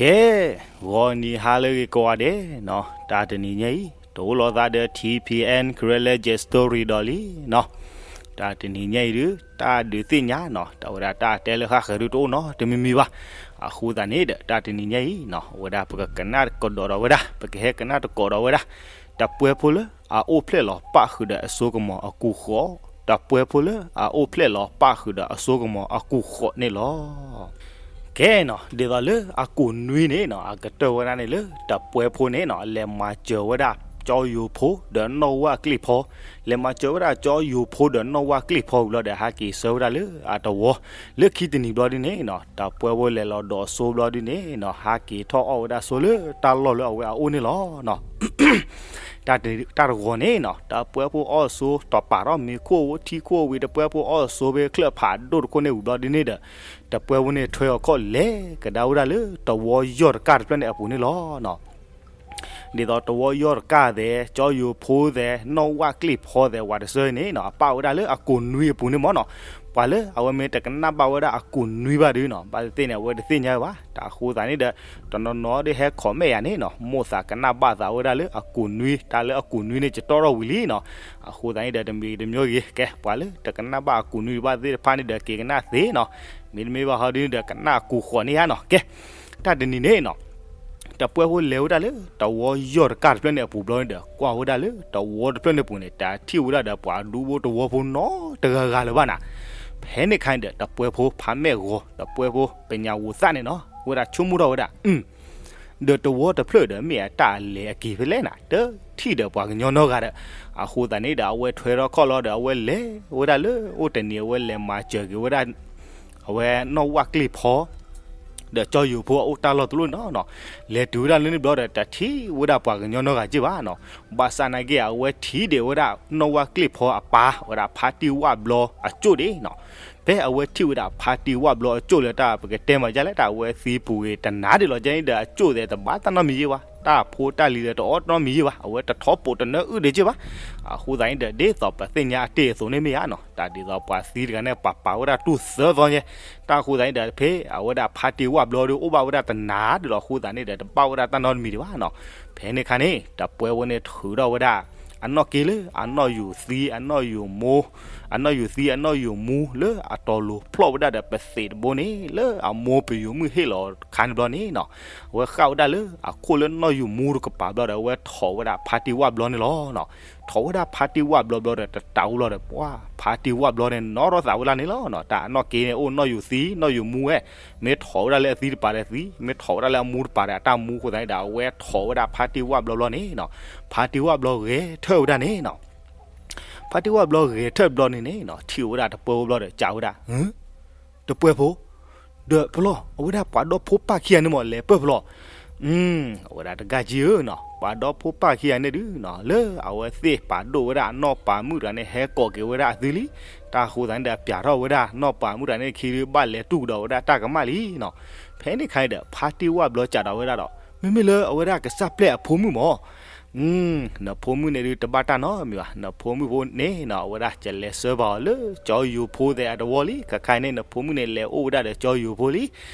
ကဲ, ဂီၤနံၤဟါလၢအဂ့ၤကိးဂၤဒဲးနီၤ, တၢ်တနံၤညါအံၤ တအိၣ်လီၤသးဒီး ထံၣ်ဖံၣ်အဲၣ် Karen လၢ Jet Story ဒီးလံနီၤ. တၢ်တနံၤညါအံၤဒုး တၢ်ဒုးသ့ၣ်ညါနီၤ, တၢ်ဝဲဒၣ်တၢ်တဲလၢဃၣ်ဃၢၤဒုးတအိၣ်နီတမံၤမံၤဘၣ်. အဃိသတးန့ၣ်ဒီး တၢ်တနံၤညါအံၤနီၤ, အဝဲဒၣ်ပကကနၣ်ကဒီးဒီးဝဲဒၣ်, ပကဟဲကနၣ်တကိးဒီးဝဲဒၣ် တၢ်ပှဲၤဖိလၢအအိၣ်ဖျဲၣ်လီၤပၣ်ဃုာ်ဒီးအစိကမီၤအကူာ်ဃီ, တၢ်ပှဲၤဖိလၢအအိၣ်ဖျဲၣ်လီၤပၣ်ဃုာ်ဒီးအစိကမီၤအကူာ်ဃီန့ၣ်လီၤ. ကဲနီၤ, ဒ်သိးလၢအကူာ်နွံန့ၣ်နီၤ, အကတၢၢ်ဝဲဒၣ်န့ၣ်လၢ တၢ်ပှဲၤဖိန့ၣ်နီၤ, လဲၤမၤစၢၤဝဲဒၣ်ကၠီယိၤဖိဒီးနီၢ်ဝၣ်ကျ့ၣ်ဖီ, လဲၤမၤစၢၤဝဲဒၣ်ကၠီယိၤဖိဒီးနီၢ်ဝၣ်ကျ့ၣ်ဖီဝံၤဘျီဒီး ဟးက့ၤဆှၢဝဲဒၣ်လၢအတဝီ, လၢခံတနံၤဘျီဒုန့ၣ်နီၤ, တၢ်ပှဲၤဖိလဲၤလီၤဒိးစိဘျီဒုန့ၣ်နီၤ, ဟးက့ၤထီၣ်အီၣ်ဝဲဒၣ်စိလၢတၢ်လီၢ်လၢအဝဲအအိၣ်န့ၣ်လီၤနီၤ. တၢ်တဂီၤန့ၣ်နီၤ, တၢ်ပှဲၤဖိအီၣ်စိ တီၢ်ပာ်ထီၣ်မ့ၤခိၣ်ဝံၤ ထံခိၣ်ဝံၤ, တၢ်ပှဲၤဖိအီၣ်စိဖဲချၢၣ်ဖးဒိၣ်တခိၣ်န့ၣ်ဝံၤဘျီဒုန့ၣ်ဒီး, တၢ်ပှဲၤဖိန့ၣ် ထွဲအီၤခီၣ်လဲၤကဒါဝဲဒၣ်လၢတဝီယီၢ်တကၢ်တဖျၢၣ်န့ၣ်အပူၤန့ၣ်လီၤနီၤ. ဒ်သိးတဝီယီၢ်တကၢ်သဲး, ကၠီယိၤဖိသဲး, နီၢ်ဝၣ်ကျ့ၣ်ဖီသဲး, ဝၤတဆၢန့ၣ်နီၤ, အပာ်ဝဲဒၣ်လၢအကူာ်နွံအပူၤန့ၣ်မ့ၢ်နီၤ. ပှၤလၢအဝဲမ့ၢ်တကနၣ်ဘၣ်ဝဲဒၣ်အကူာ်နွံဘၣ်ဒုနီၤ, ဘၣ်သ့ၣ်သ့ၣ်န့ၣ် အဝဲတသ့ၣ်ညါဝဲဘၣ်. တၢ်အဃိသတးန့ၣ်ဒီး တနီၤနီၤဒ်ဟဲ comment ယၤန့ၣ်နီၤ, မိၣ်သးကနၣ်ဘၣ်သးဝဲဒၣ်လၢအကူာ်နွံ, တၢ်လၢအကူာ်နွံန့ၣ် ကတီၢ်ထီၣ်ဝံၤလံနီၤ. အဃိသတးန့ၣ်ဒီး တမံၤတမံၤဂ့ၤ, ကဲ ပှၤလၢတကနၣ်ဘၣ်အကူာ်နွံဘၣ်သ့ၣ်တဖၣ်န့ၣ်ဒီး က့ၤကနၣ်သ့နီၤ. မ့တမ့ၢ်ဘၣ်ဟီဒုန့ၣ်ဒီး ကနၣ်အကူာ်ဃီန့ၣ်ဧါနီၤ. ကဲ, တၢ်တနံၤန့ၣ်နီၤ, တၢ်ပှဲၤဖိလဲၤဝဲဒၣ်လၢတဝီယီၢ်တကၢ်တဖျၢၣ်န့ၣ်အပူၤဘျီန့ၣ်ဒီး ကွၢ်ဝဲဒၣ်လၢတဝီတဖျၢၣ်န့ၣ်အပူၤန့ၣ် တထံၣ်ဝဲဒၣ်ဒီးပှၤဒူဖိတဝီဖိနီတဂၤဂၤလၢၤဘၣ်နၤ. ဖဲန့ၣ်ခါန့ၣ်ဒီး တၢ်ပှဲၤဖိဖးမဲာ်ဂီၤ, တၢ်ပှဲၤဖိပညးဝူၤသၣ်န့ၣ်နီၤ, ဝဲဒၣ်ဆိကမိၣ်ထီၣ်ဝဲဒၣ် ဒီးတဝီတဖျၢၣ်ဒီး မ့ၢ်အတၢ်လဲၤအက့ၤဖဲလဲၣ်နၤ, တထံၣ်ဒီးပှၤကညီနီတဂၤဒီး. အဃိသတးန့ၣ်ဒီး အဝဲထွဲထီၣ်ခီၣ်လီၤဒီး အဝဲလဲၤဝဲဒၣ်လၢအိၣ်တနံၤ အဝဲလဲၤမၤစၢၤက့ၤဝဲဒၣ် အဝဲနီၢ်ဝၣ်ကျ့ၣ်ဖီ ဒီးကၠီယိၤဖိအအိၣ်တၢ်လီၢ်တလီၢ်နီၤနီၤ. လဲၤတုၤဝဲဒၣ်လၢန့ၣ်ဘျီဒီး တထံၣ်ဝဲဒၣ်ပှၤကညီနီတဂၤက့ၢ်ဘၣ်နီၤ. ဘၣ်ဆၣ်နာ်က့ အဝဲထံၣ်ဒံးဝဲဒၣ်နီၢ်ဝၣ်ကျ့ၣ်ဖီအပၢ် ဝဲဒၣ်ဖါတံၢ်ဝၣ်ဘျီအကၠိၣ်ဒံးနီၤ. ဖဲအဝဲထံၣ်ဝဲဒၣ်ဖါတံၢ်ဝၣ်ဘျီအကၠိၣ်လၢတၢ်ပကတဲမၤဒ်လဲၣ် တၢ်အဝဲသံပူၤဂ့ၤ တနၤဒံးလီၤကဲန့ၣ်ဒီး အကၠိၣ်သဲးတဘၣ်တၢ်နီတမံၤယ့ၢ်ဘၣ်, တၢ်ဖိတၢ်လံၤဒီးတအီၣ်တၢ်နီတမံၤယ့ၢ်ဘၣ်, အဝဲတထီဘိတနၢအုၣ်ဒံးက့ၢ်ဘၣ်. အဃိသတးန့ၣ်ဒီး ဒ်သိးပသ့ၣ်ညါအတ့ၢ်အသိးန့ၣ်မ့ၢ်ဧါနီၤ, တၢ်ဒ်သိးပှၤသံတဂၤန့ၣ် ပာ်ပာ်ဝဲဒၣ်တူၢ်သၢသီညါ. တၢ်အဃိသတးန့ၣ်ဒီး ဖဲအဝဲဒၣ်ဖါတံၢ်ဝၣ်ဘျီဒီး အိၣ်ဘၣ်ဝဲဒၣ်တနၤဒံးလီၤ. အဃိသတးန့ၣ်ဒီး တဘၣ်ဝဲဒၣ်တၢ်နီတမံၤဒံးဘၣ်နီၤ. ဖဲန့ၣ်ခါန့ၣ် တၢ်ပှဲၤဖိန့ၣ်ထုးထီၣ်ဝဲဒၣ် အနီၢ်က့လၢအနီၢ်ယူၤသံ အနီၢ်ယူၤမူ အနီၢ်ယူၤသံအနီၢ်ယူၤမူလၢအတီၤလိၤဖျီၣ်ဝဲဒၣ်ဒီး ပသံးတဘိန့ၣ် လၢအမိၢ်ပယီၤမုၣ်ဟ့ၣ်လီၤခါန့ၣ်ဘျီန့ၣ်နီၤ, အဝဲဃၣ်ဝဲဒၣ်လၢအခိၣ်လၢနီၢ်ယူၤမူတကပၤဘျီဒီး အဝဲထိးဝဲဒၣ်ဖါတံၢ်ဝၣ်ဘျီန့ၣ်လီၤနီၤ. ထိးဝဲဒၣ်ဖါတံၢ်ဝၣ်ဘျီဘျီဒီး တတးအိၣ်ဘျီဒီး ပှၤဖါတံၢ်ဝၣ်ဘျီန့ၣ် နီၣ်ထီၣ်သးဝဲဒၣ်န့ၣ်လီၤနီၤ. တၢ်အနီၢ်က့န့ၣ် အိၣ်နီၢ်ယူၤသံ နီၢ်ယူၤမူဝဲ, မ့ၢ်ထိးဝဲဒၣ်လၢအသံတပၤဒီးသံ, မ့ၢ်ထိးဝဲဒၣ်လၢအမူတပၤဒီးအတၢ်မူအဃိသတးန့ၣ်ဒီး အဝဲထိးဝဲဒၣ်ဖါတံၢ်ဝၣ်ဘျီဘျီန့ၣ်နီၤ. ဖါတံၢ်ဝၣ်ဘျီဂဲၤထၢၣ်ဝဲဒၣ်န့ၣ်နီၤ. ဖါတံၢ်ဝၣ်ဘျီဂဲၤထၢၣ်ဘျီန့ၣ်န့ၣ်နီၤ, ထံၣ်ဝဲဒၣ်တပှဲၤဖိဘျီဒီး ကးဝဲဒၣ်, တပှဲၤဖိ, ဒီးပလီၢ် အဝဲဒၣ်ပှၤဒီဖိပၢ်ခံဂၤန့ၣ်မ့ၢ်လဲၤပၢၢ်ပလီၢ်. အဝဲဒၣ်တဂၤကံဧၢနီၤ, ပှၤဒီဖိပၢ်ခံဂၤန့ၣ်ဒုးနီၤ, လၢအဝဲသ့ၣ်ပာ်ဒိၣ်ဝဲဒၣ်နီၢ်ပၤမုၣ်တဂၤန့ၣ် ဟဲကိးက့ၤဝဲဒၣ်အသုလံ. တၢ်အဃိသတးန့ၣ်ဒီး ပျးထီၣ်ဝဲဒၣ်နီၢ်ပၤမုၣ်တဂၤန့ၣ်ခံဒုး ဘၣ်လဲၤတူၢ်ကဒီးဝဲဒၣ်တၢ်ကမၣ်လံနီၤ. ဖဲန့ၣ်ခါန့ၣ်ဒီး ဖါတံၢ်ဝၣ်ဘျီစးထီၣ်ဝဲဒၣ်ဒီး မ့မ့ၢ်လၢအဝဲဒၣ်ကစၢ်ပျဲၢ်အဖိမုၣ်မ့ၢ် နဖိမုၣ်န့ၣ်ဒုးတဘၣ်တၢ်နီတမံၤဘၣ်. နဖိမုၣ်ဖိန့ၣ်နီၤ အဝဲဒၣ်ကလဲၤဆှၢပာ်အီၤလၢကၠီယိၤဖိသဲးအတဝီလံ. ခဲခါအံၤန့ၣ် နဖိမုၣ်န့ၣ်လဲၤအိၣ်ဝဲဒၣ်ဒီးကၠီယိၤဖိလံ.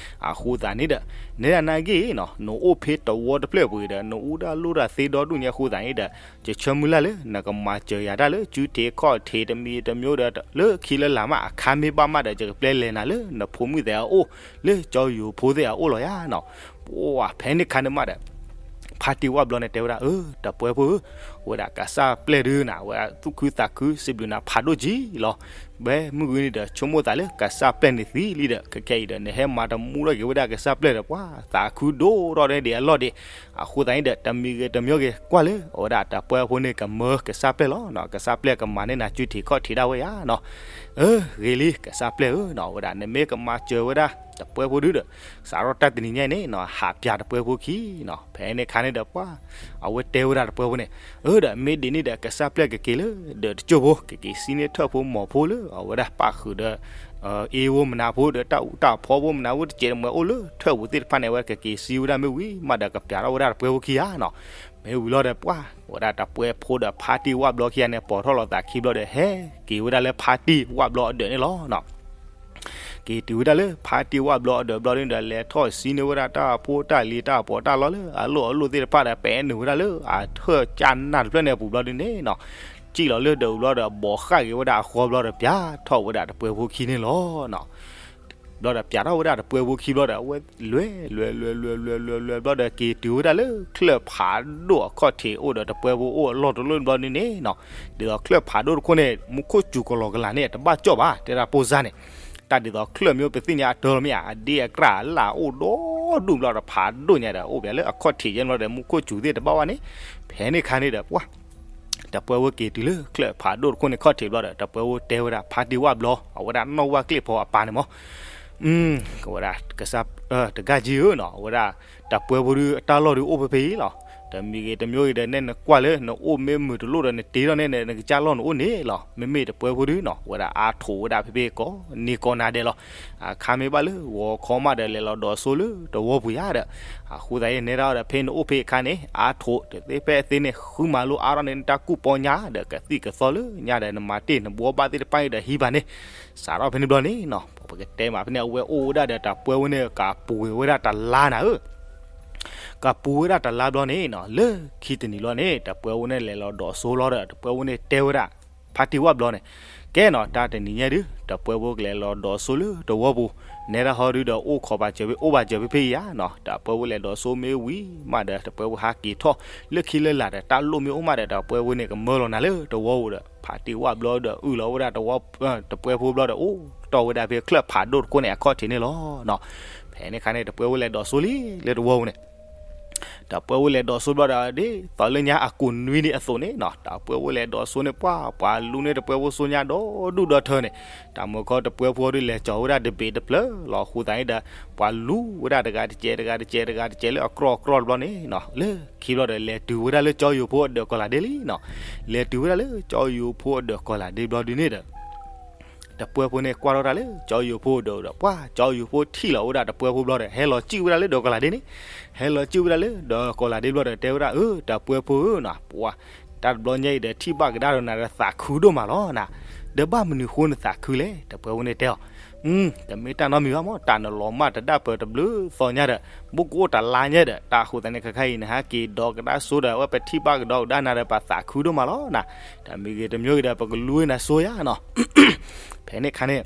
အဃိသတးန့ၣ်ဒီး နဲဒၣ်နာ်က့နီၤ နအိၣ်ဖဲတဝီတဖျၢၣ်ပူၤဒီး နအူတၢ်လိၣ်တၢ်သ့ဒီဒူၣ်ညါအဃိသတးန့ၣ်ဒီး ယဆၢမုၢ်လၢ်လၢ နကမၤစၢၤယၤတၢ်လၢ စုထံးခီၣ်ထံးတမံၤတမံၤဒီး လၢခံလၢလာ်မး အခါမ့ၢ်ဘၣ်မးဒီး ယကပျဲလဲၤနၤလၢနဖိမုၣ်သဲးအအိၣ် လၢကၠီယိၤဖိသဲးအအိၣ်လီၤယၤနီၤ. ပှၤဖဲန့ၣ်ခါန့ၣ်မးဒီး ဖါတံၢ်ဝၣ်ဘျီန့ၣ်တဲဝဲဒၣ် အၢ တၢ်ပှဲၤဖိဧၢ, ဝဲဒၣ်ကစၢ်ပျဲၢ်ဒုးနၤ ဝဲဒၣ်သူၣ်ခုသးခု စံးဘျုးနၤဖးဒိၣ်ကံလီၤ. ဝဲမုၢ်ဂ့ၤန့ၣ်ဒီး ဆိကမိၣ်သးလၢကစၢ်ပျဲၢ်န့ၣ်သံလံဒီး ခဲခဲအံၤဒီး နဟဲမၤတမူထီၣ်က့ၤဝဲဒၣ်ကစၢ်ပျဲၢ်ဒီး ပှၤသးခုဒိၣ်ထီၣ်ဒ်အလီၢ်ဒံး. အဃိသတးန့ၣ်ဒီး တမံၤဂ့ၤတမံၤဂ့ၤ ကွၢ်လၢ အဝဲဒၣ်တၢ်ပှဲၤဖိန့ၣ်ကမၢကစၢ်ပျဲၢ်လီၤ. ကစၢ်ပျဲၢ်ကမၤန့ၢ်နၤ စုထံးခီၣ်ထံးဒၣ်ဝဲယၤနီၤ. အၢ ဂ့ၤလံ ကစၢ်ပျဲၢ်ဧၢနီၤ, ဝဲဒၣ် နမ့ၢ်ကမၤစၢၤဝဲဒၣ် တၢ်ပှဲၤဖိဒုဒီး စးထီၣ်တၢ်တနံၤညါအံၤန့ၣ်နီၤ ဟးပျးတၢ်ပှဲၤဖိခံနီၤ. ဖဲန့ၣ်ခါန့ၣ်ဒီးပှၤ အဝဲတဲဝဲဒၣ်တၢ်ပှဲၤဖိန့ၣ်, အၢ ဒီးမ့ၢ်ဒ်န့ၣ်ဒီး ကစၢ်ပျဲၢ်ကက့ၤလၢ ဒီးတကၠိၢ်ဖိ ကက့ၤစံးန့ၢ်ထၢၣ်ဖိမီၤဖိလၢ အဝဲဒၣ်ပၣ်ဃုာ်ဒီး အ့ဝဲမနုၤဖိဒီး တၢ်အူတၢ်ဖီဖိမနုၤဖိ တစဲးတမှဲၤအိၣ်လၢထၢၣ်ပူၤသ့ၣ်တဖၣ်န့ၣ် အဝဲကက့ၤစံးဝဲဒၣ်မ့ၢ်ဝံၤမးဒီး ကပျးထီၣ်ဝဲဒၣ်တၢ်ပှဲၤဖိခံဂၤနီၤ. မ့ၢ်ဝံၤလီၤဒီးပှၤ ဝဲဒၣ်တၢ်ပှဲၤဖိဒီးဖါတံၢ်ဝၣ်ဘျီခံဂၤန့ၣ် ပိာ်ထီၣ်လိာ်သးခံဘျီဒီး ဟဲက့ၤဝဲဒၣ်လၢဖါတံၢ်ဝၣ်ဘျီအဒၢးန့ၣ်လီၤနီၤ. က့ၤတုၤဝဲဒၣ်လၢဖါတံၢ်ဝၣ်ဘျီအဒၢးဘျီဒုန့ၣ်ဒီး လဲၤထီၣ်စံန့ၢ်ဝဲဒၣ်တၢ်ဖိတၢ်လံၤတၢ်ပီးတၢ်လီလၢအလိၣ်အလိၣ်သ့ၣ်တဖၣ်ဒီး ပဲနုာ်ဝဲဒၣ်လၢအထၢၣ်ကၢ်နၢ်တဖျၢၣ်န့ၣ်အပူၤဘျီဒုန့ၣ်နီၤ, စံၣ်လီၤလၢဒၢးအူၤဘျီဒီး ဘီးဃာ်က့ၤဝဲဒၣ်အဃီဘျီဒီး ပျးထီၣ်ဝဲဒၣ်တပှဲၤဖိခံန့ၣ်လီၤနီၤ. ဘျီဒီးပျးထီၣ်ဝဲဒၣ်တပှဲၤဖိခံဘျီဒီး အဝဲလဲၤလဲၤလဲၤလဲၤလဲၤလဲၤဘျီဒီး က့ၤတုၤဝဲဒၣ်လၢချၢၣ်ဖးဒိၣ်အခီၣ်ထံးအိၣ်ဒီးတပှဲၤဖိအိၣ်အလီၢ်တလီၢ်ဘျီဒုန့ၣ်နီၤ. ဒ်သိးချၢၣ်ဖးဒိၣ်တခိၣ်န့ၣ် မူခိၣ်စူၤကလီကလးန့ၣ် တဘၣ်ကၠီၣ်ဘၣ် တဲဒၣ်ပိၢ်စါန့ၣ်, တၢ်ဒ်သိးချၢၣ်မ့ၢ်အိၣ်ပသ့ၣ်ညါအတၢ်လီၤမ့ၢ်ဧါ, အဒ့အကြၢ်အလၣ်အိၣ်ဒီဒူၣ်ဘျီဒီး ဖးဒိၣ်ညါဒီး အိၣ်ပျးလၢအခီၣ်ထံးယဲၢ်ဘျီဒီး မူခိၣ်စူၤသ့ၣ်တဘၣ်ဘၣ်န့ၣ်, ဖဲန့ၣ်ခါန့ၣ်ဒီး ပှၤ တပှဲၤဖိက့ၤတုၤလၢချၢၣ်ဖးဒိၣ်တခိၣ်န့ၣ်ခီၣ်ထံးဘျီဒီး တပှဲၤဖိတဲဝဲဒၣ်ဖါတံၢ်ဝၣ်ဘျီ အဝဲဒၣ်နီၣ်ဝၣ်ကျ့ၣ်ဖီအပၢ်န့ၣ်မး, အဝဲဒၣ်ကစၢ် တဂၤကံဧၢနီၤ, အဝဲဒၣ်တပှဲၤဖိဒုးအတၢ်လီၢ်ဒုးအိၣ်ဖဲဖဲအံၤလီၤ. တမံၤဂ့ၤတမံၤဂ့ၤဒီး နဲနကွၢ်လၢနအိၣ်မ့ၢ်မုာ်တလိၣ်ဒီး နတ့ထီၣ်န့ၣ် နကစၢ်လီၢ်နအိၣ်န့ၣ်လီၤ. မ့မ့ၢ်တပှဲၤဖိဒုးနီၤ အဝဲဒၣ်အါထိးဝဲဒၣ်ဖဲဖဲကိးနံၤကိးနၤဒဲးလီၤ. အခါမ့ၢ်ဘၣ်လၢဂီၤခီမးဒီး လဲၤလီၤဒိးစိလၢတဝီပူၤယါဒီး အဃိသတးန့ၣ် နဲဒၣ်ဒီး ဖဲနအိၣ်ဖဲအခါန့ၣ် အါထိးတသ့ဖဲအသ့န့ၣ် ဃုမၤလိအါထီၣ်န့ၣ် နတၢ်ကူၣ်ပီညါဒီး ကသံၣ်ကသီလၢညါဒီး နမၤတ့ၢ်နဘှီဘၣ်သ့ၣ်တဖၣ်အံၤဒီး ဟံးဘၣ်န့ၣ်, စးထီၣ်ဖဲန့ၣ်ဘျီန့ၣ်နီၤ ပကတဲမးဖဲန့ၣ် အဝဲအိၣ်ဝဲဒၣ်ဒီးတပှဲၤဖိန့ၣ် ကပှ့ၤဝဲဒၣ်တလါနၤဧၢ ကပှ့ၤဝဲဒၣ်တလါဘျီန့ၣ်နီၤ လၢခံတနံၤလီၤန့ၣ် တပှဲၤဖိန့ၣ်လဲၤလီၤဒိးစိလီၤဒီး တပှဲၤဖိန့ၣ်တဲဝဲဒၣ် ဖါတံၢ်ဝၣ်ဘျီန့ၣ်, ကဲနီၤ တၢ်တနံၤညါဒုး တပှဲၤဖိကလဲၤလီၤဒိးစိလၢတဝီပူၤ, နဲဒၣ်ဟီဒုးဒီး အိၣ်ခိးဘၣ်စၢၤဖဲ အိၣ်ဘၣ်စၢၤဖဲဖဲအံၤယါနီၤ, တပှဲၤဖိလဲၤဒိးစိမ့ၢ်ဝံၤမးဒီး တပှဲၤဖိဟးက့ၤထီၣ်လၢခံလၢလာ်ဒီး တၢ်လိၣ်မ့ၢ်အိၣ်မးဒီး တပှဲၤဖိန့ၣ်ကမၢလီၤနၤလၢတဝီပူၤဒီး ဖါတံၢ်ဝၣ်ဘျီဒီး အုၣ်လီၤဝဲဒၣ်တဝီ တပှဲၤဖိဘျီဒီး အိၣ်တီၢ်ဝဲဒၣ်ဖဲချၢၣ်ဖးဒိၣ်တခိၣ်န့ၣ် အခီၣ်ထံးန့ၣ်လီၤနီၤ. ဖဲန့ၣ်ခါန့ၣ် တပှဲၤဖိလဲၤဒိးစိလံလၢတဝီပူၤန့ၣ် တပှဲၤဖိလဲၤဒိးစိဘျီဒီး ဒ်သိးလၢညါအကိၣ်နွံဒံးအသိးန့ၣ်နီၤ, တပှဲၤဖိလဲၤဒိးစိန့ၣ် ပှၤ ပှၤလူန့ၢ်တပှဲၤဖိစိညါဒီဒူၣ်ဒီထၢန့ၣ်, တၢ်မုၢ်ခီတပှဲၤဖိဒုးလဲၤကၠီၤဝဲဒၣ်တဘ့ၣ်တဖျၢၣ်လီၤ. အဃိသတးန့ၣ်ဒီး ပှၤလူဝဲဒၣ်တဂၤတစဲး တဂၤတစဲး တဂၤတစဲးလၢအကြီအကြီတဘျီန့ၣ်နီၤ, လၢခံဘျီဒီး လဲၤတုၤဝဲဒၣ်လၢကၠီယိၤဖိအဒၢးကီၤလၤဒ့လံနီၤ. လဲၤတုၤဝဲဒၣ်လၢကၠီယိၤဖိအဒၢးကီၤလၤဒ့ဘျီဒုးန့ၣ်ဒီး တပှဲၤဖိန့ၣ်ကွၢ်ထီၣ်တၢ်လၢကၠီယိၤဖိအဒၢးဒီး ပှၤ ကၠီယိၤဖိထံၣ်လီၤဝဲဒၣ်တပှဲၤဖိဘျီဒီး ဟဲလီၤစံၣ်ဝဲဒၣ်လၢဒၢးကီၤလၤဒ့န့ၣ်, ဟဲလီၤစံၣ်ဝဲဒၣ်လၢဒၢးကီၤလၤဒ့ဘျီဒီး တဲဝဲဒၣ် အၢ တပှဲၤဖိဧၢနီၤ, ပှၤ တၢ်တဘျီညါအံၤဒီး ထံၣ်ဘၣ်ကဒါဒီးနၤဒီး သးခုဒိၣ်မးလီၤနၤ, ဒီးဘၣ်မနုၤဃိနသးခုလဲၣ် တပှဲၤဖိန့ၣ်တဲအီၤ, တမ့ၢ်တၢ်နီတမံၤဘၣ်မး တၢ်နလီၤမၢ်တဒၣ်ပၢၢ်တဘျုးသီညါဒီး ဘူးကအိၣ်တလါညါဒီး တၢ်အဃိသတးန့ၣ် ခဲခါအံၤ နဟဲက့ၤဒီးကဒါစိဒီး အဝဲပထံၣ်ဘၣ်ကဒီးကဒါနၤဒီး ပသးခုဒိၣ်မးလီၤနၤ, တမံၤဂ့ၤတမံၤဂ့ၤဒီး ပကလူဝဲနၤစိယါနီၤ. ဖဲန့ၣ်ခါန့ၣ်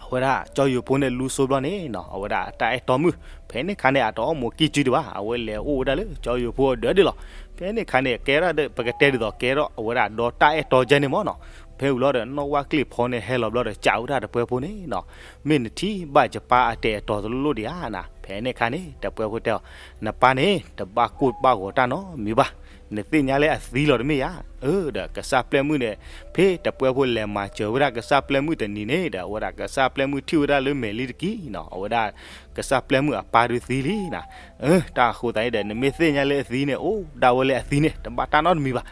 အဝဲဒၣ်ကၠီယိၤဖိန့ၣ်လူစိဘျီန့ၣ်နီၤ အဝဲဒၣ်တၢ်အဲၣ်တီမုၣ် ဖဲန့ၣ်ခါန့ၣ် အတအီၣ်မိၢ်ကံၢ်စုဒံးဘၣ် အဝဲလဲၤအိၣ်ဝဲဒၣ်လၢကၠီယိၤဖိအဒၢးဒၣ်လီၤ. ဖဲန့ၣ်ခါန့ၣ် ကဲထီၣ်ဒီး ပကတဲဒ်သိးကဲထီၣ်အဝဲဒၣ်ဒီးတၢ်အဲၣ်တီကဲန့ၣ်မးနီၤ. ဖဲဝံၤလီၤဒီး နီၣ်ဝၣ်ကျ့ၣ်ဖီန့ၣ် ဟဲလီၤဘျီဒီးစံးဝဲဒၣ်တပှဲၤဖိန့ၣ်နီၤ, မ့ၢ်နထံၣ်ဘၣ်ယပၢ်အတၢ်အဲၣ်တီတလိၣ်ဒံးဧါနၤ. ဖဲန့ၣ်ခါန့ၣ် တပှဲၤဖိတဲအီၤ, နပၢ်န့ၣ် တဘၣ်ကိၢ်ဘၣ်ဂီၤတၢ်နီတမံၤဘၣ်, နသ့ၣ်ညါလၢအသံလီၤတမ့ၢ်ဧါ. အၢ ဒီးကစၢ်ပျဲၢ်မုၣ်န့ၣ် ဖဲတပှဲၤဖိလဲၤမၤစၢၤဝဲဒၣ်ကစၢ်ပျဲၢ်မုၣ်တနံၤန့ၣ်ဒီး အဝဲဒၣ်ကစၢ်ပျဲၢ်မုၣ်ထံၣ်ဝဲဒၣ်လၢမဲာ်လံတက့ၢ်နီၤ အဝဲဒၣ်ကစၢ်ပျဲၢ်မုၣ်အပၢ်ဒုးသံလံနၤ. အၢ တၢ်အဃိသတးန့ၣ်ဒီး နမ့ၢ်သ့ၣ်ညါလၢအသံန့ၣ် အိၣ်ဒၣ်ဝဲလၢအသံန့ၣ် တဘၣ်တၢ်နီတမံၤဘၣ်.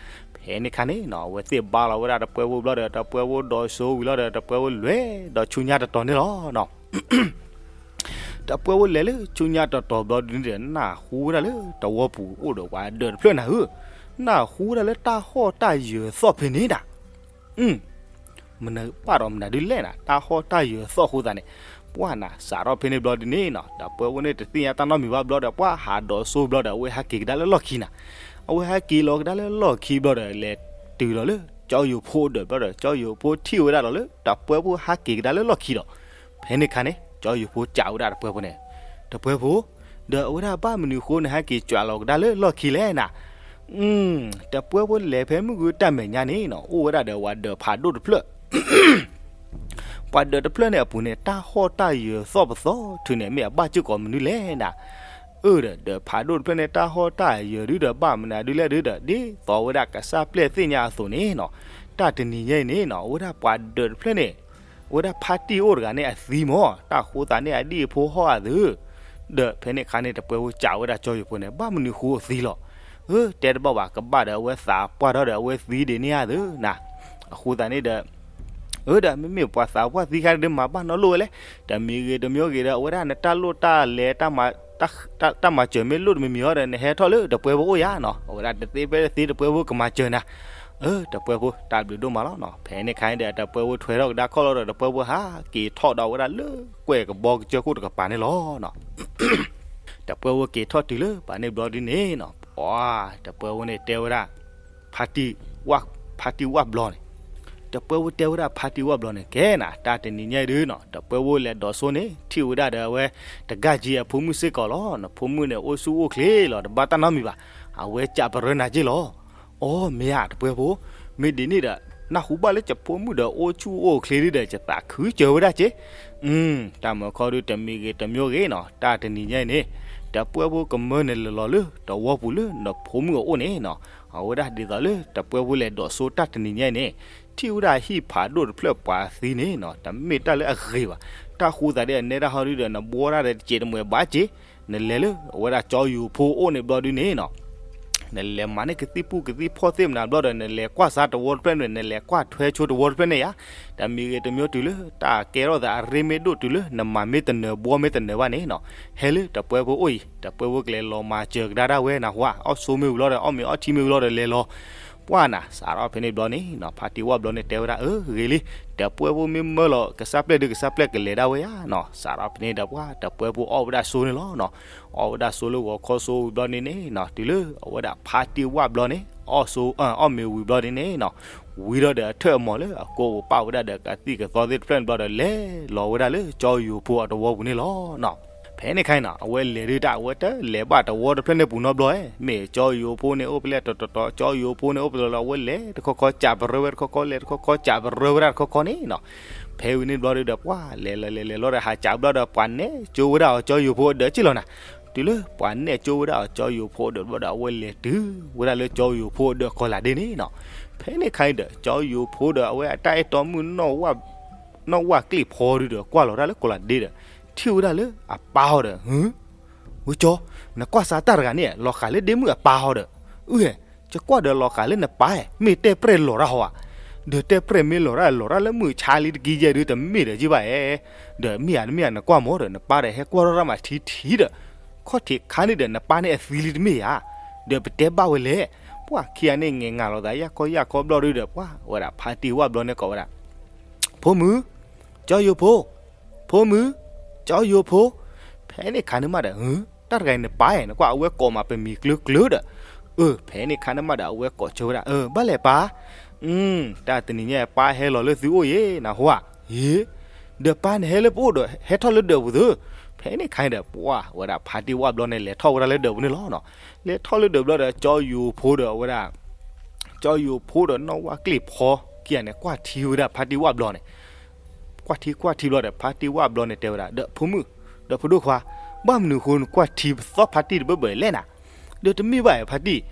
ဖဲန့ၣ်ခါန့ၣ်နီၤ အဝဲသ့ၣ်ဘါလီၤဝဲဒၣ်တပှဲၤဖိဘျီဒီး တပှဲၤဖိဒိးစိဝံၤလီၤဒီး တပှဲၤဖိလဲၤဒီးဆူညါတတီၤန့ၣ်လီၤနီၤ. တပှဲၤဖိလဲၤလၢဆူညါတတီၤဘျီဒုးန့ၣ်ဒီး နၢ်ဟူဝဲဒၣ်လၢတဝီပူၤအိၣ်ဒီးပှၤဒၢးတဖျၢၣ်နၤဧၢ, နၢ်ဟူဝဲဒၣ်လၢတၢ်ဟီၣ်တၢ်ယၢၤသီၣ်ဖဲန့ၣ်နၤ. မနုၤဘၣ်ဒီးမနုၤဒုးလဲၣ်နၤ တၢ်ဟီၣ်တၢ်ယၢၤသီၣ်အဃိသတးန့ၣ်, ပှၤနၤ စးထီၣ်ဖဲန့ၣ်ဘျီဒုးန့ၣ်နီၤ တပှဲၤဖိန့ၣ်တသ့ၣ်ညါတၢ်နီတမံၤဘၣ်ဘျီဒီး ပှၤဟးဒိးစိဘျီဒီး အဝဲဟဲက့ၤကဒါလၢလီၢ်ခံနၤ. အဝဲဟဲက့ၤလီၤကဒါလၢလီၢ်ခံဘျီဒီး လဲၤတုၤလီၤလၢကၠီယိၤဖိအဒၢးဘျီဒီး ကၠီယိၤဖိထံၣ်ဝဲဒၣ်လီၤလၢ တပှဲၤဖိဟဲက့ၤကဒါလၢလီၢ်ခံဒီး ဖဲန့ၣ်ခါန့ၣ် ကၠီယိၤဖိစံးဝဲဒၣ်တပှဲၤဖိန့ၣ်, တပှဲၤဖိ, ဒီးအဝဲဒၣ်ဘၣ်မနုၤဃိနဟဲက့ၤစံၣ်လီၤကဒါလၢလီၢ်ခံလဲၣ်နၤ. တပှဲၤဖိလဲၤဖဲမုၢ်ဂုၤတၢ်မဲာ်ညါန့ၣ်နီၤ အိၣ်ဝဲဒၣ်ဒီးပှၤဒၢးဖးဒိၣ်တဖျၢၣ် ပှၤဒၢးတဖျၢၣ်န့ၣ်အပူၤန့ၣ် တၢ်ဟီၣ်တၢ်ယၢၤသီၣ်ပသီၣ်ထုးန့ၣ် မ့ၢ်အဘၣ်စ့ၢ်ကီးမနုၤလဲၣ်နၤ. အၢဒီး ဒၢးဖးဒိၣ်တဖျၢၣ်န့ၣ် တၢ်ဟီၣ်တၢ်ယၢၤဒုဒီး ဘၣ်မနုၤဒုလဲၣ်ဒုဒီး ဒ်သိးဝဲဒၣ်ကစၢ်ပျဲၢ်သ့ၣ်ညါအသိးန့ၣ်နီၤ, တၢ်တနံၤညါအံၤန့ၣ်နီၤ အဝဲဒၣ်ပှၤဒၢးတဖျၢၣ်န့ၣ် အဝဲဒၣ်ဖါတံၢ်အိၣ်တဂၤန့ၣ်အသံမၢ်, တၢ်အဃိသတးန့ၣ် အဒံၣ်အဖိဟီၣ်အသး ဒီးဖဲန့ၣ်ခါန့ၣ် တပှဲၤဖိစံးဝဲဒၣ်ကၠီယိၤဖိန့ၣ် ဘၣ်မနုၤဃိအသံလီၤ. အၢ တဲတဘၣ်ဘၣ် ကဘၣ်ဒီးအဝဲသးပှၢ်ထီၣ်ဒီး အဝဲသံဒံးန့ၢ်အသးနၤ. အဃိသတးန့ၣ်ဒီး အၢ ဒီးမ့မ့ၢ်ပှၤသးပှၢ်သံခါဒုးမၤဘၣ်နီတလိၣ်ဝဲလဲၣ်. တမံၤဂ့ၤတမံၤဂ့ၤဒီး အဝဲဒၣ်နတၢ်လိၣ်တၢ်လဲၤ တၢ်မၤစၢၤမ့ၢ်လိၣ်တမံၤမံၤအီၤဒီး နဟဲထီၣ်လၢတပှဲၤဖိအိၣ်ယါနီၤ. အဝဲဒၣ်တသ့ဖဲတသ့ တပှဲၤဖိကမၤစၢၤနၤ. အၢ တပှဲဖိ တၢ်ဘျုးဒိၣ်မးလီၤနီၤ. ဖဲန့ၣ်ခါဒီး တပှဲဖိထွဲထီၣ်ကဒါခီၣ်လီၤဒီး တပှဲဖိဟးက့ၤထီၣ်ဒီးဝဲဒၣ်လၢကွဲၢ်ကဘီကစၢၢ်ခိၣ်တကပၤန့ၣ်လီၤနီၤ. တပှဲဖိက့ၤထီၣ်တုၤလၢပၤန့ၣ်ဘျီဒ်န့ၣ်နီၤ, ပှၤ တပှဲဖိန့ၣ်တဲဝဲဒၣ် ဖါတံၢ်ဝၣ် ဖါတံၢ်ဝၣ်ဘျီန့ၣ်, တပှဲဖိတဲဝဲဒၣ်ဖါတံၢ်ဝၣ်ဘျီန့ၣ် ကဲနၤ တၢ်တနံၤညါအံၤဒုနီၤ တပှဲဖိလဲၤဒိးစိန့ၣ် ထံၣ်ဝဲဒၣ်ဒီးအဝဲ တဂၤက့အဖိမုၣ်စ့ၢ်ကီးလီၤ. နဖိမုၣ်န့ၣ်အိၣ်ဆူၣ်အိၣ်ချ့လီၤ တဘၣ်တၢ်နီတမံၤဘၣ်. အဝဲကးပရၢနၤက့လီၤ. အိ မ့ၢ်ဧါ တပှဲဖိ, မ့ၢ်ဒ်န့ၣ်ဒီး နၢ်ဟူဘၣ်လၢယဖိမုၣ်ဒီးအိၣ်ဆူၣ်အိၣ်ချ့ဒုဒီး ယသးခုစၢၤဝဲဒၣ်က့. တၢ်မၤခီဒုတမံၤဂ့ၤတမံၤဂ့ၤနီၤ တၢ်တနံၤညါအံၤန့ၣ် တပှဲဖိကမၢနလဲၤလီၤလၢတဝီပူၤလၢနဖိမုၣ်အအိၣ်န့ၣ်နီၤ. အဝဲဒၣ်ဒ်သိးလၢတပှဲဖိလဲၤဒိးစိတၢ်တနံၤညါအံၤန့ၣ် ထံၣ်ဝဲဒၣ်ဟံၣ်ဖးဒိၣ်တဖျၢၣ်ပှၤသံန့ၣ်နီၤ တမ့ၢ်တၢ်လၢအဂ့ၤဘၣ်. တၢ်ဃိသးဒ်အနဲဒၣ်ဟီဒုဒီး နဘှီတၢ်ဒီးတစဲးတမှဲၤဘၣ်က့, နလဲၤလၢအဝဲဒၣ်ကၠီယိၤဖိအိၣ်န့ၣ်ဘျီဒုန့ၣ်နီၤ နလဲၤမၤန့ၢ်ကသံၣ်ပူၣ်ကသံၣ်ဖီၣ်သ့ၣ်မနၤဘျီဒီး နလဲၤကွၢ်စါတဝီတဖျၢၣ်န့ၣ် နလဲၤကွၢ်ထွဲဆိတဝီတဖျၢၣ်န့ၣ်ယါ. တမံၤဂ့ၤတမံၤတုၤလၢ တၢ်ကဲထီၣ်သးအရ့မ့ၢ်ဒိၣ်တုၤလၢ နမၤမ့ၢ်တနၢၤဘှီမ့ၢ်တနၢၤဘၣ်န့ၣ်နီၤ ဟဲလၢတပှဲဖိအိၣ်အံၤ တပှဲဖိကလဲၤလီၤမၤစၢၤကဒါဒၣ်ဝဲနဟါ အီၣ်ဆိမ့ၢ်ဝံၤလီၤဒီး အီၣ်မ့ၤအီထံမ့ၢ်ဝံၤလီၤဒီးလဲၤလီၤ ပှၢ်နၤ စးထီၣ်ဖဲန့ၣ်ဘျီန့ၣ်နီၤ ဖါတံၢ်ဝၣ်ဘျီန့ၣ်တဲဝဲဒၣ် အၢ ဂ့ၤလံ, တပှဲဖိမ့ၢ်မၢလီၤ ကစၢ်ပျဲၢ်ဒုကစၢ်ပျဲၢ်ကလဲၤဒၣ်ဝဲယါနီၤ. စးထီၣ်ဖဲန့ၣ်ဒီးပှၢ် တပှဲဖိအီၣ်ဝဲဒၣ်ဆိန့ၣ်လီၤနီၤ. အီၣ်ဝဲဒၣ်ဆိလၢဂီၤခီဆိဝံၤဘျီန့ၣ်န့ၣ်နီၤ တုၤလၢအဝဲဒၣ်ဖါတံၢ်ဝၣ်ဘျီန့ၣ် အီၣ်ဆိ အီၣ်မ့ၤဝံၤဘျီန့ၣ်န့ၣ်နီၤ ဝံၤဒီးဒီးအထၢၣ်အမီၤလၢအကိးပာ်ဝဲဒၣ်ဒီးကသံၣ်ကသီသ့ၣ်တဖျၢၣ်န့ၣ်ဘျီဒီး လဲၤလီၤဝဲဒၣ်လၢကၠီယိၤဖိအတဝီပူၤန့ၣ်လီၤနီၤ. ဖဲန့ၣ်ခါအံၤနီၤ အဝဲလဲၤဒုတၢ်အဝဲတလဲၤဘၣ်တဝီတဖျၢၣ်န့ၣ်ပူၤနီတဘျီ, မ့ၢ်ကၠီယိၤဖိန့ၣ်အိၣ်ဖဲလဲၣ်တတီၤတီၤ ကၠီယိၤဖိန့ၣ်အိၣ်ဖဲလဲၣ်လီၤ အဝဲလဲၤတခီခီကးပရၢဝဲတခီခီ လဲၤတခီခီကးပရၢဝဲဒၣ်တခီခီန့ၣ်နီၤ. ဖဲဝံၤန့ၣ်ဘျီဒုဒီးပှၢ် လဲၤလဲၤလဲၤလဲၤလီၤဒီးဟးကးဘျီဒီး ပှၤနဲၣ်ကၠိဝဲဒၣ်အီၤကၠီယိၤဖိအဒၢးက့လီၤနၤ. တုၤလၢပှၤနဲၣ်ကၠိဝဲဒၣ်အီၤကၠီယိၤဖိအဒၢးဘျီဒီး အဝဲလဲၤတုၤဝဲဒၣ်လၢကၠီယိၤဖိအဒၢးကီၤလၤဒ့န့ၣ်နီၤ. ဖဲန့ၣ်ခါအံၤဒီး ကၠီယိၤဖိဒီးအဝဲအတၢ်အဲၣ်တီမုၣ် နီၢ်ဝၣ်ကျ့ၣ်ဖီဒုဒီး ကွၢ်လီၤတၢ်လၢကီၤလၤဒ့ဒီး ထံၣ်ဝဲဒၣ်လၢအပၢ်အီၤဒီး ဝဲကၠီ, နကွၢ်စါတၢ်တဂၤန့ၣ် လီၤဃာ်လၢဒ့မုၣ်အပၢ်အီၤဒီး, အုဟဲ, ယကွၢ်ဒီးလီၤဃာ်လၢနပၢ်ဧါ, မ့ၢ်တဲပြဲၢ်လီၤတၢ်ဟီဧါ, ဒီးတဲပြဲၢ်မ့ၢ်လီၤတၢ်လီၤတၢ်လၢမုၢ်ဆါလံတကံယဲၢ်ဒု တမ့ၢ်ဒီးယဘၣ်ဧါ, ဒီးမ့ၢ်ဧါတမ့ၢ်ဧါ နကွၢ်မၢ်ဒီး နပၢ်ဒီးဟဲကွၢ်ထီၣ်တၢ်မၤထံထံဒီး, ခီၣ်ထံးခါန့ၣ်ဒီး နပၢ်န့ၣ်အသံလံတမ့ၢ်ဧါ, ဒီးပတဲဘၣ်ဝဲလဲၣ်, ပှၢ်ခံဂၤန့ၣ် ငဲၤငၤလီၤသးယၢ်ခီယၢ်ခီဘျီဒုဒီး ပှၢ်ဝဲဒၣ်ဖါတံၢ်ဝၣ်ဘျီန့ၣ်ကိးဝဲဒၣ် ဖိမုၣ်, ကၠီယိၤဖိ, ဖိမုၣ်, ကၠီယိၤဖိ, ဖဲန့ၣ်ခါန့ၣ်မးဒီး တၢ်တဂၤအံၤနပၢ်ဧါ, နကွၢ်အဝဲကိးမးပမံၤကျၢၤကျၢၤဒီး, အၢ ဖဲန့ၣ်ခါန့ၣ်မးဒီး အဝဲကိးဆၢဝဲဒၣ် အၢ ဘၣ်လဲၣ်ပၢ်, တၢ်တနံၤညါပၢ်ဟဲလီၤလၢသုအိၣ်ယဲ နဟူဧါ, ယ့, ဒီးပၢ်နဟဲလၢပအိၣ်ဒီး ဟဲထီၣ်လၢဒၢးပူၤသု, ဖဲန့ၣ်ခါန့ၣ်ဒီး ပှၢ်ဝဲဒၣ်ဖါတံၢ်ဝၣ်ဘျီန့ၣ် လဲၤထီၣ်ဝဲဒၣ်လၢဒၢးပူၤန့ၣ်လီၤနီၤ, လဲၤထီၣ်လၢဒၢးဘျီဒီး ကၠီယိၤဖိဒီးအဝဲဒၣ် ကၠီယိၤဖိဒီးနီၢ်ဝၣ်ကျ့ၣ်ဖီခံဂၤန့ၣ် ကွၢ်ထံဝဲဒၣ်ဖါတံၢ်ဝၣ်ဘျီန့ၣ်, ကွၢ်ထံကွၢ်ထံဘျီဒီး ဖါတံၢ်ဝၣ်ဘျီန့ၣ်တဲဝဲဒၣ် ဒီးဖိမုၣ်, ဒီးဖိဒိၣ်ခွါ, ဘၣ်မနုၤဃိနကွၢ်ထံပသီဖါတံၢ်တဘၢဘၢလဲၣ်နၤ, ဒီးတမ့ၢ်ဘၣ်ဧါဖါတံၢ်,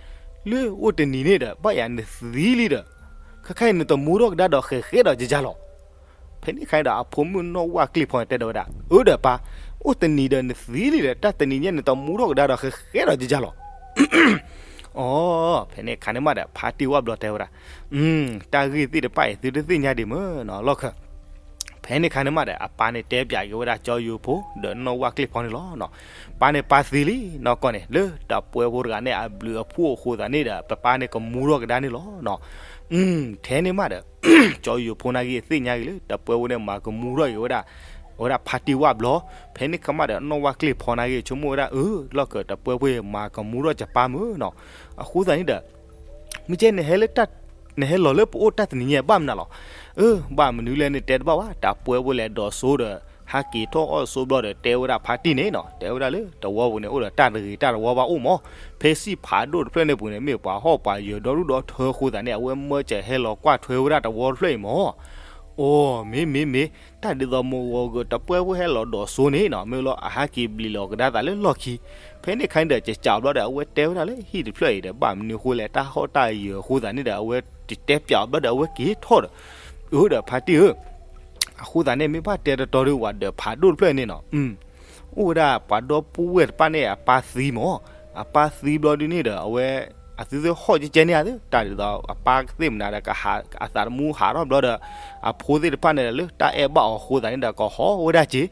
လၢအိၣ်တနံၤန့ၣ်ဒီး ဘၣ်ယၤနသံလံဒီး, ခဲခါအံၤနတမူထီၣ်ကဒါဒီးဃဲးဃဲးဒီးယယၤလီၤ. ဖဲန့ၣ်ခါအံၤဒီး အဖိမုၣ်နီၢ်ဝၣ်ကျ့ၣ်ဖီန့ၣ်တဲဒီးဝဲဒၣ် အၢဒီးပၢ်, အိၣ်တနံၤဒီးနသံလံဒီး တၢ်တနံၤညါနတမူထီၣ်ကဒါဒီးဃဲးဃဲးဒီးယယၤလီၤ. အီ ဖဲန့ၣ်ခါန့ၣ်မးဒီး ဖါတံၢ်ဝၣ်ဘျီတဲဝဲဒၣ်, တၢ်ဂ့ၢ်သ့ၣ်တဖၣ်အံၤ သုတသ့ၣ်ညါဒံးမၢ်နီၤ လီၢ်ခၢၣ်. ဖဲန့ၣ်ခါန့ၣ်မးဒီး အပၢ်န့ၣ်တဲပၠးက့ၤဝဲဒၣ် ကၠီယိၤဖိ ဒီးနီၢ်ဝၣ်ကျ့ၣ်ဖီန့ၣ်လီၤ. ပၢ်န့ၣ်ပၢ်သံလံနီၢ်ကီၢ်န့ၣ် လၢတပှဲဖိတဂၤန့ၣ် အဘျုးအဖှိၣ်အဃိသတးန့ၣ်ဒီး ပပၢ်န့ၣ်ကမူထီၣ်ကဒါန့ၣ်လီၤ. ထဲန့ၣ်မးဒီး ကၠီယိၤဖိနာ်က့ၤသ့ၣ်ညါက့ၤလၢ တပှဲဖိန့ၣ်မၤကမူထီၣ်က့ၤဝဲဒၣ် အဝဲဒၣ်ဖါတံၢ်ဝၣ်ဘျီ. ဖဲန့ၣ်ခါမးဒီး နီၢ်ဝၣ်ကျ့ၣ်ဖီနာ်က့ၤ ဆိကမိၣ်ဝဲဒၣ် အၢ လီၢ်ခၢၣ် တပှဲဖိအံၤမၤကမူထီၣ်ယပၢ်မၢ်နီၤ. အဃိသတးန့ၣ်ဒီး မ့ၢ်ကဲ နဟဲလၢတၢ်, နဟဲလီၤလၢပအိၣ်တၢ်တနံၤညါဘၣ်မနုၤလီၤ. အၢ ဘၣ်မနုၤလဲၣ်န့ၣ်တဲတဘၣ်ဘၣ်, တပှဲဖိလဲၤဒိးစိဒီး ဟးက့ၤထီၣ်အီၣ်စိဘျီဒီး တဲဝဲဒၣ်ဖါတံၢ်န့ၣ်နီၤ, တဲဝဲဒၣ်လၢ တဝီပူၤန့ၣ်အိၣ်ဒီးတၢ်တဂ့ၤတၢ်တဝီဘၣ်အိၣ်မၢ်, ဖဲစံၣ်ဖးဒိၣ်တဖျၢၣ်န့ၣ်ပူၤန့ၣ် မ့ၢ်ပှၤဟီၣ်ပှၤယၢၤဒီဒူၣ်ဒီထၢအဃိသတးန့ၣ် အဝဲမၢစၢၤဟဲလီၤကွၢ်ထွဲဝဲဒၣ်တဝီတဖျၢၣ်အံၤမၢ်. အိ မ့ၢ်မ့ၢ်မ့ၢ်, တၢ်ဒ်သိးမုၢ်ဂီၤဂီၤ တပှဲဖိဟဲလီၤဒိးစိန့ၣ်နီၤ, မ့ၢ်လီၤအဟးက့ၤဘျံးလီၤကဒါသးလၢလီၢ်ခံ. ဖဲန့ၣ်ခါန့ၣ်ဒီး ကစးဘျီဒီး အဝဲတဲဝဲဒၣ်လၢဟံၣ်တဖျၢၣ်အံၤဒီး ဘၣ်မနုၤအဃိလဲၣ် တၢ်ဟီၣ်တၢ်ယၢၤအဃိသတးန့ၣ်ဒီး အဝဲတတဲပၠးအီၤဘျီဒီး အဝဲက့ၤထီၣ်ဒီး, အၢ ဒီးဖါတံၢ်ဧၢ, အဃိသတးန့ၣ် မ့ၢ်ဘၣ်တဲတတီၤဒီး ဝၤဒၢးဖးဒိၣ်တဖျၢၣ်န့ၣ်နီၤ, အိၣ်ဝဲဒၣ်ပှၤဒီပုၢ်ဝဲၢ်တဖၣ်န့ၣ် အပၢ်သံမၢ်, အပၢ်သံဘျီဒုန့ၣ်ဒီး အဝဲ အသုသ့ၣ်ဟီၣ်ကဲကဲန့ၣ်ဧါ, တၢ်ဒ်သိးအပၢ်သ့ၣ်မနုၤဒီး ကဟးအသးတမူဟးထီၣ်ဘျီဒီး အဖိသ့ၣ်တဖၣ်န့ၣ်ဒီး လၢတၢ်အဲၣ်ဘၣ်အီၤအဃိသတးန့ၣ်ဒီး ကဟီၣ်ဝဲဒၣ်က့ၤ,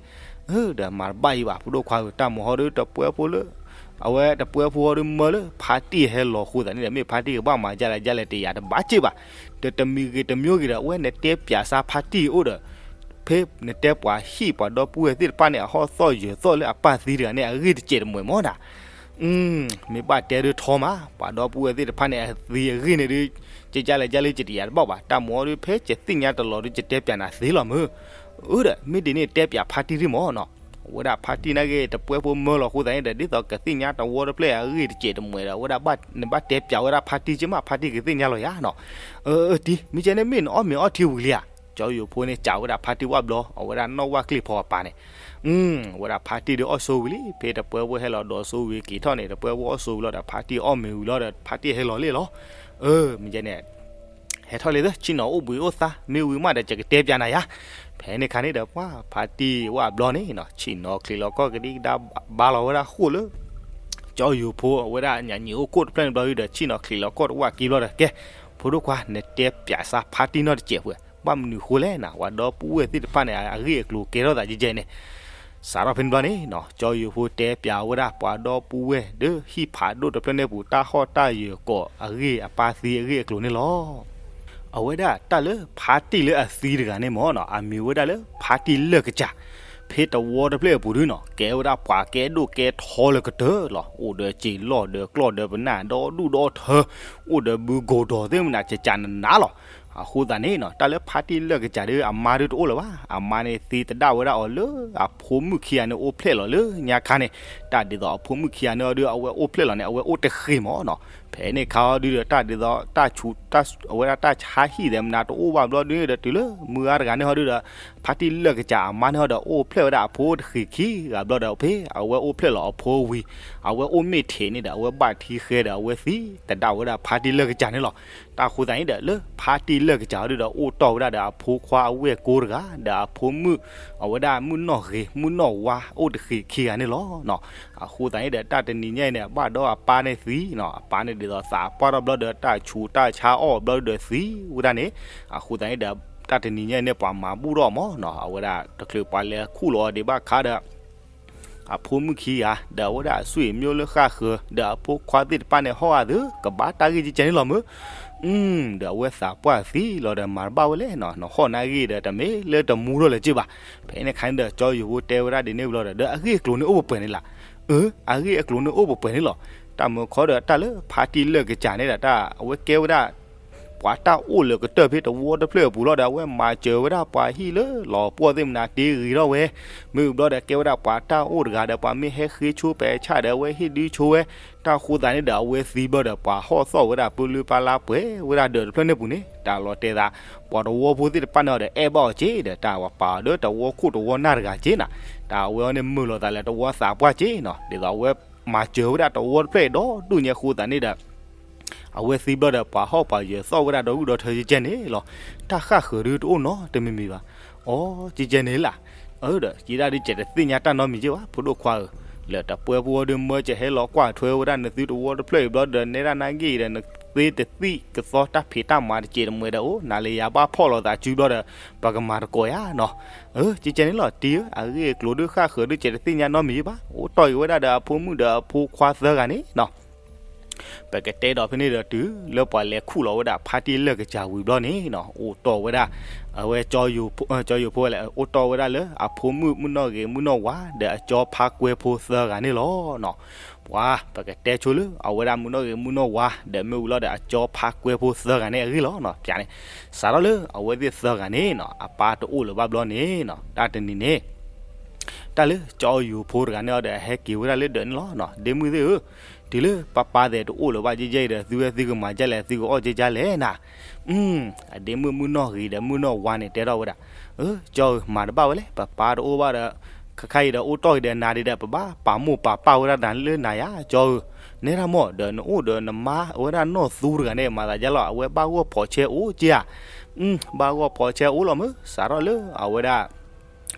ဒီးမၤတဘၣ်အံၤဘၣ် ဖိဒိၣ်ခွါဧၢ, တၢ်မၤဟီဒု တပှဲဖိလၢ အဝဲတပှဲဖိအီၤဒုးမၢလၢဖါတံၢ်ဟဲလီၤအဃိသတးန့ၣ်ဒီး မ့ၢ်ဖါတံၢ်ကဘၣ်မၤဒ်လဲၣ်ဒ်လဲၣ်တယာ်တဘၣ်စ့ၢ်ဘၣ်. တတမံၤဂ့ၤတမံၤဂ့ၤဒီး အဝဲနတဲပၠးစါဖါတံၢ်အိၣ်ဒီး ဖဲနတဲပှၤဟံၣ်ပှၤဒီပုၢ်ဝဲၢ်သ့ၣ်တဖၣ်န့ၣ် အဟီၣ်သီၣ်ယၢၤသီၣ်လၢအပၢ်သံတဂၤန့ၣ် အဂ့ၢ်တစဲးတမှဲၤမၢနၤ. မ့ၢ်ဘၣ်တဲဒုးထီမး ပှၤဒီပုၢ်ဝဲၢ်သ့ၣ်တဖၣ်န့ၣ် အသံအဂ့ၢ်န့ၣ်ဒုး ကကလဲၤကလဲၤကတယာ်တဘၣ်ဘၣ်. တၢ်မၤအီၤဒုး ဖဲယသ့ၣ်ညါတလီၤဒုး ယတဲပၠးနၤသ့လီၤမၢ်. အၢဒီး မ့ၢ်ဒ်န့ၣ်တဲပၠးဖါတံၢ်ဒ်မၢ်နီၤ. အဝဲဒၣ်ဖါတံၢ်နာ်က့ တပှဲဖိမၢလီၤအဃိသတးန့ၣ်ဒီး ဒ်သိးကသ့ၣ်ညါတဝီတဖျၢၣ်အဂ့ၢ်တစဲးတမှဲၤဒီး အဝဲဒၣ်ဘၣ် နဘၣ်တဲပၠးဝဲဒၣ်ဖါတံၢ်က့မး ဖါတံၢ်ကသ့ၣ်ညါလီၤယၤနီၤ. အၢ တံၢ် မ့ၢ်ကဲန့ၣ်မ့ၢ်နအီၣ်မ့ၤအီထံဝံၤလံဧါ. ကၠီယိၤဖိန့ၣ် ကးဝဲဒၣ်ဖါတံၢ်ဝၣ်ဘျီ အဝဲဒၣ်နီၣ်ဝၣ်ကျ့ၣ်ဖီအပၢ်န့ၣ် အဝဲဒၣ်ဖါတံၢ်ဒုးအီၣ်ဆိဝံၤလံ ဖဲတပှဲဖိဟဲလီၤဒီးဆိဝံၤက့ၤထီၣ်န့ၣ် တပှဲဖိအီၣ်ဆိဝံၤလီၤဒီး ဖါတံၢ်အီၣ်မ့ၤဝံၤလီၤဒီး ဖါတံၢ်ဟဲလီၤလ့ၣ်လီၤ. အၢ မ့ၢ်ကဲန့ၣ် ဟဲထီၣ်လံသ့ ဆ့ၣ်နီၤအိၣ်ဘှံးအိၣ်သါ မ့ၢ်ဝံၤမးဒီး ယကတဲပၠးနၤယၤ. ဖဲန့ၣ်ခါန့ၣ်ဒီး ပှၤဖါတံၢ်ဝၣ်ဘျီန့ၣ်နီၤ ဆ့ၣ်နီၤချံးလီၤကီၢ်ကဒံကဒါဘါလီၤဝဲဒၣ်ဃိၣ်လၢ ကၠီယိၤဖိအဝဲဒၣ်ညၣ်ညံၣ်အိၣ်ခိၣ်တဖျၢၣ်န့ၣ်ဘျီဒီး ဆ့ၣ်နီၤချံးလီၤကီၢ်တဝၣ်က့ဘျီဒီး ကဲ ဖိဒိၣ်ခွါ နတဲပၠးစါဖါတံၢ်နီတစဲးဖဲ ဘၣ်မနုၤဃိလဲၣ်နၤ ပှၤဒီပုၢ်ဝဲၢ်သ့ၣ်တဖၣ်န့ၣ် အဂ့ၢ်အကျိၤကဲထီၣ်သးကဲကဲန့ၣ် စးထီၣ်ဖဲန့ၣ်ဘျီန့ၣ်နီၤ ကၠီယိၤဖိတဲပၠးဝဲဒၣ်ပှၤဒီပုၢ်ဝဲၢ်ဒီးဟံၣ်ဖးဒိၣ်တဖျၢၣ်န့ၣ်ပူၤ တၢ်ဟီၣ်တၢ်ယၢၤကိးအဂ့ၢ်အပၢ်သံအဂ့ၢ်အကျိၤန့ၣ်လီၤ. အဝဲဒၣ်တၢ်လၢဖါတံၢ်လၢအသံတဂၤန့ၣ်မၢ်နီၤ အမံၤဝဲဒၣ်လၢဖါတံၢ်လၢၢ်ကစၢ် ဖဲတဝီတဖျၢၣ်အပူၤဒုနီၤ ကဲဝဲဒၣ်ပှၤကဲဒိၣ်ကဲထီလၢကတၢၢ်လီၤ. အိၣ်ဒီးစံာ်လီၢ်ဒီးကျီၢ်ဒီးပနၢ်ဒီဒူၣ်ဒီထၢ အိၣ်ဒီးဘုကိၢ်ဒီးသ့ၣ်မနၤ ကကးနးနးလီၤ. အဃိသတးန့ၣ်နီၤ တၢ်လၢဖါတံၢ်လၢၢ်ကစၢ်ဒု အမါဒုတအိၣ်လၢၤဘၣ်. အမါန့ၣ်သံသဒၣ်ဝဲဒၣ်အီၤလၢအဖိမုၣ်ခံဂၤန့ၣ်အိၣ်ဖျဲၣ်လီၤလၢညါခါန့ၣ် တၢ်ဒ်သိးအဖိမုၣ်ခံဂၤန့ၣ်အီၤဒု အဝဲအိၣ်ဖျဲၣ်လီၤန့ၣ် အဝဲအိၣ်တဃ့ၢ်မၢ်နီၤ. ဖဲန့ၣ်ခါအီၤဒုဒီး တၢ်ဒ်သိးတၢ်ဆူး အဝဲဒၣ်တၢ်ဆါဟံၣ်သ့ၣ်မနၤတအိၣ်ဘၣ်ဘျီဒုဒီး တုၤလၢမုၢ်ဂၤတဂၤန့ၣ်ဟီဒုဒီး ဖါတံၢ်လၢၢ်ကစၢ်အမါန့ၣ်ဟီဒီး အိၣ်ဖျဲၣ်ဝဲဒၣ်အဖိတဃ့ၢ်ခံဂၤဘျီဒီး ဖဲအဝဲအိၣ်ဖျဲၣ်လီၤအဖိဝံၤ အဝဲအိၣ်မ့ၢ်ထံးန့ၣ်ဒီး အဝဲဘၣ်ထံဃဲဒီး အဝဲသံသဒၣ်ဝဲဒၣ်ဖါတံၢ်လၢၢ်ကစၢ်န့ၣ်လီၤ. တၢ်ဃိသတးန့ၣ်ဒီး လၢဖါတံၢ်လၢၢ်ကစၢ်ဟီဒုဒီး အိၣ်တီၢ်ဝဲဒၣ်ဒီးအဖိခွါအဝဲၢ်ကိတဂၤ ဒီးအဖိမုၣ် အဝဲဒၣ်မုၣ်နီၢ်ဂ့ၤ မုၣ်နီၢ်ဝါ အိၣ်တဃ့ၢ်ခံဂၤန့ၣ်လီၤ. အဃိသတးန့ၣ်ဒီး တၢ်တနံၤညါအံၤန့ၣ် အဘၣ်ဒီးအပၢ်န့ၣ်သံနီၤ အပၢ်န့ၣ်ဒ်သိးသးပှၢ်ထီၣ်ဘျီဒီး တၢ်ဆူးတၢ်ဆါအီၣ်ဘျီဒီးသံဝဲဒၣ်န့ၣ် အဃိသတးန့ၣ်ဒီး တၢ်တနံၤညါအံၤန့ၣ် ပှၤမၤဘူၣ်ထီၣ်မၢ်နီၤ အဝဲဒၣ်တချုးပှၤလဲၤခူၣ်လီၤအီၤဒံးဘၣ်ခါဒီး အဖိမုၣ်ခံဂၤ ဒီးအဝဲဒၣ်အဆွေမျိုးလၢဃၣ်ဃၢၤ ဒီးအဖိခွါသ့ၣ်တဖၣ်န့ၣ် ဟီၣ်အသးကဘၣ်တၢ်ဂ့ၢ်ကဲကဲန့ၣ်လီၤမၢ်. ဒီးအဝဲသးပှၢ်သံလီၤဒီး မၤတဘၣ်ဝဲလဲၣ်နီၤ နဟီၣ်နၤဂ့ၢ်ဒီးတမ့ၢ်လၢတမူထီၣ်လၢၤက့ဘၣ်. ဖဲန့ၣ်ခါန့ၣ်ဒီး ကၠီယိၤဖိတဲဝဲဒၣ်ဒ်န့ၣ်ဘျီဒီး ဒီးအဂ့ၢ်အကျိၤန့ၣ်အိၣ်ပှဲၤပှဲၤန့ၣ်လီၤ. အၢ အဂ့ၢ်အကျိၤန့ၣ်အိၣ်ပှဲၤပှဲၤန့ၣ်လီၤ. တၢ်မၢခီဒီးတၢ်လၢဖါတံၢ်လၢၢ်ကစၢ်န့ၣ်ဒီး တၢ်အဝဲကဲဝဲဒၣ် ပှၤတၢ်အိၣ်လၢကတၢၢ်ဖဲတဝီတဖျၢၣ်အပူၤလီၤဒီး အဝဲမၤစၢၤဝဲဒၣ်ပှၤဟံၣ်လၢလီၤပှီၢ်သ့ၣ်မနၤတ့ဂ့ၤထီၣ်ဝဲ မ့ၢ်ဘျီဒီးကဲဝဲဒၣ်ပှၤတၢ်အိၣ်တဂၤဒီး ပှၤမ့ၢ်ဟဲဃ့ဆိပဲာ်ဆၣ်ဒီး အဝဲဟ့ၣ်ဒုးဆိဝဲ. တၢ်ဃိသတးန့ၣ်ဒီး အဝဲသံဘျီဒီး ပှၤဟီၣ်သီၣ်ဝဲဒၣ်ပၢလုၢ်ပၢ်လါပှဲၤဝဲဒၣ်ဒီးတဖျၢၣ်န့ၣ်ပူၤန့ၣ် တၢ်လီၤတဲာ်သး ပှၤတဝီဖိသ့ၣ်တဖၣ်န့ၣ်ဒီး အဲၣ်ဘၣ်အီၤက့ၤဒီး တၢ်ပာ်အီၤဒီးတဝီခိၣ်တဝီနၢ်တဂၤက့ၤနီၤ. တၢ်အဝဲအီၤန့ၣ်မုာ်လိာ်သးလၢတဝီသးပှၢ်က့ၤနီၤ ဒ်သိးအဝဲမၤစၢၤဝဲဒၣ်တဝီတဖျၢၣ်ဒီဒူၣ်ညါအဃိသတးန့ၣ်ဒီး အဝဲသံဘျီဒီး ပှၤဟီၣ်ပှၤယၢၤသီၣ်ဝဲဒၣ်ဒီဒူၣ်ဒီထၢကဲကဲန့ၣ်လီၤ. တၢ်ဃၣ်ဃၢၤဒုတအိၣ်နီတမံၤမံၤဘၣ်. အိ ကဲကဲန့ၣ်လၢ အၢဒီး ယဲဒၣ်ဒုးကဲတသ့ၣ်ညါတၢ်နီတမံၤက့ၤဘၣ် ဖိဒိၣ်ခွါဧၢ, လၢတပှဲဖိအီၤဒုးမၢကဟဲလီၤကွၢ်ထွဲဝဲဒၣ်နသုတဝီတဖျၢၣ်အံၤဘျီဒီး နဲဒၣ်နၢ်ဂ့ၢ်ဒီး နသ့တသံၣ်ကသီတၢ်ဖံးတၢ်မၤတစဲးတမှဲၤဒီး အိၣ်နၤလၢယၤဘၣ်ဖီၣ်လိာ်သးစုဘျီဒီး ပကမၤသကိးယၤနီၤ. အၢ ကဲကဲန့ၣ်လီၤ တံၢ်ဧၢ, အဂ့ၢ်အကျိၤဒုးဃၣ်ဃၢၤဒုးကဲတသ့ၣ်ညါနီတမံၤဘၣ်. အိၣ်တီၢ်က့ၤဝဲဒၣ်ဒီးအဖိမုၣ်ဒီးအဖိခွါသၢဂၤန့ၣ်နီၤ. ပကတဲဒီးဖဲန့ၣ်ဒီးတုၤလၢပှၤလဲၤခူၣ်လီၤဝဲဒၣ် ဖါတံၢ်လၢၢ်ကစၢ်ဝံၤဘျီန့ၣ်နီၤ အိၣ်တီၢ်ဝဲဒၣ် အဝဲ ကၠီယိၤဖိဝဲလဲၣ် အိၣ်တီၢ်ဝဲဒၣ်လၢအဖိမုၣ်မုၣ်နီၢ်ဂ့ၤမုၣ်နီၢ်ဝါ ဒီးအကၠီဖါကွဲဖိသၢဂၤန့ၣ်လီၤနီၤ. ပှၤ ပကတဲဆိလၢအဝဲဒၣ်မုၣ်နီၢ်ဂ့ၤမုၣ်နီၢ်ဝါ ဒီးမ့ၢ်ဝံၤလီၤဒီးအကၠီဖါကွဲဖိသၢဂၤန့ၣ်အဂ့ၢ်လီၤနီၤ. ပျးန့ၣ် စးထီၣ်လၢအဝဲသ့ၣ်သၢဂၤန့ၣ်နီၤ အပၢ်တအိၣ်လၢၤဘၣ်ဘျီန့ၣ်နီၤ တၢ်တနံၤန့ၣ် တၢ်လၢကၠီယိၤဖိတဂၤန့ၣ်အီၤဒီး အဟဲက့ၤဝဲဒၣ်လၢဒၢးန့ၣ်လီၤနီၤ. ဒ့မုၣ်သ့ၣ်ဧၢ, တုၤလၢပၢ်ပၢ်သဲးတအိၣ်လၢၤဘၣ်ကဲကဲအံၤဒီး သုဝဲသုကမၤဒ်လဲၣ် သုကအီၣ်ကဲကဲလဲၣ်နၤ. အဒ့မုၣ်မုၣ်နီၢ်ဂ့ၤဒီးမုၣ်နီၢ်ဝါန့ၣ်တဲထီၣ်ဝဲဒၣ်, အၢ ကၠီဧၢ မၤတဘၣ်ဝဲလဲၣ် ပၢ်ပၢ်တအိၣ်ဘၣ်ဒီး ခါခါအံၤဒီးအိၣ်တီၢ်က့ၤဒီးနၤဒ်ဒီး ပဘၣ်ပာ်မိၢ်ပာ်ပၢ်ဝဲဒၣ်နၤလၢနၤယါ ကၠီဧၢ. နဲဒၣ်မ့ၢ်ဒီးနအိၣ်ဒီးနမါဝဲဒၣ်နီၢ်သူတဂၤန့ၣ် မၤသးဒ်လဲၣ် အဝဲဘၣ်ဂီၢ်ဖီးဆဲအိၣ်က့ဧါ. ဘၣ်ဂီၢ်ဖီးဆဲအိၣ်လီၤမၢ် စးထီၣ်လၢအဝဲဒၣ်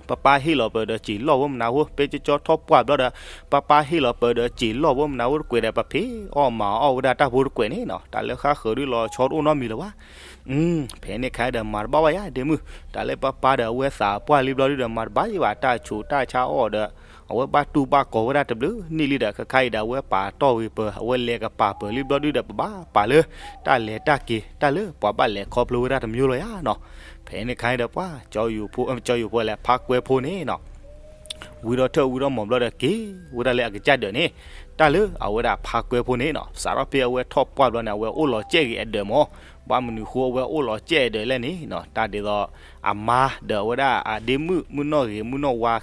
ပၢ်ပၢ်ဟ့ၣ်လီၤပၢၤဒီးစံာ်လီၢ်ဖိမနုၤဖိ ပဲကၠီကၠီထီၣ်ပှၢ်ဘျီဒီး ပၢ်ပၢ်ဟ့ၣ်လီၤပၢၤဒီးစံာ်လီၢ်ဖိမနုၤဖိတကွဲးဒီး ပဖံးအီၣ်မၤအီၣ်ဝဲဒၣ်တၢ်ဖိတကွဲးန့ၣ်နီၤ. တၢ်လၢဃၣ်ဃၢၤဒုးလီၤဆီတအိၣ်နီတမံၤလၢၤဘၣ်. ဖဲန့ၣ်ခါဒီးမၤတဘၣ်ဘၣ်ယါဒ့မုၣ်, တၢ်လၢပၢ်ပၢ်ဒီးအဝဲသးပှၢ်လံဘျီဒုးဒီး မၤတဘၣ်ယဘၣ် တၢ်ဆူးတၢ်ဆါအီၣ်ဒီး အဝဲဘၣ်တူၢ်ဘၣ်ကီၤဝဲဒၣ်တဘျုးနံၣ်လံဒီး ခဲခါအံၤဒီး အဝဲပာ်တီၢ်ဝံၤပၢၤ အဝဲလဲၤကပာ်ပၢၤလံဘျီဒုဒီး ပဘၣ်ပာ်လၢ တၢ်လဲၤတၢ်က့ၤ တၢ်လၢပှၤဘၣ်လဲၤခီဖျိဝဲဒၣ်တမံၤလီၤယါနီၤ. ဖဲန့ၣ်ခါအံၤဒီး ပှၤ ကၠီယိၤဖိလဲၣ် ဖါကွဲဖိန့ၣ်နီၤ ဝံထီၣ်ထၢၣ်ဝံထီၣ်မီၤဘျီဒီး က့ၤဝဲဒၣ်လၢအကစၢ်ဒၢးန့ၣ်, တၢ်လၢအဝဲဒၣ်ဖါကွဲဖိန့ၣ်နီၤ စးထီၣ်ဖဲအဝဲထီၣ်ပှၢ်ဘျီန့ၣ် အဝဲအိၣ်လီၤကဲၣ်ဂ့ၤအဒၢးမး, ဘၣ်မနုၤဃိအဝဲအိၣ်လီၤကဲၣ်အဒၢးလဲၣ်န့ၣ်နီၤ တၢ်ဒ်သိး အမါဒီးအဝဲဒၣ်အဒ့မုၣ် မုၣ်နီၣ်ဂ့ၤ မုၣ်နီၣ်ဝါ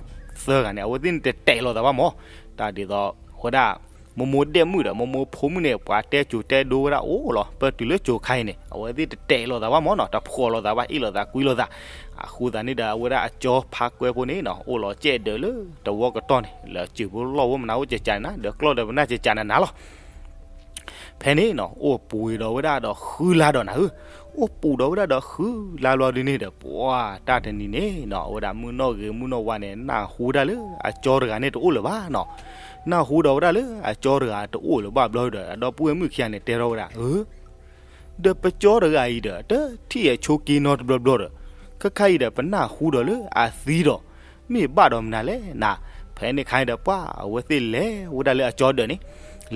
သၢဂၤန့ၣ် အဝဲသ့ၣ်န့ၣ်တတဲာ်လိာ်သးဘၣ်မး, တၢ်ဒ်သိး အဝဲဒၣ် မိၢ်မိၢ်ဒဲၣ်မုၣ်ဒီး မိၢ်မိၢ်ဖိမုၣ်န့ၣ် ပှၤတဲစိၤတဲဒိဝဲဒၣ်အိၣ်လီၤ ပၢၢ်တုၤလၢစိၤခါအံၤန့ၣ် အဝဲသ့ၣ်တတဲာ်လိာ်သးဘၣ်မးနီၤ တဖှီၣ်လိာ်သးဘၣ် အ့ၣ်လိာ်သးကွံလိာ်သး, အဃိသတးန့ၣ်ဒီး အဝဲဒၣ်အကၠီဖါကွဲဖိန့ၣ်နီၤ အိၣ်လီၤကဲၣ်ဒၢးလၢတဝီကတီၢ်န့ၣ် လၢစၢၤဖိလီၢ်ဖိမနုၤအိၣ်ကကးန့ၣ်နၤ ဒီးကျီၢ်ဒီးပနၢ်ကကးနၤနၤလီၤ. ဖဲန့ၣ်နီၤ အိၣ်ပူၤဒီးဝဲဒၣ်ဒီးဃုလါဒီးနၤဧၢ, အိၣ်ပူၤဒီးဝဲဒၣ်ဒီးဃုလါဘျီဒုန့ၣ်ဒီး ပှၤတၢ်တနံၤန့ၣ်နီၤ အဝဲဒၣ်မုၣ်နီၣ်ဂ့ၤမုၣ်နီၣ်ဝါန့ၣ် နၢ်ဟူဒၣ်လၢအကၠီတဂၤန့ၣ်တအိၣ်လၢၤဘၣ်နီၤ. နၢ်ဟူဒီးဝဲဒၣ်လၢအကၠီတဂၤတအိၣ်လၢၤဘၣ်ဘျီဒီး အဒီပုၢ်ဝဲၢ်မုၣ်ခံဂၤန့ၣ် တဲထီၣ်ဝဲဒၣ် ဧၢ ဒီးပကၠီတဂၤအံၤဒီး တထံၣ်အဆိးက့နီတဘျီဘျီဒီး ခဲခါအံၤဒီး ပနၢ်ဟူဒီးလၢအသံဒီး မ့ၢ်ဘၣ်ဒီးမနုၤလဲၣ်နၤ. ဖဲန့ၣ်ခါအံၤဒီး ပှၤအဝဲသ့ၣ်လဲၤဝဲဒၣ်လၢအကၠီဒၢးန့ၣ်,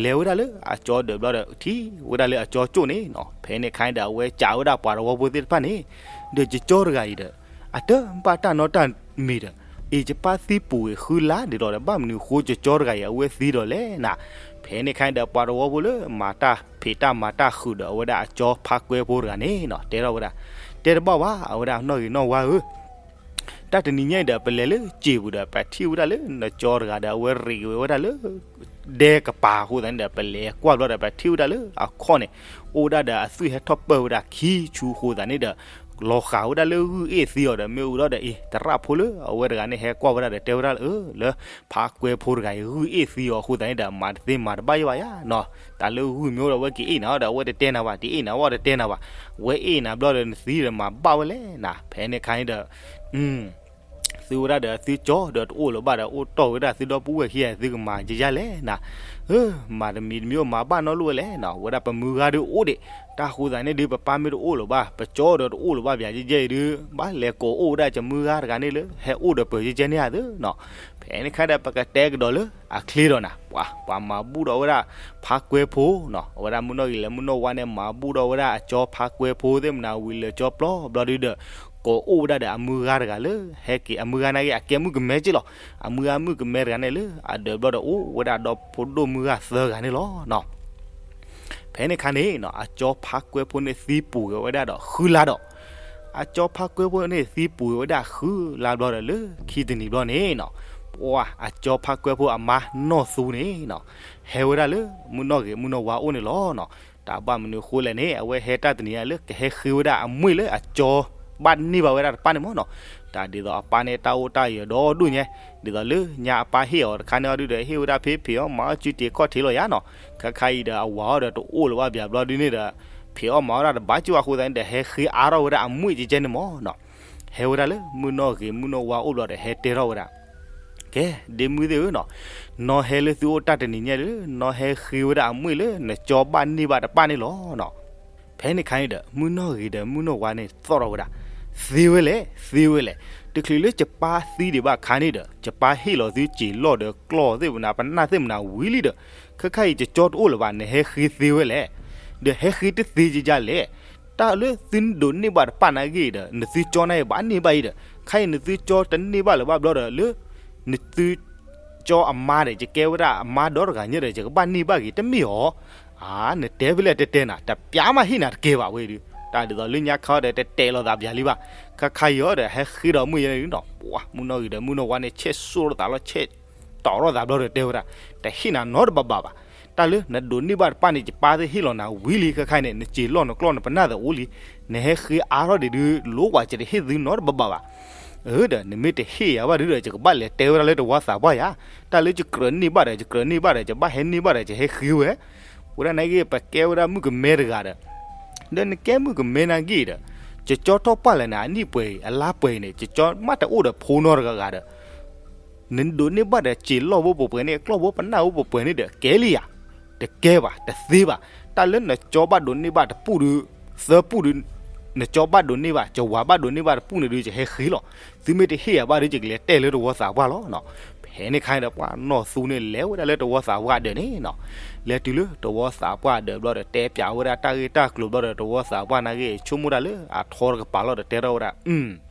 လဲၤဝဲဒၣ်လၢအကၠီဒၢးဘျီဒီး ထံၣ်ဝဲဒၣ်လၢအကၠီကၠိၣ်န့ၣ်နီၤ. ဖဲန့ၣ်ခါအံၤဒီး အဝဲစံးဝဲဒၣ်ပှၤတဝီဖိသ့ၣ်တဖၣ်န့ၣ်, ဒီးယကၠီတဂၤအံၤဒီး အတဘၣ်တၢ်နီတမံၤဒီး အံၤယပၢ်သံပူၤဂ့ၤ ဃုလါဒ်သိးဒီး ဘၣ်မနုၤဃိယကၠီတဂၤအံၤ အဝဲသံဒီးလဲၣ်နၤ. ဖဲန့ၣ်ခါအံၤဒီး ပှၤတဝီဖိလၢမၤတၢ်ဖံးတၢ်မၤတၢ်ဃုာ်ဒီး အဝဲဒၣ်အကၠီဖါကွဲဖိတဂၤန့ၣ်နီၤ တဲထီၣ်ဝဲဒၣ်, တဲတဘၣ်ဘၣ် အဝဲဒၣ်နီၣ်ဂံၢ်နီၣ်ဝါဧၢ တၢ်တနံၤညါအံၤဒီး ပလဲၤလၢစံာ်ပူၤဒီး ပထံၣ်ဝဲဒၣ်လၢနကၠီတဂၤဒီး အဝဲရံးက့ၤဝဲဒၣ်လၢ ဒဲကပၤအဃိသတးန့ၣ်ဒီး ပလဲၤကွၢ်ဘျီဒီး ပထံၣ်ဝဲဒၣ်လၢအခီၣ်န့ၣ် အိၣ်ဝဲဒၣ်ဒီးအသွံၣ်ဟဲထီၣ်ပၢၢ်ဝဲဒၣ်ခံဆူအဃိသတးန့ၣ်ဒီး လီၤဃာ်ဝဲဒၣ်လၢဂုၢ်အ့ၣ်သံအီၤဒီး မ့ၢ်အူဒီးအံၤ သရၣ်ဖိလၢအဝဲတဂၤန့ၣ် ဟဲကွၢ်ဝဲဒၣ်ဒီး တဲဝဲဒၣ်လၢ အၢ လၢဖါကွဲဖိတဂၤအံၤ ဂုၢ်အ့ၣ်သံအီၤအဃိသတးန့ၣ်ဒီး မၤတသ့မၤတဘၣ်ယဲၢ်ဘၣ်ယါနီၤ. တၢ်လၢဂုၢ်မ့ၢ်အိၣ်ဒီး အဝဲက့ၤအ့ၣ်နၤအီၤဒီး အဝဲတတဲနၤဘၣ်, တအ့ၣ်နၤအီၤတတဲနၤဘၣ်, အဝဲအ့ၣ်နၤဘျီဒီး နသံဒီးမၤဘၣ်ဝဲလဲၣ်နၤ. ဖဲန့ၣ်ခါန့ၣ်ဒီး သုဝဲဒၣ်ဒီးသုကၠီဒီးတအိၣ်လၢၤဘၣ်ဒီး အိၣ်တီၢ်ဝဲဒၣ်သုဒီပုၢ်ဝဲၢ်ခံဂၤ သုကမၤယဲၢ်ယဲၢ်လဲၣ်နၤ. မၤတမံၤတမံၤအိၣ်မၤဘၣ်နီတလိၣ်ဝဲလဲၣ်နီၤ. ဝဲဒၣ်ပမုၢ်ဂၤဒုးအိၣ်ဒံး, တၢ်ဃိသတးန့ၣ်ဒုး ပပၢ်မ့ၢ်တအိၣ်လၢၤဘၣ် ပကၠီဒီးတအိၣ်လၢၤဘၣ် ပယဲၢ်ယဲၢ်အံၤဒုး ဘၣ်လဲၤကိးအိၣ်ဝဲဒၣ်ယမုၢ်ဂၤတဂၤန့ၣ်လၢ ဟဲအိၣ်ဒီးပၢၤယဲၢ်ယဲၢ်န့ၣ်ဧါသ့နီၤ. ဖဲန့ၣ်ခါဒီး ပကတဲကဒီးလၢအချ့ဒီးနၤ, ပှၤ ပှၤမၤဘူၣ်ဒီးဝဲဒၣ်ဖါကွဲဖိနီၤ, အဝဲဒၣ်မုၢ်နီၣ်ဂံၢ်လၢမုၢ်နီၣ်ဝါန့ၣ် မၤဘူၣ်ဒီးဝဲဒၣ်အကၠီဖါကွဲဖိသ့ၣ်မနၤဝံၤလၢာ်ကၠီပျီဘျီဒုဒီး ကိးအိၣ်ဝဲဒၣ်ဒီးအမုၢ်ဂၤတဂၤလၢ ဟဲက့ၤ အမုၢ်ဂၤနာ်က့ အကဲမုၣ်ကမဲက့လီၤ, အမုၢ်ဂၤမုၣ်ကမဲတဂၤန့ၣ်လၢအဒၢးဘျီဒီး အိၣ်ဝဲဒၣ်ဒီဖိဒိၣ်မုၢ်ဂၤသၢဂၤန့ၣ်လီၤနီၤ. ဖဲန့ၣ်ခါန့ၣ်နီၤ အကၠီဖါကွဲဖိန့ၣ်သံပူၤဂ့ၤဝဲဒၣ်ဒီးဃုလါဒီး, အကၠီဖါကွဲဖိန့ၣ်သံပူၤဂ့ၤဝဲဒၣ်ဃုလါဘျီဒီး လၢခံတနံၤဘျီန့ၣ်နီၤ, ပှၤအကၠီဖါကွဲဖိအမါနီၢ်သူန့ၣ်နီၤ, ဟဲဝဲဒၣ်လၢမုၢ်နီၣ်ဂ့ၤမုၢ်နီၣ်ဝါအိၣ်န့ၣ်လီၤနီၤ. တၢ်ဘၣ်မနုၤဃိလဲၣ်န့ၣ် အဝဲဟဲတၢ်တနံၤညါလၢ ကဟဲဃ့ဝဲဒၣ်အမှံၣ်လၢအကၠီဘၣ်န့ၢ်ဘၣ်ဝဲဒၣ်တပၣ်န့ၣ်မးနီၤ. တၢ်ဒ်သိးအပၢ်န့ၣ် တၢ်အိၣ်တၢ်ယၢၤဒီဒူၣ်ညါ, ဒ်သိးလၢညါအပၢ်ဟ့ၣ်အီၤတခါန့ၣ်အီၤဒုဒီး ဟ့ၣ်ဝဲဒၣ်ဖဲဖံးအီၣ်မၤအီၣ်စုတ့ၢ်ခီၣ်ထံးလီၤယါနီၤ. ခဲခါအံၤဒီး အဝၤအီၤဒီးတအိၣ်လၢၤဘၣ်ဘၣ်ဘျီဒုန့ၣ်ဒီး ဖံးအီၣ်မၤအီၣ်ဒၣ်တဘၣ်ကၠိၣ်အဃိသတးန့ၣ်ဒီး ဟဲဃ့အါထီၣ်ဝဲဒၣ်အမှံၣ်ကဲကဲန့ၣ်မးနီၤ. ဟဲဝဲဒၣ်လၢမုၢ်နီၣ်ဂ့ၤမုၢ်နီၣ်ဝါအိၣ်ဘျီဒီး ဟဲတဲထီၣ်ဝဲဒၣ်, ကဲ ဒ့မုၢ်သ့ၣ်ဧၢနီၤ, နီၢ်ဟဲလၢသုအိၣ်တၢ်တနံၤညါလၢ နီၢ်ဟဲဃ့ဝဲဒၣ်အမှံၣ်လၢနကၠီဘၣ်န့ၢ်ဘၣ်တပၣ်န့ၣ်လီၤနီၤ. ဖဲန့ၣ်ခါန့ၣ်ဒီး မုၢ်နီၣ်ဂ့ၤဒီးမုၢ်နီၣ်ဝါန့ၣ်သီၣ်ထီၣ်ဝဲဒၣ်, သ့ဝဲလဲၣ် သ့ဝဲလဲၣ်, တချုးလၢယပၢ်သံဒံးဘၣ်ခါန့ၣ်ဒီး ယပၢ်ဟ့ၣ်လီၤသုစံာ်လီၢ်ဒီးကျီၢ်သ့ၣ်မနၤ ပနၢ်သ့ၣ်မနၤဝံၤလံဒီး ခဲခါအံၤယကၠီတအိၣ်လၢၤဘၣ် နဟဲဃ့သ့ဝဲလဲၣ်, ဒီးဟဲဃ့တသ့ယယါလဲၣ်. တၢ်လၢသုဒိးန့ၢ်ဘၣ်တပၣ်နာ်က့ဒီး နသုကၠီနာ်က့ဘၣ်န့ၢ်ဘၣ်အံၤဒီး ခါအံၤနသုကၠီတန့ၢ်ဘၣ်လၢၤဘၣ်ဘျီဒီး လၢနသုကၠီအမါဒီး ယကဲဝဲဒၣ်အမါဒီတဂၤညါဒီး ယကဘၣ်န့ၢ်ဘၣ်ဂ့ၤ တမ့ၢ်အီၤ. အါ နတဲဖဲလဲၣ်တဲတဲနၤ တပျးမးဟ့ၣ်နၤတကဲဘၣ်ဝဲဒုး. တၢ်ဒ်သိးလၢညါခါဒီး တတဲလိာ်သးပျးလံဘၣ်. ခါခါအံၤအီၤဒီး ဟဲဃ့ဒီးမုၢ်ယဲန့ၣ်နီၤ ပှၤမုၢ်နီၣ်ဂံၢ်ဒီးမုၢ်နီၣ်ဝါန့ၣ် ဆဲးစိၢ်ထီၣ်သးလီၤ ဆဲးတီၤထီၣ်သးဘျီဒီး တဲဝဲဒၣ် တဟ့ၣ်နၤနီတဘၣ်ဘၣ်ဘၣ်. တၢ်လၢနဒိးန့ၢ်ဘၣ်တပၣ်န့ၣ် ယပၢ်သ့ၣ်ဟ့ၣ်လီၤနၤဝံၤလံ ခဲခါအံၤန့ၣ် နစံာ်လီၢ်နကျီၢ်နပနၢ်သ့ၣ်အိၣ်လံ. နဟဲဃ့အါထီၣ်ဒံးဒုး လိၣ်ဝဲ ယတဟ့ၣ်သုနီတဘၣ်ဘၣ်ဘၣ်. အၢ ဒီးနမ့ၢ်တဟ့ၣ်ယၤဘၣ်ဒုးဒီး ယကဘၣ်လဲၤတဲဝဲဒၣ်လၢတဝီသးပှၢ်ယၤ. တၢ်လၢယကြၢးန့ၢ်ဘၣ်ဒီး ယကြၢးန့ၢ်ဘၣ်ဒီး ယဘၣ်ဟဲန့ၢ်ဘၣ်ဒီး ယဟဲဃ့ဝဲ ဝဲဒၣ်နာ်က့ ပကဲဝဲဒၣ်မုၣ်ကမဲတဂၤဒီး ဒီးနကဲမုၣ်ကမဲနာ်က့ဒီး ယကၠီထီၣ်ပှၢ်လဲၣ်န့ၣ် အနံၣ်ပှဲၤအံၤ အလါပှဲၤအံၤန့ၣ် ယကၠီမ့ၢ်တအိၣ်ဒီးဖိနီတဂၤဂၤဒီး နဒိးန့ၢ်ဘၣ်ဒီးစံာ်လီၢ်ဖိပှဲၤပှဲၤန့ၣ် ကျီၢ်ဖိပနၢ်ဖိပှဲၤပှဲၤန့ၣ်ဒီး ကဲလံယၤ, တကဲဘၣ် တသ့ဘၣ်. တၢ်လၢနကၠီဘၣ်ဒိးန့ၢ်ဘၣ်တပူၣ်ဒုး သၢပူၣ်ဒုး နကၠီဘၣ်ဒိးန့ၢ်ဘၣ် ယဝၤဘၣ်ဒိးန့ၢ်ဘၣ်တပူၣ်န့ၣ်ဒုး ယဟဲဃ့လီၤ. သုမ့ၢ်တဟ့ၣ်ယၤဘၣ်ဒုး ယကလဲၤတဲလၢတဝီသးပှၢ်လီၤ. ဖဲ ဖဲန့ၣ်ခါန့ၣ်ဒီး ပှၤနီၢ်သူန့ၣ်လဲၤဝဲဒၣ်လၢတဝီသးပှၢ်ဒၢးန့ၣ်နီၤ. လဲၤတုၤလၢတဝီသးပှၢ်ဒၢးဘျီဒီး တဲပၠးဝဲဒၣ်တၢ်ဂ့ၢ်တၢ်ကျိၤဘျီဒီး တဝီသးပှၢ်နာ်က့ ဆိကမိၣ်တၢ်လၢအထီတကပၤလီၤဒီး တဲထီၣ်ဝဲဒၣ်,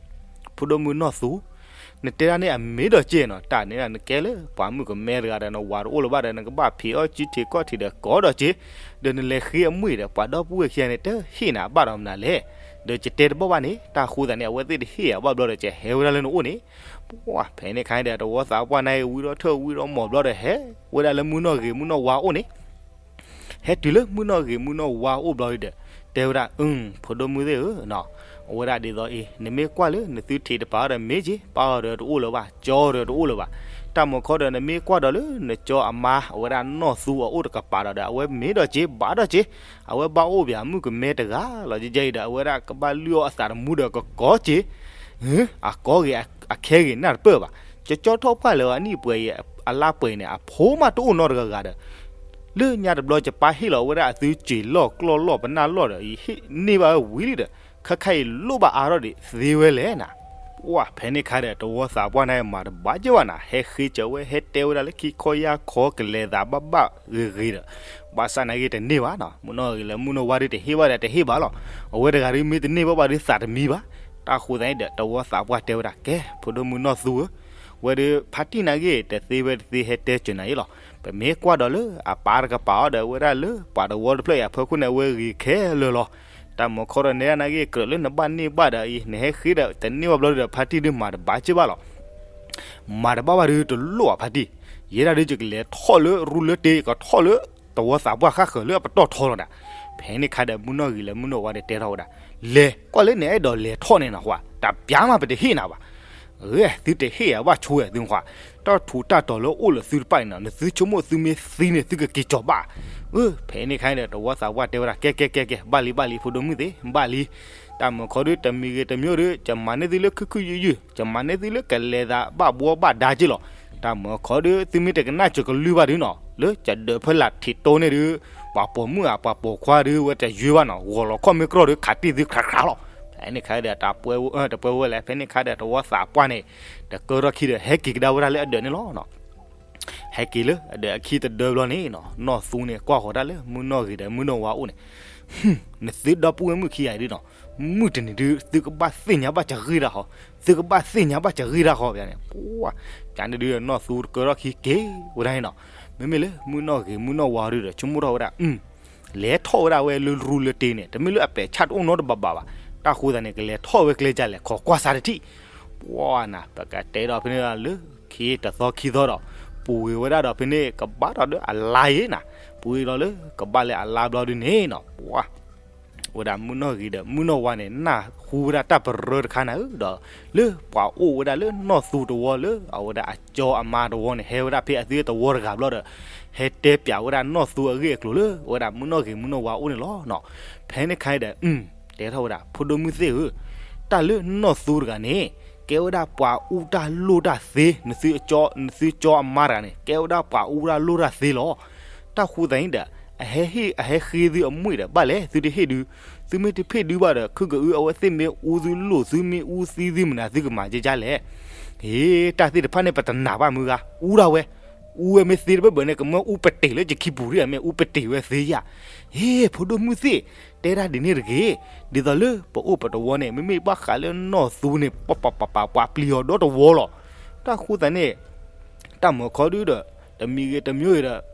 ဖိဒိၣ်မုၣ်နီၢ်သူ နတဲဒၣ်န့ၣ်အမ့ၢ်ဒီးက့နီၤ, တၢ်န့ၣ်နကဲလၢပှၤမုၣ်ကမဲတဂၤဒီး နဝၤတအိၣ်လၢၤဘၣ်ဒီး နကဘၣ်ဖံးအီၣ်စုထံးကီၢ်ထံးဒီးကိးဒီးက့, ဒီးနလဲၤဃ့အမုၢ်ဒီး ပှၤဒီပုၢ်ဝဲၢ်ခံဂၤန့ၣ် တဟ့ၣ်နၤဘၣ်ဒီးမနုၤလဲၣ်. ဒီးယတဲတဘၣ်ဘၣ်န့ၣ် တၢ်ဃိသးန့ၣ် အဝဲသ့ၣ်တဟ့ၣ်အဘၣ်ဘျီဒီး ယဟဲဝဲဒၣ်လၢနအိၣ်န့ၣ်. ပှၤဖဲန့ၣ်ခါန့ၣ်ဒီး တဝီသးပှၢ်နာ်က့ ဝံထီၣ်ထၢၣ်ဝံထီၣ်မီၤဘျီဒီး ဟဲဝဲဒၣ်လၢမုၣ်နီၢ်ဂ့ၤမုၣ်နီၢ်ဝါအိၣ်န့ၣ် ဟဲတုၤလၢမုၣ်နီၢ်ဂ့ၤမုၣ်နီၢ်ဝါအိၣ်ဘျီဒီး တဲဝဲဒၣ်, အု ဖိဒိၣ်မုၣ်သ့ၣ်ဧၢ, အဝဲဒၣ်ဒ်သိးအံၤ နမ့ၢ်ကွၢ်လၢနသုထံးတပၤဒီးမ့ၢ်က့ၤ, ပၢ်အီၤဒီးတအိၣ်လၢၤဘၣ်, ကၠီအီၤဒီးတအိၣ်လၢၤဘၣ်. တၢ်မၤခီဒီး နမ့ၢ်ကွၢ်ဒီးလၢနကၠီအမါ အဝဲဒၣ်နီၢ်သူအအိၣ်တကပၤဒီးဒီး အဝဲမ့ၢ်ဒီးက့ၤ ဘၣ်ဒီးက့ၤ, အဝဲဘၣ်အိၣ်ဘၣ်အမုၣ်ကမဲတဂၤလီၤ. ကဲအံၤဒီး အဝဲဒၣ်ကဘၣ်လုၢ်အီၣ်အသးတမူဒီးကကိးက့ၤ အကိးဂ့ၤအခဲဂ့ၤနၢ်တပၢၢ်ဘၣ်. ကကၠီထီၣ်ပှၢ်လၢအနံၣ်ပှဲၤအံၤ အလါပှဲၤအံၤန့ၣ် အဖိမးတအိၣ်နီတဂၤဂၤဒီး လၢညါတဘျီ ယပၢ်ဟ့ၣ်လီၤဝဲဒၣ်အသုစ့ၤလီၢ်ကျီၢ်လီၢ်ပနၢ်လီၢ်ဒီး ဟ့ၣ်န့ၢ်ဘၣ်ဝဲဝံၤလံဒီး ခဲခါအံၤလိၣ်ဘၣ်အါထီၣ်ဒံးသ့ဝဲလဲၣ်နၤ. ပှၤဖဲန့ၣ်ခါဒီး တဝီသးပှၢ်န့ၣ်မၤတဘၣ်က့ၤဘၣ်နၤ, ဟဲဃ့ကၢၤဝဲ ဟဲတဲဝဲဒၣ်လၢခံခီယါခီ ကလဲၤသးဘၣ်ဘၣ်ဂ့ၤဂ့ၤဒီး ဘၣ်ဆၣ်နာ်က့တန့ၢ်ဘၣ်နီၤ, မုၣ်နီၢ်ဂ့ၤလၢမုၣ်နီၢ်ဝါဒုးတဟ့ၣ်ဘၣ်ဒီးတဟ့ၣ်ဘၣ်လီၤ. အဝဲတဂၤဒုးမ့ၢ်တန့ၢ်ဘၣ်ဘၣ်ဒုးသးတမံဘၣ်. တၢ်ဃိသတးန့ၣ်ဒီး တဝီသးပှၢ်တဲဝဲဒၣ်, ကဲ ဖိဒိၣ်မုၣ်နီၢ်သူဧၢ, ဝဲဒုးဖါတံၢ်နာ်က့ တသ့ဝဲတသ့ဟဲတဲစၢၤနၤအံၤလီၤ. ပမ့ၢ်ကွၢ်ဒီးလၢအပၢ်တကပၤအီၤဒီး အဝဲဒၣ်လၢပှၤတဝီတဖျၢၣ်အံၤအဖီခိၣ်န့ၣ် အဝဲဂ့ၤခဲလၢာ်လီၤ. တၢ်မၤခီဒီးနဲဒၣ်နာ်က့ ကြၢးလၢနဘၣ်န့ၢ်ဘၣ်ဒီးအံၤ နဟဲဃ့ဒီးတန့ၢ်ဘၣ်ဘျီဒီး ဖါတံၢ်ဒုးမၤတဘၣ်က့ၤဘၣ်လီၤ. မၤတဘၣ်ဘၣ်ဒုးတလိၣ်ဘၣ်ဖါတံၢ်, ယဲဒၣ်ဒုးယကလဲၤထီၣ်လၢရူလၢတ့ ယကထီၣ်လၢတဝီသးပှၢ်ဃၣ်ဃၢၤလၢအပတီၢ်ထီလီၤဒီး. ဖဲန့ၣ်ခါဒီး မုၣ်နီၢ်ဂ့ၤလၢမုၣ်နီၢ်ဝါဒီးတဲထီၣ်ဝဲဒၣ်, လဲၤကွၢ်လၢနအဲၣ်ဒိးလဲၤထီၣ်န့ၣ်နၢ်ဟူဧါ, တပျၢ်မးပတဟ့ၣ်နၤဘၣ်. သုတဟ့ၣ်အဘၣ်ဆိဝဲသုနၢ်ဟူဧါ, တၢ်ထူးတၢ်တီၤလၢအိၣ်လၢသုတဖၣ်န့ၣ်နီၤ, နသုဆိကမိၣ်သုမ့ၢ်သံန့ၣ် သုကက့ၤကၠီၤဘၣ်. ဖဲန့ၣ်ခါန့ၣ်ဒီး တဝီသးပှၢ်တဲဝဲဒၣ် ကဲကဲကဲကဲ ဘၣ်လံဘၣ်လံ ဖိဒိၣ်မုၣ်သ့ၣ် ဘၣ်လံ. တၢ်မၤခီဒုး တမံၤဂ့ၤတမံၤဂ့ၤဒီး ယမၤန့ၢ်သုလၢခုခုယုၢ်ယုၢ်, ယမၤန့ၢ်သုလၢကလဲၤသးဘၣ်ဘှီဘၣ်ဒါက့ၤလီၤ. တၢ်မၤခီဒုး သုမ့ၢ်တကနၣ်စၢၤကလုၢ်ဘၣ်ဒုးနီၤ, လၢယဒၢးဖၢလၢ်ထံးတိၢ်န့ၣ်ဒုး ပှၤပိာ်မုၣ်ဧါ ပှၤပိာ်ခွါဒုး ဝဲတယွ့ဘၣ်နီၤ, ဂီၤလီၤခီၣ်မ့ၢ်ကြီဒီး ခးတံၢ်သုခးခးလီၤ. ဖဲန့ၣ်ခါဒီး တပှဲဝဲလဲၣ်, ဖဲန့ၣ်ခါဒီး တဝီသးပှၢ်န့ၣ် တကၢထီၣ်ခံဒီး ဟဲက့ၤကဒါဝဲဒၣ်လၢအဒၢးန့ၣ်လီၤ. ဟဲက့ၤလၢအဒၢးအခံတဒၢဘျီန့ၣ်နီၤ, နီၢ်သူန့ၣ် ကွၢ်ဃီၤတၢ်လၢမုၣ်နီၢ်ဂ့ၤဒီးမုၣ်နီၢ်ဝါအိၣ်န့ၣ်, နသုဒီပုၢ်ဝဲၢ်မုၣ်ခံဂၤအံၤဒုးနီၤ, မုၢ်တနံၤဒုး သုကဘၣ်သ့ၣ်ညါဘၣ်စှၤဂ့ၢ်တၢ်ဃီ, သုကဘၣ်သ့ၣ်ညါဘၣ်စှၤဂ့ၢ်တၢ်ဃီ ပန့ၣ်, ပန့ၣ်ဒုး နီၢ်သူတကၢထီၣ်ခံက့ၤဝဲဒၣ်န့ၣ်နီၤ. မ့မ့ၢ်လၢမုၣ်နီၢ်ဂ့ၤမုၣ်နီၢ်ဝါဒုးဒီး ဆိကမိၣ်ထီၣ်ဝဲဒၣ် လဲၤထီၣ်ဝဲဒၣ်ဝဲလၢရူလၢတ့န့ၣ် တမ့ၢ်လၢအပဲာ်ဆၣ်တအိၣ်နီတဘးဘၣ်ဘၣ်. တၢ်ဃိသတးန့ၣ် ကလဲၤထီၣ်ဝဲကျဲဒ်လဲၣ် ခိးကွၢ်စၢ်တထံၣ်. ပှၤနၤ ပကတဲဒီးဖဲန့ၣ်လၢခံတသီခံသီဒီး ပူၤကွံာ်ဝဲဒၣ်ဒီးဖဲန့ၣ် ကဘၣ်ထီၣ်ဒီးအလါအံၤနၤ, ပူၤကွံာ်ဒီးလၢကဘၣ်လၢအလါဘျီဒုးန့ၣ်နီၤ, ပှၤ ဝဲဒၣ်မုၣ်နီၢ်ဂ့ၤဒီးမုၣ်နီၢ်ဝါန့ၣ် နၢ်ဟူဝဲဒၣ်တၢ်ပရၢတခါနၤဧၢဒီး လၢပှၤအိၣ်ဝဲဒၣ်လၢနီၢ်သူတဝီလၢ အဝဲဒၣ်အကၠီအမါတဝီန့ၣ် ဟဲဝဲဒၣ်ဖဲအသုတဝီတဂၤဘျီဒီး ဟဲတဲပၠးဝဲဒၣ်နီၢ်သူအဂ့ၢ်အကျိၤလၢ အဝဲဒၣ်မုၣ်နီၢ်ဂ့ၤမုၣ်နီၢ်ဝါအိၣ်န့ၣ်လီၤနီၤ. ဖဲန့ၣ်ခါအံၤဒီး တဲထီၣ်ဝဲဒၣ် ဖိဒိၣ်မုၣ်သ့ၣ်ဧၢ, တၢ်လၢနီၢ်သူတဂၤန့ၣ် ကဲဝဲဒၣ်ပှၤအူတၢ်လိၣ်တၢ်သ့, နသုကၠီအမါတဂၤန့ၣ် ကဲဝဲဒၣ်ပှၤအူတၢ်လိၣ်တၢ်သ့လီၤ. တၢ်ဃိသတးန့ၣ်ဒီး အဟဲဟ့ၣ် အဟဲဃ့သုအမုၣ်ဒီး ဘၣ်လဲၣ် သုတဟ့ၣ်ဒုး, သုမ့ၢ်တဟ့ၣ်ဒုးဘၣ်ဒီး ခုကအုအဝဲသ့ၣ်မ့ၢ်အူသုလိၣ် သုမ့ၢ်အူသံသုမနုၤ သုကမၤဒ်လဲၣ်. ဟ့ တၢ်သ့ၣ်တဖၣ်န့ၣ် ပတနာ်ဘၣ်မုၢ်ဂၤ, အူဒၣ်ဝဲ, အူဝဲမ့ၢ်သ့တဘၢဘၢန့ၣ် ကမၢအူပတ့ၢ်လၢယခံပူၤဒ် မ့ၢ်အူပတ့ၢ်ဝဲသ့ဧါ. ဟ့ ဖိဒိၣ်မုၣ်သ့ၣ်, တဲဒၣ်ဒ်န့ၣ်တဂ့ၤ, ဒ်သိးလၢပအိၣ်ပတဝီန့ၣ် မ့မ့ၢ်ဘၣ်ဃးလၢနီၢ်သူန့ၣ် ပပပပပှၤပျံၤအီၤဒီတဝီလီၤ. တၢ်ဃိသတးန့ၣ် တၢ်မၤခီဒုးဒီး တမံၤဂ့ၤတမံၤဂ့ၤဒီး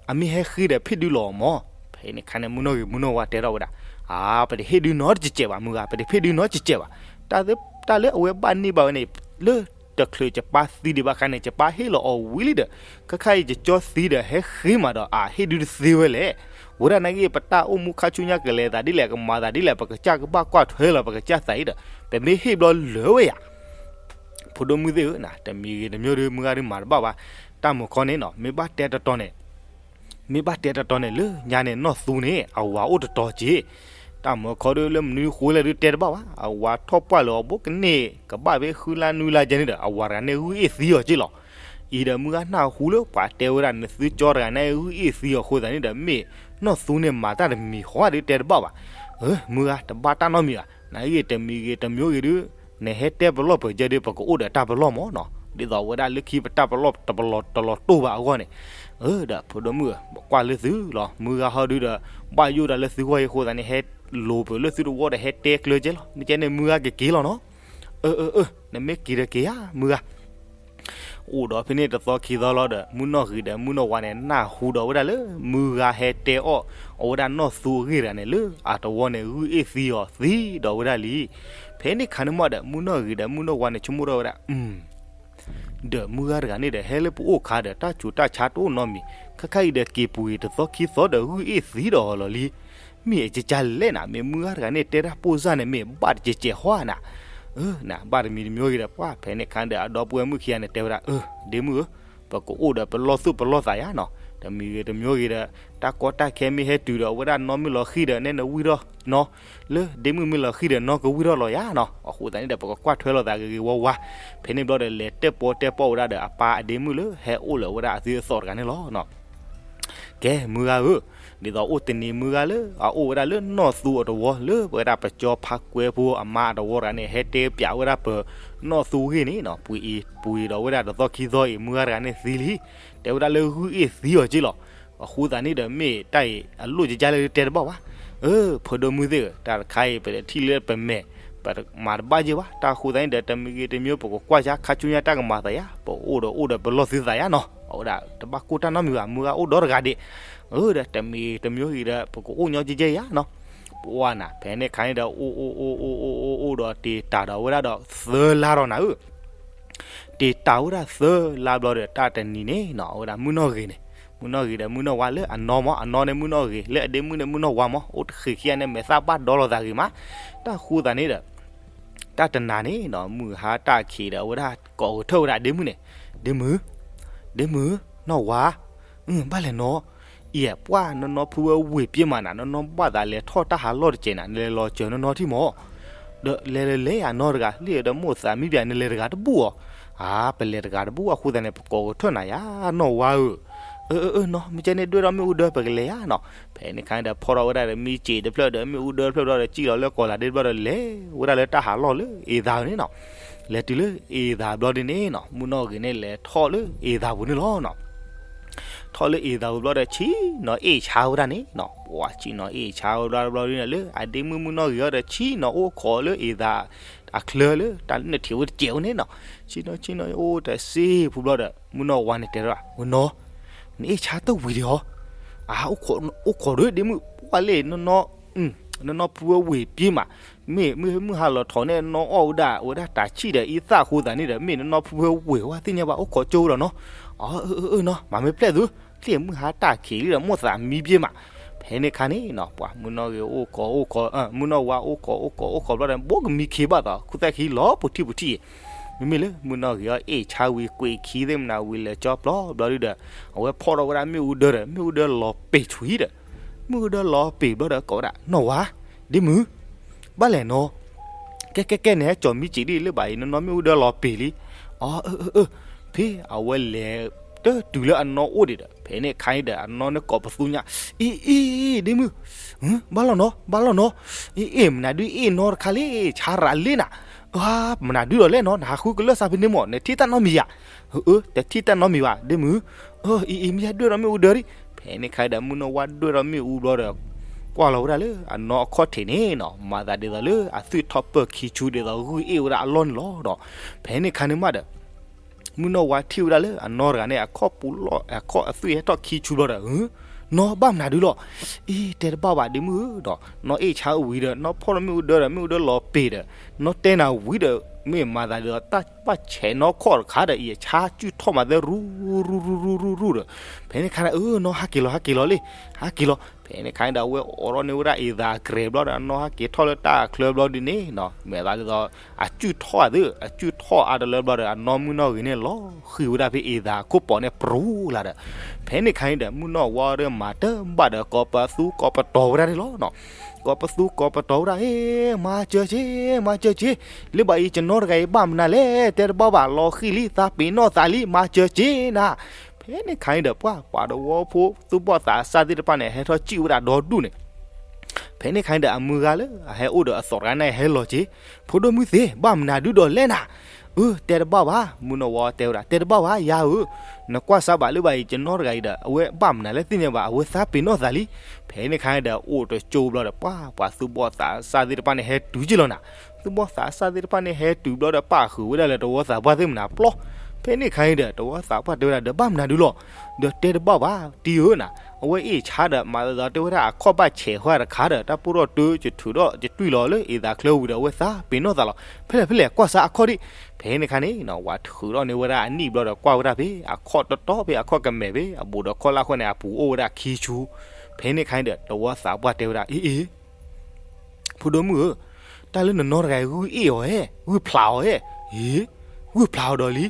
အမ့ၢ်ဟဲဃ့ဒီးဖ့ၣ်ဒုးလီၤမၢ်. ဖဲန့ၣ်ခါန့ၣ် မုၣ်နီၢ်ဂ့ၤမုၣ်နီၢ်ဝါတဲထီၣ်ဝဲဒၣ်, အါ ပတဟ့ၣ်ဒုးနီတစဲးဘၣ်မုၢ်ဂၤ, ပတဖ့ၣ်ဒုးနီတစဲးဘၣ်. တၢ်လၢအဝဲဘၣ်န့ၢ်ဘၣ်ဝဲန့ၣ် လၢတချုးယပၢ်သံဒံးဘၣ်ခါန့ၣ် ယပၢ်ဟ့ၣ်လီၤအီၤဝံၤလံဒီး ခဲခါအံၤယကၠီသံဒီးဟဲဃ့မးဒီး အဟ့ၣ်ဒုးတသ့ဝဲလဲၣ်. ဝဲဒၣ်နာ်က့ ပတၢ်အိၣ်မူခါဆူညါကလဲၤသးဒ်လဲၣ် ကမၤသးဒ်လဲၣ် ပကစၢ်ကဘၣ်ကွၢ်ထွဲလီၤ ပကစၢ်သးအံၤဒီး ပမ့ၢ်ဟ့ၣ်ဘျီလၢာ်ဝဲယၤ ဖိဒိၣ်မုၣ်သ့ၣ်ဧၢ, တမံၤဂ့ၤတမံၤဒီး မုၢ်ဂၤဒုးမၤတဘၣ်ဘၣ်. တၢ်မၤခီန့ၣ်နီၤ မ့ၢ်ဘၣ်တဲတတီၤန့ၣ်, မ့ၢ်ဘၣ်တဲတတီၤန့ၣ် လၢညါန့ၣ် နီၢ်သူန့ၣ် အဝၤအိၣ်တတီၤက့ၤ. တၢ်မၤခီဒီး လၢမနုၤဃိလဲၣ်ဒုးတဲတဘၣ်ဘၣ်. အဝၤထီၣ်ပှၢ်လၢအီၤဘိကန့ၣ် ကဘၣ်ဖဲဃုလါနွံလါကဲန့ၣ်ဒီး အဝၤတဂၤန့ၣ် ဂုၢ်အ့ၣ်သံအီၤက့ၤလီၤ. အံၤဒီး မုၢ်ဂၤနၢ်ဟူလၢပှၤတဲဝဲဒၣ် နသုကၠီတဂၤန့ၣ် ဂုၢ်အ့ၣ်သံအီၤအဃိသတးန့ၣ်ဒီး မ့ၢ်နီၢ်သူန့ၣ် မၤတၢ်တမံၤဃီဒုးတဲတဘၣ်ဘၣ်. မုၢ်ဂၤတဘၣ်တၢ်နီတမံၤဘၣ်. နာ်ဂ့ၤ တမံၤဂ့ၤတမံၤဂ့ၤဒုး နဟဲတဲပလီၢ်ပၢၤကဲဒုး ပကအိၣ်ဒီးတၢ်ပလီၢ်မၢ်နီၤ. ဒ်သိးဝဲဒၣ်လၢခံပတၢ်ပလီၢ်တပလီၢ်တလီၤတိၢ်ဘၣ်အဂီၢ်န့ၣ်, အၢ ဒီးဖိဒိၣ်မုၣ်ဧၢ, ပကွၢ်လၢသုလီၤ, မုၢ်ဂၤဟီဒုဒီး ဘၣ်ယိၣ်တၢ်လၢသုဂီၢ်အံၤအဃိသတးန့ၣ် ဟဲလိၤပၢၢ်လၢသုတဝီဒီး ဟဲတဲကျၢၤကဲလီၤ, မ့ၢ်ကဲန့ၣ် မုၢ်ဂၤကက့ၤလီၤနီၤ. အၢ အၢ အၢ နမ့ၢ်က့ၤဒီးက့ၤဧါ မုၢ်ဂၤ. အိၣ်ဒီးဖဲန့ၣ်တသီခံသီလီၤဒီး မုၢ်နီၢ်ဂ့ၤဒီးမုၢ်နီၢ်ဝါန့ၣ် နၢ်ဟူဒီးဝဲဒၣ်လၢ မုၢ်ဂၤဟဲတဲအီၣ်အဝဲဒၣ်နီၢ်သူအဂ့ၢ်တဂၤန့ၣ် လၢအတဝီန့ၣ် ဂုၢ်အ့ၣ်သံအီၤသံဒီးဝဲဒၣ်လံ. ဖဲန့ၣ်ခါန့ၣ်မးဒီး မုၢ်နီၢ်ဂ့ၤဒီးမုၢ်နီၢ်ဝါန့ၣ် ဆိကမိၣ်ထီၣ်ဝဲဒၣ် ဒီးမုၢ်ဂၤတဂၤန့ၣ်ဒီး ဟဲလၢပအိၣ်ခါဒီး တၢ်ဆူးတၢ်ဆါတအိၣ်နီတမံၤ, ခဲခါအံၤဒီးက့ၤပူၤအံၤတသီခံသီဒီး ဂုၢ်အ့ၣ်သံဒီးအီၤလီၤလံ. မ့ၢ်အကကလဲၣ်နၤ, မ့ၢ်မုၢ်ဂၤတဂၤန့ၣ် တဲတၢ်ပိၢ်စၢ်န့ၣ် မ့ၢ်ဘၣ်တကဲးကဲးဟီဧါနၤ. အၢ နဘၣ်တမံၤတမံၤဂ့ၤဒီး ပှၢ် ဖဲန့ၣ်ခါဒီး အဒီပုၢ်ဝဲၢ်မုၣ်ခံဂၤန့ၣ် တဲဝဲဒၣ် အၢ ဒ့မုၣ်ဧၢ, ပကအိၣ်ဒီးပလီၢ်သူၣ်ပလီၢ်သးယါနီၤ, တမံၤဂ့ၤတမံၤဂ့ၤဒီး တၢ်ကီတၢ်ခဲမ့ၢ်ဟဲတုၤဒီး အဝဲဒၣ်နီၢ်မ့ၢ်လီၤဃံၤဒီး နဲနဝံၣ်ထီၣ်နီၤ, လၢဒ့မုၣ်မ့ၢ်လီၤဃံၤဒီး နီၢ်ကဝံၣ်ထီၣ်လီၤယါနီၤ. အဃိသတးန့ၣ်ဒီး ပကကွၢ်ထွဲလိာ်သးဂ့ၤဂ့ၤဝါဝါ. ဖဲန့ၣ်ဘျီဒီး လဲၤတဲပီတဲပီဝဲဒၣ်ဒီး အပၢ်အဒ့မုၣ်လၢဟဲအိၣ်လၢအဝဲဒၣ်အသွံၣ်အသီတဂၤန့ၣ်လီၤ. ကဲ မုၢ်ဂၤဧၢ, ဒ်သိးအိၣ်တနံၤမုၢ်ဂၤလၢ အအိၣ်ဝဲဒၣ်လၢနီၢ်သူအတဝီ လၢပဝဲဒၣ်ပကၠီဖးကွဲဖိအမါအတဝီတဂၤန့ၣ် ဟဲတဲပၠးဝဲဒၣ်ပနီၢ်သူအဂ့ၢ်န့ၣ်နီၤ, ပှ့ၤအံၤ ပှ့ၤဒီးဝဲဒၣ်တသီခံသီအံၤ မုၢ်ဂၤတဂၤန့ၣ်သံလံ, တဲဝဲဒၣ်လၢဂုၢ်အ့ၣ်သံအီၤက့လီၤ. အဃိသတးန့ၣ်ဒီး မ့ၢ်တၢ်အံၤအလိၣ်ကကလဲၣ်လၢတဲတဘၣ်ဘၣ်. အၢ ဖိဒိၣ်မုၣ်သ့ၣ်ဧၢ, တၢ်တခါအံၤ ပတထံၣ်လၢပမဲာ် ပမၤတဘၣ်က့ဘၣ်. တၢ်အဃိသတးန့ၣ်ဒီး တမံၤဂ့ၤတမံၤ ပကကွၢ်ဆါ ခါဆူညါတၢ်ကမၤသးယါ, ပအိၣ်ဒီးအိၣ်ဒီးပလီၢ်သုသးယါနီၤ. အဝဲဒၣ်တဘၣ်ကိၢ်တၢ်နီတမံၤဘၣ်, မုၢ်ဂၤအိၣ်ဒီတဂၤဒံး. အၢ ဒီးတမံၤတမံၤဂ့ၤဒီး ပကအိၣ်ညီကကဲယါနီၤ. ပှၢ်နၤ ဖဲန့ၣ်ခါန့ၣ်ဒီး အိၣ်အိၣ်အိၣ်အိၣ်အိၣ်အိၣ်ဒီး တ့ၢ်တၢ်ဒီးဝဲဒၣ်ဒီးသၢလါဒီးနၤဧၢ တ့ၢ်တၢ်ဝဲဒၣ်သၢလါဘျီဒီး တၢ်တနံၤန့ၣ်နီၤ အဝဲဒၣ်မုၢ်နီၢ်ဂ့ၤန့ၣ်, မုၢ်နီၢ်ဂ့ၤဒီးမုၢ်နီၢ်ဝါလၢအနီၢ်မး, အနီၢ်န့ၣ်မုၢ်နီၢ်ဂ့ၤ, လၢအဒ့မုၣ်န့ၣ်မုၢ်နီၢ်ဝါမး, အိၣ်တဃ့ၢ်ခံဂၤန့ၣ် မဲာ်သၣ်ဘၣ်ဒီလိာ်သးဂ့ၤမး. တၢ်ဃိသတးန့ၣ်ဒီး တၢ်တနၤန့ၣ်နီၤ မုၢ်ဟါတၢ်ခံးဒီး အဝဲဒၣ်ကိးကထၢၣ်ဝဲဒၣ်ဒ့မုၣ်န့ၣ်, ဒ့မုၣ်, ဒ့မုၣ်, နီၢ်ဝါ, ဘၣ်လဲၣ်နီၤ, အံၤပှၢ်နီၢ်နီၢ်ဖုဝဲဝ့ၢ်ပျ့ၤမးနၤ, နီၢ်နီၢ်ဘၣ်သးလဲၤထီၣ်တၢ်ဟးလီၢ်တစဲးနၤ, နလဲၤလီၤစၢၤနီၢ်နီၢ်ထံၣ်မး ဒီးလဲၤလဲၤလဲၤယၤနီတဂၤ, လံဒီးမိၢ်သးမံဘၣ်နလဲၤတဂၤတဘူၣ်အီၤ, အါ ပလဲၤတဂၤတဘူၣ်အဃိသတးန့ၣ် ပကိးကထၢၣ်နၤယါ နီၢ်ဝါဧၢ, အၢ အၢ အၢ နီၤ မ့ၢ်ကဲန့ၣ်ဒွဲၣ်ထီၣ်မ့ၣ်အူဒၢပကလဲၤယါနီၤ, ဖဲန့ၣ်ခါန့ၣ်ဒီးဖီၣ်ထီၣ်ဝဲဒၣ်ဒီးမံစံာ်တဖျၢၣ်ဒီးမ့ၣ်အူဒၢတဖျၢၣ်ဘျီဒီး စံၣ်လီၤလၢကီၢ်လၤဒ့တဘျီဒီးလဲၤဝဲဒၣ်လၢတၢ်ဟးလီၢ်လၢအ့ၣ်သးန့ၣ်နီၤ, လဲၤတုၤလၢအ့ၣ်သးဘျီဒ်န့ၣ်နီၤ မုၢ်နီၢ်ဂ့ၤန့ၣ်လဲၤထီၣ်လၢအ့ၣ်သးပူၤန့ၣ်လီၤနီၤ ထီၣ်လၢအ့ၣ်သးပူၤဘျီဒီး ဆံးနီၤအ့ၣ်ဆါဝဲဒၣ်န့ၣ်နီၤ, ပှၤဆံးနီၤအ့ၣ်ဆါဝဲဘျီတဘျီဒ်န့ၣ် လၢအဒ့မုၣ်မုၢ်နီၢ်ဂ့ၤအီၤဒီး ဆံးနီၤအိၣ်ခိးလၢအ့ၣ်သးအချၢလၢတၢ်လၢနထံးဝဲတစဲးဝဲန့ၣ်နီၤ, ဆံးနီၤဆံးနီၤအိၣ်တစ့ၢ်ပူၤဘျီဒီး မုၢ်နီၢ်ဝါန့ၣ်တဲထီၣ်, ဝဲနီၤ, နအ့ၣ်ဆါတဝံၤဒံးဧါ, အါ အိၣ်ခိးဒီးဒ့မုၣ် ပှၢ်လၢနီၢ်နီၢ် နီၢ်နီၢ်ဖုဝဲဝ့ၢ်ပျ့ၤမး, မ့ၢ်မုၢ်ဟါလီၤထီၣ်န့ၣ် နီၢ်အီၣ်ဝဲဒၣ် ဝဲဒၣ်တၢ်ဆံၣ်ဒီးအံသၣ်အဃိသတးန့ၣ်ဒီး မ့ၢ်နီၢ်နီၢ်ဖုဝဲဝ့ၢ်ဝဲသ့ၣ်ညါဘၣ် အိၣ်ခိးကၠိဒီးနီၤ, အၢ အၢ အၢ နီၤ မၤမ့ၢ်ဖျဲၣ်သု, လံမုၢ်ဟါတၢ်ခံးလံဒီး မိၢ်သးမံဘျ့မး, ဖဲန့ၣ်ခါန့ၣ်နီၤ ပှၤမုၢ်နီၢ်ဂ့ၤအိၣ်ခိးအိၣ်ခိး မုၢ်နီၢ်ဝါအိၣ်ခိးအိၣ်ခိးအိၣ်ခိးဘျီဒီး ဘိကမံခ့ဘၣ်သး ခူၣ်သၣ်ခံလီၤပူၤထံၣ်ပူၤထံၣ်အံၤ, မ့မ့ၢ်လၢမုၢ်နီၢ်ဂ့ၤအီၤအ့ၣ်ဆါဝံၤကွံာ်ခံသ့ၣ်မနၤဝံၤလဲၤကၠီပျီဘျီဒုဒီး အဝဲဖီၣ်ထီၣ်ဝဲဒၣ်မ့ၣ်အူဒၢဒီး မ့ၣ်အူဒၢလီၤပ့ၤဆွံဒီး မ့ၣ်အူဒၢလီၤပ့ၤဘျီဒီးကိးဝဲဒၣ် နီၢ်ဝါ, ဒ့မုၣ်, ဘၣ်လဲၣ်နီၤ, ကဲကဲကဲန့ၣ် ဟဲကၠီၤမံစံာ်ဒ်လၢဘၣ်အံၤ နီၢ်နီၢ်မ့ၣ်အူဒၢလီၤပ့ၤလံ, အၢ အၢ အၢ ဖဲအဝဲလဲၤတတုၤလၢအနီၢ်အိၣ်ဒံးဒီး ဖဲန့ၣ်ခါအံၤဒီး အနီၢ်န့ၣ်ကိးပသူညါ, အ့ အ့ ဒ့မုၣ်, ဘၣ်လီၤနီၤ ဘၣ်လီၤနီၤ, အ့ အ့ မနုၤဒုးအ့ၣ်နီတခါလံ ဆါရၤလံနၤ, မနုၤဒုးဒီးလဲၣ်နီၤ နဟးဃုကလၢာ်စးဖဲန့ၣ်မး နထံၣ်တၢ်နီတမံၤယၤ, အၢ တထံၣ်တၢ်နီတမံၤဘၣ် ဒ့မုၣ်, အ့ အ့ မ့ၢ်ဟဲဒွဲၣ်ဒီးမ့ၣ်အူဒၢလံ, ဖဲန့ၣ်ခါအံၤဒီး မုၢ်နီၢ်ဝါဒွဲၣ်ဒီးမ့ၣ်အူဘျီဒီး ကွၢ်လီၤဝဲဒၣ်လၢအနီၢ်အခီၣ်ထံးန့ၣ်နီၤ မၤသးဒ်သိးလၢအသွံၣ်ထီၣ်ပၢၢ်ခံဆူဒ်သိးဂုၢ်အ့ၣ်ဝဲဒၣ်အလီၢ်န့ၣ်လီၤဒီး ဖဲန့ၣ်ခါန့ၣ်မးဒီး မုၢ်နီၢ်ဝါထံၣ်ဝဲဒၣ်လၢအနီၢ်တဂၤန့ၣ် အခီၣ်ပူၤလီၢ် အခီၣ်အသွံၣ်ဟဲထီၣ်ခံဆူဘျီဒီး နီၢ်ဘၣ်မနုၤဒုးလီၤ, အ့ တဲတဘၣ်ဘၣ်ဒ့မုၣ်ဧၢဒီး နီၢ်အ့ၣ်ဆါဝံၤဒီး နီၢ်ဖီၣ်ဒီးမ့ၣ်အူဒၢဒီး မ့ၣ်အူဒၢလီၤပ့ၤဒီး နီၢ်တဲနၤဝံၤဒီး မ့ၢ်မၤသးဒ်သိးတၢ်ဘၣ်ဆဲးနီၢ်ခီၣ်တခါဒီး အံၤအဆါစုၣ်ထီၣ်မးသဲရူရူရူရူရူဒီး ဖဲန့ၣ်ခါန့ၣ် အၢ နီၢ်ဟးက့ၤလီၤ ဟးက့ၤလီၤလံ ဟးက့ၤလီၤ, ဖဲန့ၣ်ခါန့ၣ်ဒီး အဝဲအိးထီၣ်န့ၢ်ဝဲဒၣ်အ့ၣ်သးအကြဲးဘျီဒီး အနီၢ်ဟးက့ၤထီၣ်လၢတၢ်အချၢဘျီဒ်န့ၣ်နီၤ မဲာ်သးဒ်သိး အစုၣ်ထီၣ်အသး အစုၣ်ထီၣ်အါတလၢဘျီဒီး အနီၢ်မုၢ်နီၢ်ဂ့ၤန့ၣ်လီၤဃံၤဝဲဒၣ်ဖဲအ့ၣ်သးအခိၣ်ပီးန့ၣ် ပြူလၢ်ဒီး ဖဲန့ၣ်ခါန့ၣ်ဒီး မုၢ်နီၢ်ဝါဒီးမၤတဘၣ်ဒီး ကိးပသူကိးပတီၤဝဲဒၣ်န့ၣ်လီၤနီၤ ကိးပသူကိးပတီၤဝဲဒၣ် ဟ့ မၤစၢၤက့ၤ မၤစၢၤက့ၤ လၢဘၣ်အံၤ ကနီတဂၤအံၤဘၣ်မနုၤလဲၣ် တဲတဘၣ်ဘၣ် လီၤဃံၤလံ သးပ့ၤနီၣ်သးလံ မၤစၢၤက့ၤနၤ, ဖဲန့ၣ်ခါန့ၣ်ဒီး ပှၤ ပှၤတဝီဖိ သူၣ်ဘီၣ်သးစၢ်သ့ၣ်တဖၣ်န့ၣ် ဟဲထီၣ်စံၣ်ဝဲဒၣ်ဒီဒူၣ်န့ၣ် ဖဲန့ၣ်ခါန့ၣ်ဒီး အမုၢ်ဂၤလၢအဟဲအိၣ်ဒီးအသီတဂၤန့ၣ် ဟဲလီၤက့ၤ, ဖိဒိၣ်မုၣ်သ့ၣ် ဘၣ်မနုၤဒုးဒီးလဲၣ်နၤ, အၢ တဲတဘၣ်ဘၣ်, မုၢ်နီၢ်ဝါတဲဝဲဒၣ် တဲတဘၣ်ဘၣ် ယၤဧၢ, နကွၢ်စၢ်ဘၣ်လၢဘၣ်အံၤ ယနီၢ်တဂၤအံၤဒီး အဝဲဘၣ်မနုၤလၢသ့ၣ်ညါဘၣ် အဝဲသးပ့ၤနီၣ်သးလံ. ဖဲန့ၣ်ခါဒီး အိၣ်တကၠိဘျီဒီး ပှၤ ပှၤသူၣ်ဘီၣ်သးစၢ်သ့ၣ်တဖၣ်န့ၣ် ဟဲတုၤက့ၤလီၤနၤ, သူၣ်ဘီၣ်သးစၢ်သ့ၣ်တဖၣ်န့ၣ် ဟဲတုၤဘျီဒီး ပာ်ဃုာ်ဝဲဒၣ်လၢတဝီသးပှၢ်သ့ၣ်မနၤပျီ. ဖဲန့ၣ်ခါအံၤဒီး တဝီသးပှၢ်တဲဝဲဒၣ် ဒီးဘၣ်မနုၤဒုလီၤ, ဒီးတဲတဘၣ်ဘၣ် တံၤဧၢနၤ, အဝဲအ့ၣ်ဆါဒီး မၤသးဒီးတဲဝဲဒၣ် အခီၣ်ဘၣ်ဆဲးဃာ်တခါဒီး တၢ်ပိၢ်ထီၣ်တၢ ယထုးထီၣ်ယတွံၢ်လီၤလၢအ့ၣ်သးချၢဝံၤဒီး အဝဲသးပ့ၤနီၣ်သးလီၤ. ဖဲလဲၣ်ဖဲလဲၣ် ကွၢ်စၢ်အခီၣ်ဒံး. ဖဲန့ၣ်ခါန့ၣ် ဝၤထုးထီၣ်န့ၢ်ဝဲဒၣ်အနံၣ်ဘျီဒီး ကွၢ်ဝဲဒၣ်ဖဲ အခီၣ်တတီဖဲ အခီၣ်ကမဲာ်ဖဲ အဘူးဒီးခီၣ်လၢ်ဃီန့ၣ် အပူၤအိၣ်ဝဲဒၣ်ခံဆူ. ဖဲန့ၣ်ခါန့ၣ်ဒီး တဝီသးပှၢ်တဲဝဲဒၣ် အ့ၣ်အ့ၣ် ဖိဒိၣ်မုၣ်ဧၢ, တၢ်လၢနနီၢ်တဂၤအံၤ ဂုၢ်အ့ၣ်အီၤဧဲ, ဂုၢ်ဖျးအီၤဧဲ, အ့ၣ်, ဂုၢ်ဖျးအီၤဒီးလံ.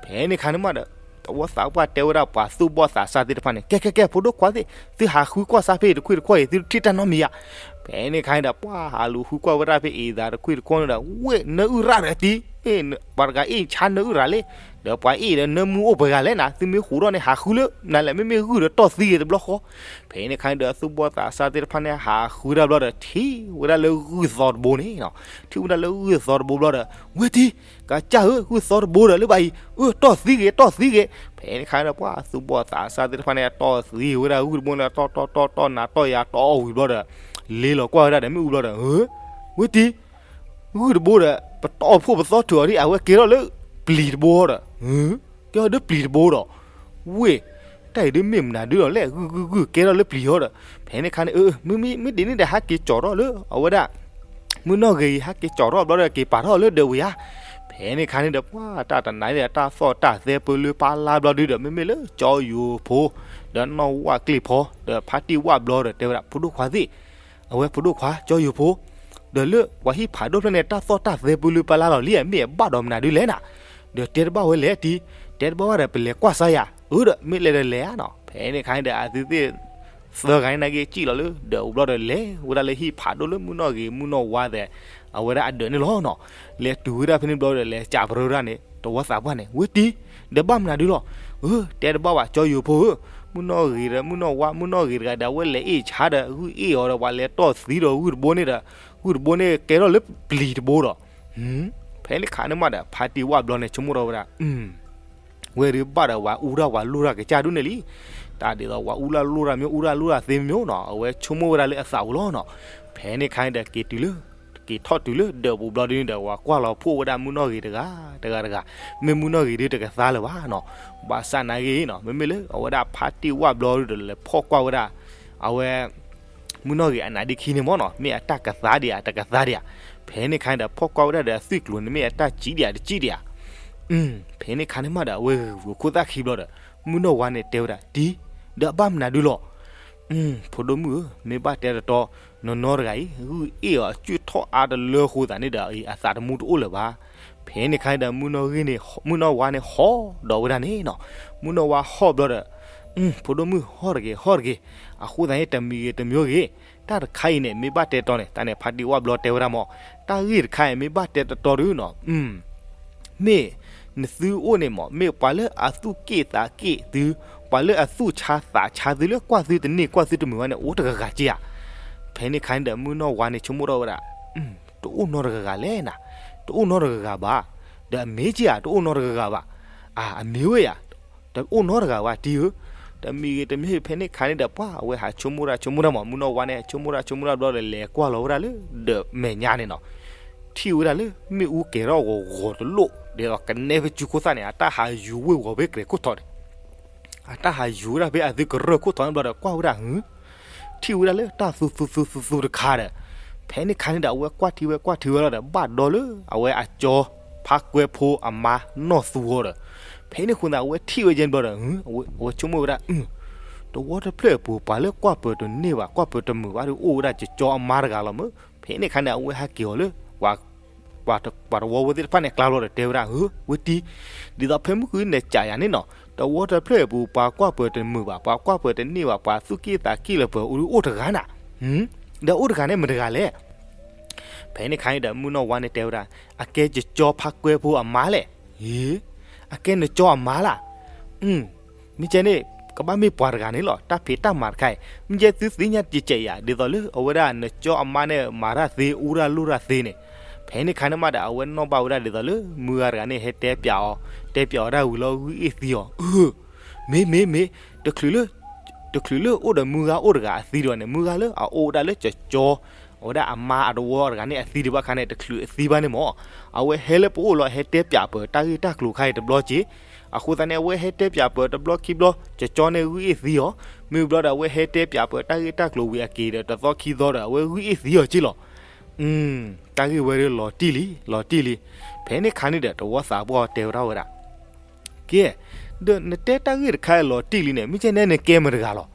ဖဲန့ၣ်ခါန့ၣ်မးဒီး တဝီသးပှၢ်တဲဝဲဒၣ် ပှၤသူၣ်ဘီၣ်သးစၢ်သ့ၣ်တဖၣ်န့ၣ် ကဲကဲကဲ ဖိဒိၣ်ခွါသ့ၣ် သုဟးဃုကွၢ်စၢ်ဖဲအံၤတခွံၣ်တခီအံၤ သုထံၣ်တၢ်နီတမံၤဧါ. ဖဲန့ၣ်ခါန့ၣ်ဒီး ပှၤဟးလူၤဃုကွၢ်ဝဲဒၣ်ဖဲအ့ၣ်သးတခွံၣ်တခီန့ၣ်ဒီး ဝ့ၢ်နၢအုၣ်ရၣ်ဒီးတံၤ, ပှၤတဂၤအ့ၣ်ဆါနၢအုၣ်ရၣ်လံ, ဒီးပှၤအ့ၣ်ဒီးနၢမူအိၣ်ပှဲၤဂၤလဲၣ်နၤ, သုမ့ၢ်ဃိးထီၣ်န့ၣ် ဟးဃုလၢနၤလဲၣ်, မ့မ့ၢ်ဂုၢ်ဒီးတီၢ်သံဂ့ၤတဘျီဃီ. ဖဲန့ၣ်ခါန့ၣ်ဒီး သူၣ်ဘီၣ်သးစၢ်သ့ၣ်တဖၣ်န့ၣ် ဟးဃုဒၣ်ဘျီဒီး ထံၣ်ဝဲဒၣ်လၢဂုၢ်သီတဘိန့ၣ်, ထံၣ်ဝဲဒၣ်လၢဂုၢ်သီတဘိဘျီဒီး ဝ့ၢ်တံၤ, ကစၢ်ဧၢ, ဂုၢ်သီတဘိဒီးလၢဘၣ်အံၤ, အၢ တီၢ်သံဂ့ၤ တီၢ်သံဂ့ၤ. ဖဲန့ၣ်ခါန့ၣ်ဒီး ပှၤသူၣ်ဘီၣ်သးစၢ်သ့ၣ်တဖၣ်န့ၣ် တီၢ်သံဝဲဒၣ်ဂုၢ်တဘိန့ၣ် တီၢ်တီၢ်တီၢ်တီၢ်နးတီၢ်ယၤတီၢ်အီၣ်ဝံၤဘျီဒီး လ့လီၤကွၢ်ဝဲဒၣ်ဒီးမ့ၣ်အူဘျီဒီး ဝ့ၢ်တံၤ, ဂုၢ်တဘိဒီး ပတီၢ်ဖှိၣ်ပသီထုးအီၤဒံး အဝဲကဲထီၣ်လၢပျံၤတဘိဒီး, ကဲထီၣ်လၢပျံၤတဘိဒီး, ဝ့ၢ်, တၢ်အံၤဒ်မ့ၢ်မနုၤဒ်လီၤလဲၣ်, ဂုၢ်ဂုၢ်ဂုၢ်ကဲထီၣ်လၢပျံၤအီၤဒီး. ဖဲန့ၣ်ခါန့ၣ် အၢ မ့မ့ၢ်ဒ်န့ၣ်ဒီး ဟဲက့ၤကၠီၤထီၣ်လၢအဝဲဒၣ် မုၢ်နီၢ်ဂ့ၤအံၤ ဟဲက့ၤကၠီၤထီၣ်ဘျီဒီး က့ၤပာ်ထီၣ်လၢဒၢးဝံၤဧါ. ဖဲန့ၣ်ခါန့ၣ်ဒီး ပှၤတၢ်တနၤန့ၣ်ဒီး တၢ်သီၣ်တၢ်သဲပၢလၢပၢ်လါဘျီဒုဒီး မ့မ့ၢ်လၢကၠီယိၤဖိ ဒီးနီၢ်ဝၣ်ကျ့ၢ်ဖီ ဒီးဖါတံၢ်ဝၣ်ဘျီဒီး တဲဝဲဒၣ် ဖိဒိၣ်ခွါသ့ၣ်, အဝဲဖိဒိၣ်ခွါ ကၠီယိၤဖိ, ဒီးလၢပှၤဟံၣ်ဖးဒိၣ်ဖျၢၣ်န့ၣ် တၢ်သီၣ်တၢ်သဲပၢလၢပၢ်လါလီၤလံ မ့ၢ်အဘၣ်ဒီးမနုၤဒ်လဲၣ်နၤ. ဒီးတဲတဘၣ်ဝဲလဲၣ်တံၤ, တဲတဘၣ်ဝဲဒီး ပလဲၤကွၢ်စၢ်ယၤ, အၢဒီး မ့ၢ်လဲၤဒီးလဲၤဧါနီၤ. ဖဲန့ၣ်ခါန့ၣ်ဒီး အသုသ့ၣ်သၢဂၤန့ၣ်နာ်က့ စံၣ်လီၤလၢဒၢးအူဘျီဒီး လဲၤဝဲဒၣ်လၢဟံၣ်ဖးဒိၣ်လၢမုၢ်နီၢ်ဂ့ၤမုၢ်နီၢ်ဝါသဲး အဝဲဒၣ်အဒၢးန့ၣ်လီၤနီၤ. လဲၤတုၤဝဲဒၣ်ဖဲန့ၣ်ဘျီဒီး လဲၤစံးပြၢဝဲဒၣ်န့ၣ် တဝီသးပှၢ်န့ၣ် ဝ့ၢ်တံၤ, ဒီးဘၣ်မနုၤဒ်လီၤ. အၢ တဲတဘၣ်ဘၣ် ကၠီယိၤဖိဧၢ, မုၢ်နီၢ်ဂ့ၤဒီးမုၢ်နီၢ်ဝါ မုၢ်နီၢ်ဂ့ၤတဂၤဒီး အဝဲလဲၤအ့ၣ်ဆါဒီး ဂုၢ်အ့ၣ်အီၤဒီး ပှၤလဲၤတီၢ်သံဒီးဂုၢ်တဘိန့ၣ်ဒီး ဂုၢ်တဘိန့ၣ်ကဲထီၣ်လၢပျံၤတဘိဒီး ဖဲန့ၣ်ခါန့ၣ်မးဒီး ဖါတံၢ်ဝၣ်ဘျီန့ၣ် ဆိကမိၣ်ထီၣ်ဝဲဒၣ် ဝဲဒၣ်ဘၣ်ဒီး ဝၤအူတၢ်ဝၤလိၢ်တၢ်ကစၢ်ဒ်န့ၣ်လံ. တၢ်ဒ်သိး ဝၤအူတၢ်လိၢ်တၢ်မ့ၢ် အူတၢ်လိၢ်တၢ်သ့မ့ၢ်နီၤ အဝဲဆိကမိၣ်ဝဲဒၣ်လၢအသးပူၤလီၤနီၤ. ဖဲန့ၣ်ခါန့ၣ်ဒီး က့ၤတုၤလၢ က့ၤထီၣ်တုၤလၢဒၢးပူၤဘျီဒ်န့ၣ်ဒီး ဝၤကွၢ်လီၤဖှိၣ်ဝဲဒၣ်မုၢ်နီၢ်ဂ့ၤတဂၤ တဂၤတဂၤ, မ့ၢ်မုၢ်နီၢ်ဂ့ၤဒ်တကသါလၢၤဘၣ်နီၤ. ဘၣ်ဆၣ်နာ်က့နီၤ မ့မ့ၢ်လၢအဝဲဒၣ်ဖါတံၢ်ဝၣ်ဘျီဒီး လဲၤဖီၣ်ကွၢ်ဝဲဒၣ် အဝဲ မုၢ်နီၢ်ဂ့ၤအနါဒ့ခံန့ၣ်မ့ၢ်နီၤ မ့ၢ်အတၢ်ကသါဒံးဧါ တကသါဒံးဧါ. ဖဲန့ၣ်ခါန့ၣ်ဒီး ဖီၣ်ကွၢ်ဝဲဒၣ်ဒီးအသွံၣ်ကျိၤန့ၣ် မ့ၢ်အတၢ်စံးဒံးဧါ တစံးဒံးဧါ. ဖဲန့ၣ်ခါန့ၣ်မးဒီး အဝဲဂုာ်ဝဲခိၣ်သၣ်ခံဘျီဒီး မုၢ်နီၢ်ဝါန့ၣ်တဲဝဲဒၣ် တံၤ, ဒီးအဘၣ်မနုၤဒ်လီၤ. ဖိဒိၣ်မုၣ်ဧၢ, မ့ၢ်ဘၣ်တဲတတီၤ နီၢ်နီၢ်တဂၤအံၤ ဂုၢ်အ့ၣ်အီၤအစုၣ်ထီၣ်အါတလၢအဃိသတးန့ၣ်ဒီး အသးတမူတအိၣ်လၢၤဘၣ်. ဖဲန့ၣ်ခါန့ၣ်ဒီး မုၢ်နီၢ်ဝါန့ၣ်ဟီၣ်ဒီးဝဲဒၣ်န့ၣ်နီၤ. မုၢ်နီၢ်ဝါဟီၣ်ဘျီဒီး ဖိဒိၣ်မုၣ်ဟီၣ်တဂ့ၤ ဟီၣ်တဂ့ၤ, အဃိသတးန့ၣ် တမံၤဂ့ၤတမံၤဂ့ၤ, တၢ်တခါအံၤန့ၣ် မ့ၢ်ဘၣ်တဲတတီၤန့ၣ် တၢ်န့ၣ်ဖါတံၢ်ဝၣ်ဘျီတဲဝဲဒၣ်မး, တၢ်ဂ့ၢ်တခါအံၤ မ့ၢ်ဘၣ်တဲတတီၤဒုနီၤ မ့ၢ်နသုအိၣ်န့ၣ်မး မ့ၢ်ပှၤလၢအသူၣ်က့ၣ်သးက့ၣ်သု, ပှၤလၢအသူၣ်ဆါသးဆါသု လၢကွၢ်သုတန့ၢ်ကွၢ်သုတမုာ်ဘၣ်န့ၣ် အိၣ်တဂၤဂၤက့ဧါ. ဖဲန့ၣ်ခါန့ၣ်ဒီး မုၢ်နီၢ်ဝါန့ၣ်ဆိကမိၣ်ထီၣ်ဝဲဒၣ် တအိၣ်နီတဂၤဂၤလဲၣ်နၤ, တအိၣ်နီတဂၤဂၤဘၣ်, ဒီးအမ့ၢ်က့ဧါ တအိၣ်နီတဂၤဂၤဘၣ်, အမ့ၢ်ဝဲယၤ တအိၣ်နီတဂၤဘၣ်တံၤဧၢ, တမံၤဂ့ၤတမံၤဂ့ၤ ဖဲန့ၣ်ခါန့ၣ်ဒီး ပှၤအဝဲဟးဆိကမိၣ်တၢ်ဆိကမိၣ်တၢ်မး မုၢ်နီၢ်ဝါန့ၣ် ဆိကမိၣ်တၢ်ဆိကမိၣ်တၢ်ဘျီဒီး လဲၤကွၢ်လီၤဝဲဒၣ်လၢဒီးမဲာ်ညါန့ၣ်နီၤ, ထံၣ်ဝဲဒၣ်လၢမ့ၣ်အူကဲၤထီၣ်ဂီၤဂီၤတလိၣ် ဒ်သိးကနဲဖဲစုခိၣ်သၣ်န့ၣ် အတၢ်ဟးယူၤဝ့ၢ်ဂီၤဖဲကြဲးခိၣ်ထီးန့ၣ် အတၢ်ဟးယူၤဝဲဒၣ်ဖဲအသုကရၢၢ်ခိၣ်ထီးန့ၣ်ဘျီဒီး ကွၢ်ဝဲဒၣ် ထံၣ်ဝဲဒၣ်လၢတၢ်သူသူသူသူတခါဒီး ဖဲန့ၣ်ခါန့ၣ်ဒီး အဝဲကွၢ်ထံဝဲကွၢ်ထံဝဲလီၤဒီး ဘၣ်ဒီလၢအဝဲအကၠီဖါကွဲဖိအမါနီၢ်သူဂီၤဒီး ဖဲန့ၣ်ဃိသး အဝဲထံၣ်ဝဲယဲၢ်န့ၣ်ဘျီဒီး အဝဲဆိကမိၣ်ဝဲဒၣ် တဝီတဖျၢၣ်အပူၤ ပှၤလၢကွၢ်ပၢၤတန့ၢ်ဘၣ် ကွၢ်ပၢၤတမုာ်ဘၣ်ဒီး အိၣ်ဝဲဒၣ်ကၠီအမါတဂၤလီၤမး. ဖဲန့ၣ်ခါန့ၣ် အဝဲဟဲက့ၤအီၤလၢ ပှၤတဝီဝဲသ့ၣ်တဖၣ်န့ၣ် ကျါဘျီဒီးတဲဝဲဒၣ်ဧၢ ဝဲတံၤ, ဒ်သိးဖဲမုၢ်ဃုန့ၣ်ကးယၤန့ၣ်နီၤ တဝီတဖျၢၣ်အပူၤ ပှၤကွၢ်ပၢၤတမုာ်ဘၣ် ပှၤကွၢ်ပၢၤတန့ၢ်ဘၣ် ပှၤသူၣ်က့ၣ်သးက့ၣ်လၢပှဲၤအိၣ်တဂၤနၤ, ဒီးအိၣ်တဂၤန့ၣ်မတဂၤလဲၣ်. ဖဲန့ၣ်ခါန့ၣ်ဒီး မုၢ်နီၢ်ဝါန့ၣ်တဲဝဲဒၣ် အကဲယကၠီဖါကွဲဖိအမါလဲၣ်. အကဲနကၠီအမါလၢ်. မ့ၢ်ကဲန့ၣ် ကဘၣ်မ့ၢ်ပှၤတဂၤန့ၣ်လီၤ. တၢ်ဖံးတၢ်မၤတခါအံၤ မ့ၢ်ကဲသုသ့ၣ်ညါတကဲးယၤ ဒ်သိးလၢအဝဲဒၣ်နကၠီအမါန့ၣ် မၤတၢ်သ့ အူတၢ်လိၣ်တၢ်သ့န့ၣ်, ဖဲန့ၣ်ခါန့ၣ်မးဒီး အဝဲနီၣ်ဘၣ်ဝဲဒၣ်ဒ်သိးလၢမုၢ်ဂၤတဂၤန့ၣ် ဟဲတဲပၠးအီၤ, တဲပၠးအီၤဒၣ်ဝံၤလီၤ ဂုၢ်အ့ၣ်သံအီၤ, အၢ မ့ၢ်မ့ၢ်မ့ၢ်, တချုးလၢ တချုးလၢအိၣ်ဒီးမုၢ်ဂၤအိၣ်တဂၤအသံဒံးဘၣ်န့ၣ် မုၢ်ဂၤလၢအအိၣ်ဝဲဒၣ်လၢကၠီကၠီ, အဝဲဒၣ်အမါအတဝီတဂၤန့ၣ်အသံဒံးဘၣ်ခါန့ၣ် တချုးအသံဘၣ်န့ၣ်မး, အဝဲဟဲလၢပအိၣ်လီၤ ဟဲတဲပၠးပၢၤတၢ်ဂ့ၢ်တၢ်ကျိၤခါအံၤတဘျီက့ၤ, အဃိသတးန့ၣ် အဝဲဟဲတဲပၠးပၢၤတဘျီခံဘျီ ကၠီကၠီန့ၣ်ဂုၢ်အ့ၣ်သံအီၤ, မ့ၢ်ဘျီဒီး အဝဲဟဲတဲပၠးပၢၤတၢ်ဂ့ၢ်တၢ်ကျိၤဝံၤအက့ၤဒီး တသီခံသီဒီး အဝဲဂုၢ်အ့ၣ်သံအီၤက့ၤလီၤ. တၢ်ဂ့ၢ်ဝဲဒၣ်လီၤတံၢ်လံ လီၤတံၢ်လံ. ဖဲန့ၣ်ခါန့ၣ်ဒီး တဝီသးပှၢ်တဲဝဲဒၣ်ဝဲဒၣ် ကဲ, ဒီးနတဲတၢ်ဂ့ၢ်တခါအံၤလီၤတံၢ်လံန့ၣ် မ့ၢ်ကဲနဲနကဲမတၤတဂၤလီၤ.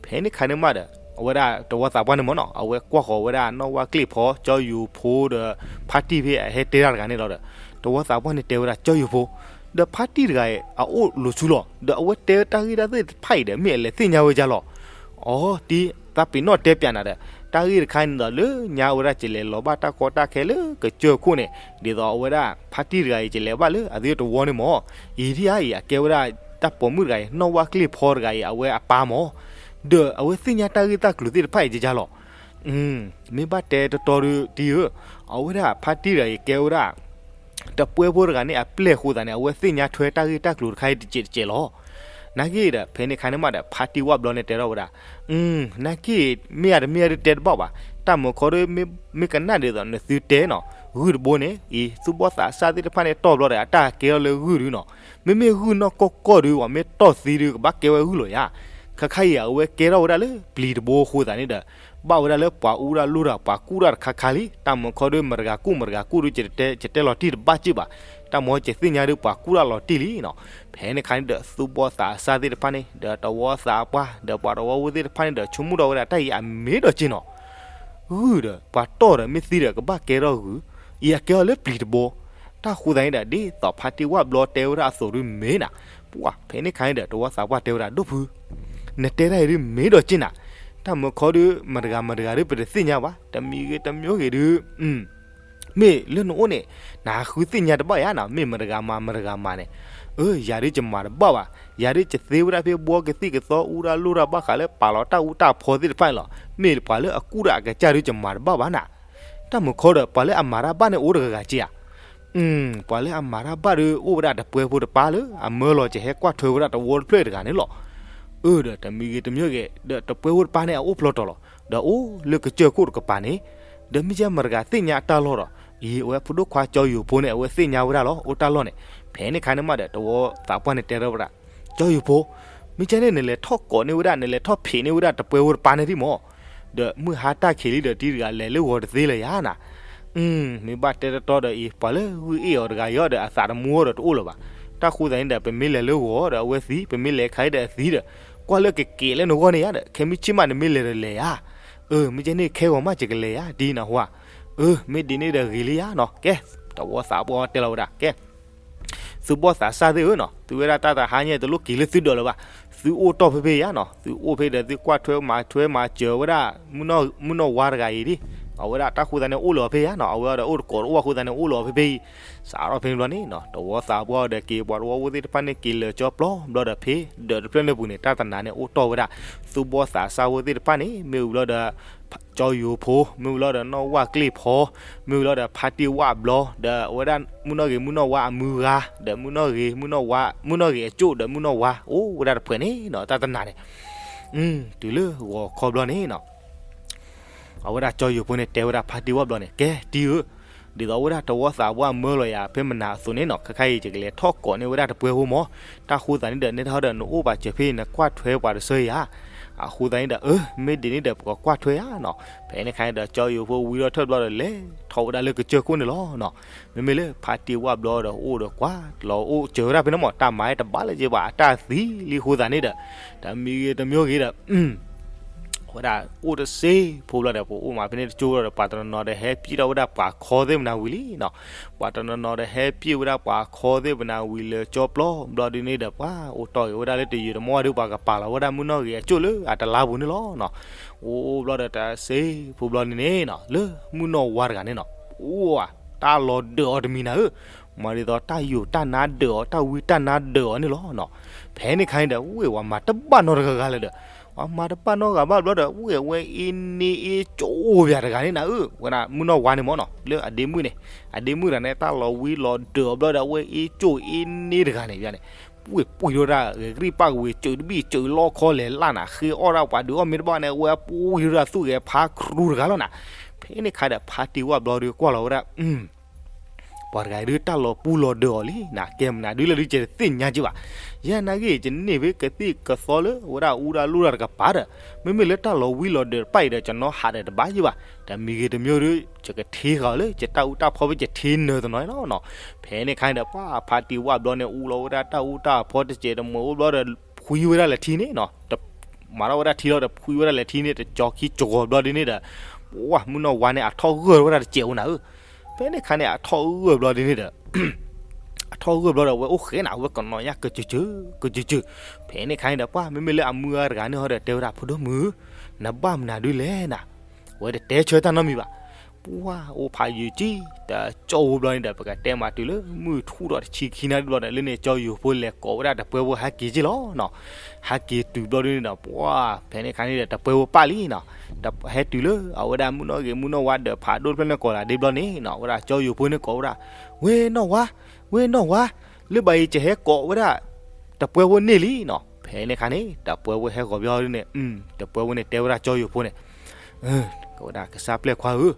ဖဲန့ၣ်ခါန့ၣ်မးဒီး အဝဲဒၣ်တဝီသးပှၢ်န့ၣ်မးနီၤ အဝဲကွၢ်ဃီၤဝဲဒၣ်နီၣ်ဝၣ်ကျ့ၣ်ဖီ ကၠီယိၤဖိဒီး ဖါတံၢ်ဖဲအဟဲတဲတၢ်တဂၤန့ၣ်လီၤဒီး တဝီသးပှၢ်န့ၣ်တဲဝဲဒၣ် ကၠီယိၤဖိ, ဒီးဖါတံၢ်တဂၤအံၤ အအိၣ်လိၤဆူလီၤ ဒီးအဝဲတဲတၢ်ဂ့ၢ်တၢ်သ့ၣ်တဖၣ်အံၤဒီး မ့ၢ်အလဲၤသ့ၣ်ညါဝဲဒ်လဲၣ်. အိ တံၢ်, သးပ့ၤနီၣ်တဲပၠးနၤဒီး တၢ်ဂ့ၢ်တခါန့ၣ်ဒီး လၢညါဝဲဒၣ်ကလဲၤလီၤဘၣ်တၢ်ကီတၢ်ခဲလၢကစၢၢ်ခိၣ်န့ၣ် ဒ်သိးအဝဲဒၣ်ဖါတံၢ်တဂၤအံၤ ကလဲၤဘၣ်လၢအသ့တဝီန့ၣ်မး, အံၤဒ်အံၤ အကဲဝဲဒၣ် တၢ်ပိာ်မုၣ်တဂၤအံၤ နီၣ်ဝၣ်ကျ့ၣ်ဖီတဂၤအံၤ အဝဲအပၢ်မး, ဒီးအဝဲသ့ၣ်ညါတၢ်ဂ့ၢ်တၢ်ကျိၤသ့ၣ်တဖၣ်အံၤကကလီၤ. မ့ၢ်ဘၣ်တဲတတီဒီး တံၢ်ဧၢ, အဝဲဒၣ်ဖါတံၢ်တဂၤအံၤကဲဝဲဒၣ် တပှဲဖိတဂၤန့ၣ်အပျဲၢ်အဃိသတးန့ၣ် အဝဲသ့ၣ်ညါထွဲတၢ်ဂ့ၢ်တၢ်ကျိၤတခါအံၤတစဲးတစဲးလီၤ. နာ်က့ဒီး ဖဲန့ၣ်ခါန့ၣ်မးဒီး ဖါတံၢ်ဝၣ်ဘျီန့ၣ်တဲထီၣ်ဝဲဒၣ်, နာ်က့ မ့ၢ်ဧါတမ့ၢ်ဧါဒုးတဲတဘၣ်ဘၣ်, တၢ်မုာ်ခီဒီး မ့ၢ်ကနၣ်ဒ်သိးနသုတဲနီၤ ဂုၢ်တဘိန့ၣ် အံၤ သူၣ်ဘီၣ်သးစၢ်သ့ၣ်တဖၣ်န့ၣ်တီၢ်ဘျီဒီး အတၢ်ကဲထီၣ်လၢဂုၢ်ဒုနီၤ, မ့မ့ၢ်ဂုၢ်နီၢ်ကီၢ်ကီၢ်ဒု ပှၤမ့ၢ်တီၢ်သံဒု ကဘၣ်ကဲဝဲဂုၢ်လီၤယါ. ခဲခါအံၤအဝဲကဲထီၣ်ဝဲဒၣ်လၢပျံၤတဘိအဃိသတးန့ၣ်ဒီး ဘၣ်ဝဲဒၣ်လၢပှၤအူဒၣ်လိၣ်တၢ် ပှၤကူၣ်တၢ်တခါခါလံ, တၢ်မုာ်ခီဒီး မတဂၤကူၣ်မတဂၤကူၣ်ဒု ယတဲလီၤတံၢ်တဘၣ်စ့ၢ်ဘၣ်, တၢ်မုာ်ခီယသ့ၣ်ညါဒုး ပှၤကူၣ်တၢ်လီၤတံၢ်လံနီၤ. ဖဲန့ၣ်ခါန့ၣ်ဒီး သူၣ်ဘီၣ်သးစၢ်သ့ၣ်တဖၣ်န့ၣ် ဒီးတဝီသးပှၢ် ဒီးပှၤတဝီဖိသ့ၣ်တဖၣ်န့ၣ်ဒီး ဆိကမိၣ်ထီၣ်ဝဲဒၣ်တၢ်အံၤအမ့ၢ်ဒီးက့နီၤ ဂုၢ်ဒီး ပှၤတီၢ်ဒီးမ့ၢ်သံဒီး ကဘၣ်ကဲထီၣ်ဂုၢ်, အံၤအကဲထီၣ်လၢပျံၤတဘိ, တၢ်ဃိသတးန့ၣ်ဒီး ဒ်သိးဖါတံၢ်ဝၣ်ဘျီတဲဝဲဒၣ်အသိးဒုးမ့ၢ်နၤ, ပှၤ ဖဲန့ၣ်ခါန့ၣ်ဒီး တဝီသးပှၢ်တဲဝဲဒၣ် ဒိၣ်ဖု နတဲတၢ်အံၤဒုးမ့ၢ်ဒီးက့နၤ, တၢ်မုာ်ခီဒုး မတဂၤမတဂၤဒုး ပတသ့ၣ်ညါဘၣ်, တမံၤဂ့ၤတမံၤဂ့ၤဒုး မ့ၢ်လၢနအိၣ်န့ၣ် နဃုသ့ၣ်ညါတဘၣ်ယါနီၤ, မ့ၢ်မတဂၤမၤမတဂၤမၤန့ၣ်, အၢ ယၤဒုးယမၤတဘၣ်ဘၣ်, ယၤဒုးယသ့ဝဲဒၣ်ဖဲဘှီကသံၣ်ကသီ အူဒၣ်လိၣ်တၢ်ဘၣ်ဃးလၢပာ်လီၤတၢ်အူတၢ်ဖီသ့ၣ်တဖၣ်န့ၣ်လီၤ, မ့ၢ်ပှၤလၢအကူၣ်တၢ်အကစၢ်ဒုးယမၤတဘၣ်ဘၣ်နၤ, တၢ်မုာ်ခီဒီး ပှၤလၢအမၤတၢ်ဘၣ်န့ၣ်အိၣ်တဂၤဂၤက့ဧါ, ပှၤလၢအမၤတၢ်ဘၣ်ဒုးအိၣ်ဝဲဒၣ်တပှဲဖိတပၢ်လၢအမၢလီၤကဟဲကွၢ်ထွဲဝဲဒၣ်တဝီတဖျၢၣ်တဂၤန့ၣ်လီၤ, အၢ ဒီးတမံၤဂ့ၤတမံၤဂ့ၤ ဒီးတပှဲဖိတပၢ်န့ၣ်အအိၣ်ဖျီတီၤလီၤ, ဒီးအိၣ်လၢကစၢၢ်ခိၣ်တကပၤန့ၣ်, ဒီးမ့ၢ်ကဲမတဂၤသ့ၣ်ညါအတၢ်လီၢ်ဒီး, အံၤ အဝဲဖိဒိၣ်ခွါကၠီယိၤဖိန့ၣ် အဝဲသ့ၣ်ညါဝဲဒၣ်လီၤ အိၣ်တၢ်လီၢ်န့ၣ်, ဖဲန့ၣ်ခါန့ၣ်မးဒီး တဝီသးပှၢ်န့ၣ်တဲထီၣ်ဝဲဒၣ်, ကၠီယိၤဖိ, မ့ၢ်ကဲန့ၣ် နလဲၤထီၣ်ကိးန့ၢ်ဝဲဒၣ် နလဲၤထီၣ်ဖံးန့ၢ်ဝဲဒၣ်တပှဲဖိတပၢ်န့ၣ်ဒံးမး, ဒီးမုၢ်ဟါတၢ်ခံးလံဒီးတံၢ်တဂၤလဲၤလၢဂီၤတသ့လၢၤယါနၤ, မ့ၢ်ဘၣ်တဲတတီဒီးအံၤ ပှၤလၢဂုၢ်အ့ၣ်အီၤတဂၤအံၤဒီး အသးတမူအီၤဒီးတအိၣ်လၢၤဘၣ်, တၢ်ဃိသတးန့ၣ်ဒီး ပမ့ၢ်လဲၤလၢဂီၤဒီးအဝဲသံ, ပမ့ၢ်လဲၤခါအံၤဒီးအသံဒီး, ကွၢ်လၢကကဲးလၢနဂီၢ်န့ၣ်ယါဒီး ခဲမုၢ်ဆ့ၣ်မးနမ့ၢ်လဲၤဒီးလဲၤယါ, အၢ မ့ၢ်ကဲန့ၣ်ခဲဂီၤမးယကလဲၤယါ ဒ်နၢ်ဟူဧါ, အၢ မ့ၢ်ဒ်န့ၣ်ဒီးဂ့ၤလံယါနီၤ, ကဲ, တဝီသးပှၢ်တဲလီၤဝဲဒၣ် ကဲ သူၣ်ဘီၣ်သးစၢ်သ့ၣ်ဧၢနီၤ, သုဝဲဒၣ်တၢ်တဟါညါတလိၣ်က့ၤလၢသုဒၢးလၢၤဘၣ်, သုအိၣ်တီၢ်ဖဲဖဲယါနီၤ, သုအိၣ်ဖဲဒီးသုကွၢ်ထွဲမၤထွဲမၤစၢၤဝဲဒၣ် မုၢ်နီၢ်ဝါတဂၤအံၤဒံး, အဝဲဒၣ်တၢ်ဃိသတးန့ၣ်အိၣ်လၢၤအီၤဖဲယါနီၤ, အဝဲဒီးအိၣ်တကိးတအိၣ်အဃိသတးန့ၣ်အိၣ်လၢၤအီၤဖဲဖဲအံၤ, စးထီၣ်ဖဲန့ၣ်ဘျီန့ၣ်နီၤ, တဝီသးပှၢ်ဒီးက့ၤပှၤတဝီဖိသ့ၣ်တဖၣ်န့ၣ်က့ၤလၢာ်ကၠီပျီဘျီဒီးဖဲ ဒၢးတဖျၢၣ်န့ၣ်ပူၤန့ၣ် တၢ်တနၤန့ၣ်အိၣ်တီၢ်ဝဲဒၣ်, သူၣ်ဘီၣ်သးစၢ်ဖိသ့ၣ်တဖၣ်န့ၣ် မ့ၢ်ဝံၤဘျီဒီး ကၠီယိၤဖိ, မ့ၢ်ဝံၤလီၤဒီးနီၣ်ဝၣ်ကျ့ၣ်ဖီ, မ့ၢ်ဝံၤလီၤဒီးဖါတံၢ်ဝၣ်ဘျီ, ဒီးအဝဲဒၣ်မုၢ်နီၢ်ဂ့ၤမုၢ်နီၢ်ဝါအမုၢ်ဂၤ, ဒီးမုၢ်နီၢ်ဂ့ၤမုၢ်နီၢ်ဝါ, မုၢ်နီၢ်ဂ့ၤအကၠိၣ်ဒီးမုၢ်နီၢ်ဝါ အိၣ်ဝဲဒၣ်တဖှဲးန့ၣ်နီၤ, တၢ်တနၤန့ၣ်, တုၤလၢဂီၤခီဘျီန့ၣ်နီၤ အဝဲဒၣ်ကၠီယိၤဖိန့ၣ်တဲဝဲဒၣ်ဖါတံၢ်ဝၣ်ဘျီန့ၣ် ကဲတံၢ်ဧၢ, ဒ်သိးအဝဲဒၣ်တဝီသးပှၢ်မၢလီၤယၤဖဲမနၤအသိးန့ၣ်နီၤ, ခဲခါအံၤယကလဲၤထီၣ်ကိးန့ၢ်ဝဲဒၣ်တပှဲဖိမး, တၢ်ဃိသတးန့ၣ်ဒီး နဲထီၣ်ဒီးနအိၣ်ပာ်စၢၤဖဲအံၤ နကွၢ်ထွဲပှၤတဆၢယၤ, အဃိသတးန့ၣ်ဒီး အၢ မ့ၢ်ဒ်န့ၣ်ဒီး ပကကွၢ်ထွဲယၤနီၤ, ဖဲန့ၣ်ခါန့ၣ်ဒီး ကၠီယိၤဖိဝံထီၣ်ထၢၣ်ဘျီဒီး လဲၤထီၣ်ဝဲဒၣ်လၢကစၢၢ်ခိၣ်န့ၣ်လီၤနီၤ, မ့မ့ၢ်လၢဖါတံၢ်ဝၣ်ဘျီဒီးအိၣ်ဒီးကွၢ်လီၤအိၣ်စၢၤဝဲဒၣ်ဖဲန့ၣ်မး, တၢ်မၤတဘၣ်လၢၤက့ဘၣ် အတၢ်သံလံအဃိသတးန့ၣ်ဒီး, တမံၤဂ့ၤတမံၤဂ့ၤဒီး အဝဲဒၣ်အိၣ်တစ့ဖိဘျီဒီး ပအိၣ်မးဖဲန့ၣ်တကၠိဘျီဒီး ပှၤတနီၤနီၤဒီးဟဲပျံၢ်ထီၣ်ဝဲဒၣ်ပှၤခီသ့ၣ်မနၤဝံၤလံနီၤ, ပှၤတနီၤနီၤဒီးဟဲပျံၢ်ဝဲဒၣ်ပှၤခီသ့ၣ်မနၤဝံၤလၢကၠီပျီဘျီဒ်န့ၣ်ဒီး ပှၤအိၣ်တီၢ်ဂ့ၤဝဲဒၣ်လၢတယုာ်တမီၢ်ဒုး ပှၤကပာ်လီၤဝဲဒၣ်မုၢ်နီၢ်ဂ့ၤအကၠိၣ်လၢအတလါပူၤန့ၣ်လီၤနီၤ, အိၣ်ဘျီဒီးတစ့ဖိဘျီန့ၣ်န့ၣ်နီၤ လၢမုၢ်နီၢ်ဝါတဂၤန့ၣ်နီၤ, အိၣ်ဧါ, တၢ်လီၤဒၢးအီၤတမံၤနၤဧၢ, မၤဒ်သိးတၢ်ယိာ်တၢ်နါဒၢးအီၤ တၢ်ဝံတၢ်နါဒၢးအီၤန့ၣ်လီၤနီၤ, ဖဲန့ၣ်ခါန့ၣ်ဒီး ဝ့ၢ်ဝဲမၤတဘၣ်နီတဂၤဂၤလၢၤဒီး ပှၤမၤတဘၣ်နီတဂၤဘၣ်ဘျီဒီး ဝဲဝဲအ့န့အ့ကၠိၣ်ဝဲတဂၤန့ၣ်နၤဧၢ, ဝဲဒၣ်မုၣ်နီၢ်ဝါန့ၣ်မ့ၢ်နီၤ လၢအဒ့မုၣ်န့ၣ်, အဒ့မုၣ်တဂၤန့ၣ် တၢ်လီၤဝံလီၤဒၢးအီၤဘျီဒီး အဝဲအ့ကၠိၣ်အ့န့တဂၤန့ၣ် ယန့ၣ် ပှ့ၤပှ့ၤထီၣ်ဝဲဒၣ်ဂဲၤကရံၣ်ပၣ်ကဝ့ၤ စၢၤတဘံၣ်စၢၤလီခီလဲၤလၢ်နၤ ဃ့အီၣ်ဒၣ်ပှၤဒုးအီၣ်မ့ၢ်တဘၣ်န့ၣ် အဝဲပှ့ၤထီၣ်ဝဲဒၣ်သူၣ်ဂဲၤဖးခရူတဂၤလီၤနၤ. ဖဲန့ၣ်ခါဒီး ဖါတံၢ်ဝၣ်ဘျီဒီးကွၢ်လီၤဝဲဒၣ် ပှၤတဂၤအံၤဒုးတၢ်လီၤပူလီၤဒၢးအီၤလံနၤ, ကဲမနုၤဒုးလဲၣ်ဒုး ယတသ့ၣ်ညါက့ဘၣ်. ယဲနာ်က့ ယန့ၢ်ဖဲကသံၣ်ကသီလၢ အဝဲဒၣ်အူဒၣ်လိၣ်တၢ်တကပၤဒီး, မ့မ့ၢ်လၢတၢ်လီၤဝံလီၤဒၢးတဖၣ်အံၤဒီး ယနီၣ်ဟးဒီးတဘၣ်ယ့ၢ်ဘၣ်. တမံၤဂ့ၤတမံၤဒုး ယကထံဃာ်အီၤလၢ ယတၢ်အူတၢ်ဖီဖဲယထံနၢၤတနီၤနီၤ. ဖဲန့ၣ်ခါန့ၣ်ဒီး ပှၤဖါတံၢ်ဝၣ်ဘျီန့ၣ် အူလီၤဝဲဒၣ်တၢ်အူတၢ်ဖီတစဲးတမှဲၤအိၣ်ဘျီဒီး ဖှံဝဲဒၣ်လဲၤထံန့ၣ်နီၤ, မၤထီၣ်ဝဲဒၣ်ထံလီၤဒီး ဖှံဝဲဒၣ်လဲၤထံန့ၣ် တကၠီခံကဂီၤဘျီဒုးန့ၣ်ဒီး ပှၤမုၣ်နီၢ်ဝါန့ၣ် အထီၣ်ဂၢၢ်ဝဲဒၣ်တစဲးအိၣ်နၤဧၢ. ဖဲန့ၣ်ခါန့ၣ် အထီၣ်ဂၢၢ်ဘျီဒုးန့ၣ်ဒီး အထီၣ်ဂၢၢ်ဘျီဒီး အဝဲအိၣ်ဃဲနၤ အဝဲကနီၤညါကစၢၢ်ကစၢၢ် ကစၢၢ်ကစၢၢ်. ဖဲန့ၣ်ခါန့ၣ်ဒီး ပှၤမ့မ့ၢ်လၢအမုၢ်ဂၤတဂၤန့ၣ်ဟီဒီး တဲဝဲဒၣ် ဖိဒိၣ်မုၣ်, နဘၣ်မနုၤဒုးလဲၣ်နၤ, ဝဲတတဲဆၢတၢ်နီတမံၤဘၣ်. ပှၤအိၣ်ဖးယုာ်ကံ တကၠီၣ်ဝဲဘျီန့ၣ်ဒီး ပကတဲမးတုၤလၢ မုၢ်ထူၣ်ဒီးတဆံခံနၣ်ရံၣ်ဘျီဒီး လၢန့ၣ် ကၠီယိၤဖိလဲၤကိးဝဲဒၣ်တပှဲၤဖိဟဲက့ၤက့ၢ်လီၤနီၤ. ဟဲက့ၤတုၤဘျီဒုးန့ၣ်ဒီး ပှၤ ဖဲန့ၣ်ခါန့ၣ်ဒီး တပှဲၤဖိပာ်လံနီၤ. ဟဲတုၤလၢ အဝဲဒၣ်မုၣ်နီၢ်ဂ့ၤ မုၣ်နီၢ်ဝါဒီးဖးဒိၣ်တဖျၢၣ်န့ၣ်ကိးလၢဒ့ဘျီန့ၣ်နီၤ, အဝဲဒၣ်ကၠီယိၤဖိန့ၣ်ကိးဝဲဒၣ်, ဝဲနီၢ်ဝါ, ဝဲနီၢ်ဝါ, လၢဘၣ်အံၤ ယဟဲကိးဝဲဒၣ် တပှဲၤဖိန့ၢ်လံနီၤ. ဖဲန့ၣ်ခါန့ၣ် တပှဲၤဖိဟဲဂီၤဘျီဒုးန့ၣ် တပှဲၤဖိန့ၣ်တဲဝဲဒၣ်ကၠီယိၤဖိန့ၣ် ကဝဲဒၣ်ကစၢ်ပျဲၢ်ခွါဧၢ,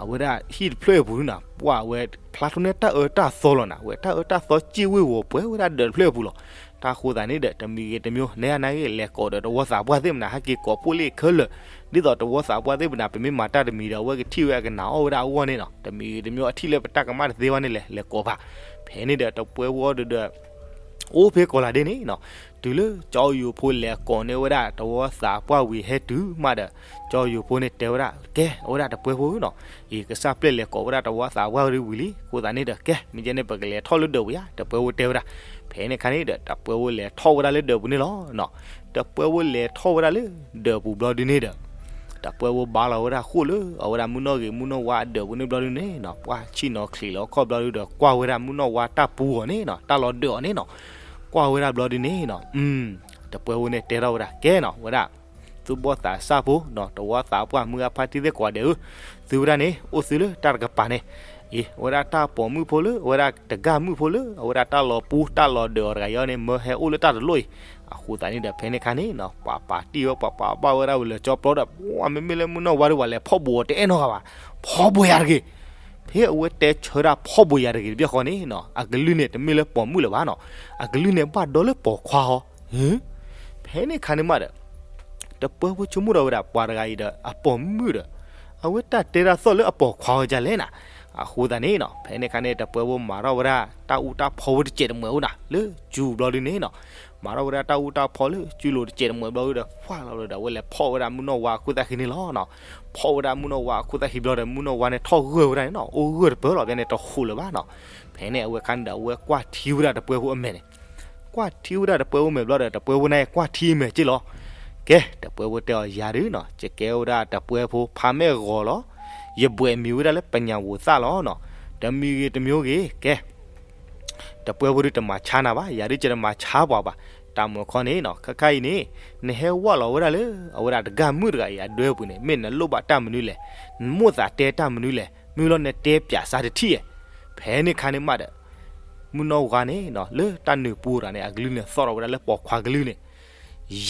အဝဲဒၣ်ဟံၣ်တဖျၢၣ်အပူၤန့ၣ်နီၤ ပှၤဝဲဖျါထီၣ်န့ၢ်တၢ်အၢတၢ်သီလီၤနၤ, ဝဲတၢ်အၢတၢ်သီစ့ၢ်ဝ့ၢ်ဝီၤပှဲၤဝဲဒၣ်ဒၢးတဖျၢၣ်အပူၤလီၤ. တၢ်ဃိသးန့ၣ်ဒီး တမံၤဂ့ၤတမံၤ နဲအနၢ်ဂ့ၤ လဲၤကိးဒီးတဝီသးပှၢ်သ့ၣ်မနၤ ဟဲက့ၤကိးပိၣ်လ့ၣ်ခဲလၢာ်, ဒ်သိးတဝီသးပှၢ်သ့ၣ်မနၤ ပမ့ၢ်မၤတၢ်တမံၤဒီး အဝဲကထံၣ်ဝဲအကနၣ်အီၣ်ဝဲဒၣ်အဂီၢ်န့ၣ်နီၤ, တမံၤဂ့ၤတမံၤ အထံၣ်လၢပတၢ်ကမၣ်တသ့ဘၣ်န့ၣ်လဲၣ် လဲၤကိးဘၣ်. ဖဲန့ၣ်ဒီးတပှဲၤဖိဒီး အိၣ်ဖဲကိးလးဒ့န့ၣ်နီၤ, တုၤလၢကၠီယိၤဖိလဲၤကိးန့ၢ်ဝဲဒၣ် တဝီသးပှၢ်ဝံၤဟဲတုၤမးဒီး ကၠီယိၤဖိန့ၣ်တဲဝဲဒၣ် ကဲ အဝဲဒၣ်တပှဲၤဖိနီၤ, အံၤကစၢ်ပျဲၢ်လဲၤကိးဝဲဒၣ်တဝီသးပှၢ်ဝံၤလံ, အဃိသတးန့ၣ်ဒီး ကဲ မ့ၢ်ကဲန့ၣ် ပကလဲၤထီၣ်လၢဒၢးပူၤယါ, တပှဲၤဖိတဲဝဲဒၣ်. ဖဲန့ၣ်ခါန့ၣ်ဒီး တပှဲၤဖိလဲၤထီၣ်ဝဲဒၣ်လၢဒၢးပူၤန့ၣ်လီၤနီၤ. တပှဲၤဖိလဲၤထီၣ်ဝဲဒၣ်လၢဒၢးပူၤဘျီဒုးန့ၣ်ဒီး တပှဲၤဖိဘါလီၤဝဲဒၣ်ဃိၣ်လၢ အဝဲဒၣ်မုၢ်နီၢ်ဂ့ၤမုၢ်နီၢ်ဝါအဒၢးပူၤန့ၣ်ဘျီဒုးန့ၣ်နီၤ, ပှၤဆ့ၣ်နီၤချံးလီၤခီၣ်ဘျီဒုးဒီး ကွၢ်ဝဲဒၣ်မုၢ်နီၢ်ဝါတၢ်ပူအီၤန့ၣ်နီၤ, တၢ်လီၤဒၢးအီၤန့ၣ်နီၤ, ကွၢ်ဝဲဒၣ်ဘျီဒုးန့ၣ်နီၤ, တပှဲၤဖိန့ၣ်တဲထီၣ်ဝဲဒၣ် ကဲနီၤ ဝဲဒၣ် သူၣ်ဘီၣ်သးစၢ်ဖိနီၤ, တဝီသးပှၢ်မုၢ်ဂၤဖါတံၢ်သ့ၣ်ကိးဂၤဒဲးဧၢ, သုဝဲဒၣ်န့ၣ် အိၣ်သုလၢတၢ်တကပၤန့ၣ်, အံၤ အဝဲဒၣ်တၢ်ပိာ်မုၣ်ဖိလၢ အဝဲဒၣ်တဂၤမုၣ်ဖိလၢ အဝဲဒၣ်တၢ်လီၤပူတၢ်လီၤဒၢးအီၤတဂၤအံၤန့ၣ် မၢဟဲအိၣ်လၢတၢ်တလိၣ်အံၤ, အဃိသတးန့ၣ်ဒီး ဖဲန့ၣ်ခါန့ၣ်နီၤ ပှၤပာ်တံၢ်ဝဲ ပှၤပာ်ဘၣ်ဝဲဒၣ်ဝံၤလၢကၠီပျီဒီး ပှၤမ့မ့ၢ်လၢမုၢ်နီၢ်ဝါဒီး ပှၤလဲၤဖီၣ်ဘိးအီၤတအဲၣ်နီတဂၤဘၣ်, ဖီၣ်ဘိးယၤတဂ့ၤ. ဖဲအဝဲတဲဆၢဒၣ်ဖီၣ်ဘိးယၤတဂ့ၤတဘျီဃီန့ၣ်နီၤ အကလုၢ်န့ၣ် တမ့ၢ်လၢပိာ်မုၣ်လၢၤဘၣ်နီၤ, အကလုၢ်န့ၣ်ဘၣ်ဒီးလၢပိာ်ခွါဟီ, ဖဲန့ၣ်ခါန့ၣ်မးဒီး တပှဲၤဖိဆိကမိၣ်ဒီးဝဲဒၣ် ပှၤတဂၤအံၤဒီး အပိာ်မုၣ်ဒီး အဝဲတၢ်တဲတၢ်သီၣ်လၢအပိာ်ခွါအီၤဒ်လဲၣ်နၤ, အဃိသတးန့ၣ်နီၤ ဖဲန့ၣ်ခါန့ၣ် တပှဲၤဖိမၤထီၣ်ဝဲဒၣ် တၢ်အူတၢ်ဖီဖိတစဲးတမှဲၤအိၣ်နၤ လၢစုဘျီဒုးန့ၣ်နီၤ, မၤထီၣ်ဝဲဒၣ်တၢ်အူတၢ်ဖီလၢစုလိၤတစဲးတမှဲၤဘျီဒုးဒီး ဖှၣ်လီၤဒီး အဝဲလဲၤဖီၣ်ဝဲဒၣ်မုၢ်နီၢ်ဝါအခိၣ်သၣ်ဃံန့ၣ်လီၤနီၤ, ဖီၣ်ဝဲဒၣ်မုၢ်နီၢ်ဝါအခိၣ်သၣ်ဃံဘျီဒီး မုၢ်နီၢ်ဝါန့ၣ်ထီၣ်ဂၢၢ်ဝဲဒၣ်န့ၣ်နီၤ အိၣ်ဂၢၢ်တပၢၢ်လီၤ ဖဲန့ၣ်တဃိးလၢၤဘၣ်နီၤ, ဖဲန့ၣ်အဝဲခါန့ၣ်ဒီး အဝဲကွၢ်ထံဝဲဒၣ်တပှဲၤဖိအမဲာ်န့ၣ် ကွၢ်ထံဝဲဒၣ်တပှဲၤဖိမဲာ်ဘျီဒီး တပှဲၤဖိန့ၣ်ကွၢ်ထံအမဲာ်က့ၢ်လီၤ. ကဲ တပှဲၤဖိတဲအီၤ ယၤဒုးနီၤ ယကဲဝဲဒၣ်တပှဲၤဖိဖါမဲာ်ဂီၤလီၤ. ယဘွဲ့မံၤဝဲဒၣ်လၢပညၣ်ဝိၤသၣ်လီၤနီၤ. တမံၤဂ့ၤတမံၤဂ့ၤ ကဲ တပှဲၤဖိဒုးတမၤဆါနၤဘၣ်, ယၤဒုးယတမၤဆါပှၤဘၣ်. တၢ်မုၢ်ခီန့ၣ်နီၤ ခဲခါအံၤန့ၣ် နဟဲဝၢ်လီၤဝဲဒၣ်လၢ အဝဲဒၣ်တဂၤမုၣ်တဂၤအံၤအဒၢပူၤန့ၣ် မ့ၢ်နလိၣ်ဘၣ်တၢ်မနုၤလဲၣ်, နမိၣ်သးတဲတၢ်မနုၤလဲၣ်, မ့ၢ်လီၤနတဲပၠးစၢ်တထံၣ်ဧါ. ဖဲန့ၣ်ခါန့ၣ်မးဒီး မုၢ်နီၢ်ဝါန့ၣ်နီၤ လၢတၢ်နုာ်ပူၤတဂၤန့ၣ် အကလုၢ်န့ၣ်သီၣ်ထီၣ်ဝဲဒၣ်လၢပိာ်ခွါကလုၢ်န့ၣ်,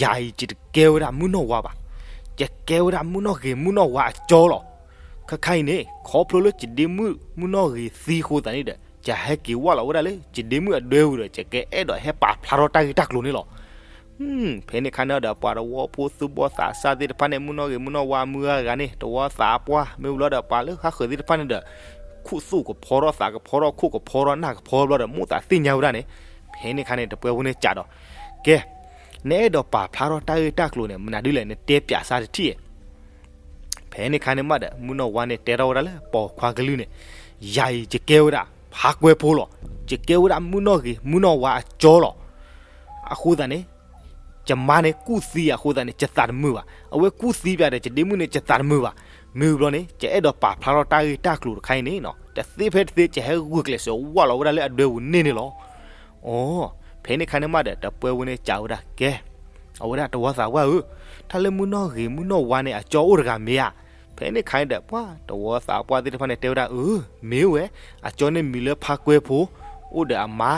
ယၤအံၤယတကဲဝဲဒၣ်မုၢ်နီၢ်ဝါဘၣ်, ယကဲဝဲဒၣ်မုၢ်နီၢ်ဂ့ၤမုၢ်နီၢ်ဝါအကၠီလီၤ. ခဲခါအံၤန့ၣ် ခီဖျိလၢယဒ့မုၣ်မုၢ်နီၢ်ဂ့ၤသံအဃိသတးန့ၣ်ဒီး ယဟဲက့ၤဝၢ်လီၤဝဲဒၣ်လၢ ယဒ့မုၣ်အဒၢပူၤဒီး ယကအဲၣ်ဒိးဟဲပာ်ဖျါထီၣ်တၢ်ဂ့ၢ်တၢ်ကျိၤန့ၣ်လီၤ. ဖဲန့ၣ်ခါန့ၣ်ဒီး ပှၤတဝီဖိသူၣ်ဘီၣ်သးစၢ်သ့ၣ်တဖၣ်န့ၣ် မုၢ်နီၢ်ဂ့ၤမုၢ်နီၢ်ဝါမုၢ်ဂၤဂၤန့ၣ် တဝီသးပှၢ် မ့ၢ်ဝံၤလီၤဒီးပှၤလၢဟးဃုာ်သ့ၣ်တဖၣ်န့ၣ်ဒီး ခူၣ်သူၣ်ကဖီထီၣ်သးကဖီထီၣ်ခိၣ်ကဖီထီၣ်နၢ်ကဖီဘျီဒီး မိၣ်သးသ့ၣ်ညါဝဲဒၣ်န့ၣ်, ဖဲန့ၣ်ခါန့ၣ် တပှဲၤဖိန့ၣ်စံးဒီး ကဲ နအဲၣ်ဒိးပာ်ဖျါထီၣ်တၢ်ဂ့ၢ်တၢ်ကျိၤန့ၣ် မနုၤဒ်လဲၣ် နတဲပၠးစၢ်တထံၣ်ဧါ. ဖဲန့ၣ်ခါန့ၣ်မးဒီး မုၢ်နီၢ်ဝါန့ၣ်တဲထီၣ်ဝဲဒၣ်လၢပိာ်ခွါကလုၢ်န့ၣ်, ယၤအံၤယကဲဝဲဒၣ်ဖးကွဲဖိလီၤ. ယကဲဝဲဒၣ်မုၢ်နီၢ်ဂ့ၤမုၢ်နီၢ်ဝါအကၠီလီၤ. အဃိသတးန့ၣ် ယမါန့ၣ်ကူၣ်သံအဃိသတးန့ၣ် ယသးတမုာ်ဘၣ်. အဝဲကူၣ်သံပၠးဒီး ယဒ့မုၣ်န့ၣ် ယသးတမုာ်ဘၣ်. မ့ၢ်ဝံၤဘျီန့ၣ် ယအဲၣ်ဒိးပာ်ဖျါထီၣ်တၢ်ဂ့ၢ်တၢ်ကျိၤတခါအံၤန့ၣ်နီၤ တသ့ဖဲတသ့ ယဟဲဂုာ်ကျဲးစၢးဝၢ်လီၤဝဲဒၣ်လၢအဒၢပူၤန့ၢ်န့ၣ်လီၤ. အိ ဖဲန့ၣ်ခါန့ၣ်မးဒီး တပှဲၤဖိန့ၣ်စံးဝဲဒၣ် ကဲ အဝဲဒၣ်တဝီသးပှၢ်ဧၢ, တၢ်လၢမုၢ်နီၢ်ဂ့ၤမုၢ်နီၢ်ဝါန့ၣ် အကၠီအိၣ်တဂၤမ့ၢ်ဧါ. ဖဲန့ၣ်ခါန့ၣ်ဒီး ပှၤတဝီသးပှၢ်သ့ၣ်တဖၣ်န့ၣ်တဲဝဲဒၣ် အၢ မ့ၢ်ဝဲ, အကၠီန့ၣ်မံၤလၢဖါကွဲဖိ, အိၣ်ဒီးအမါ,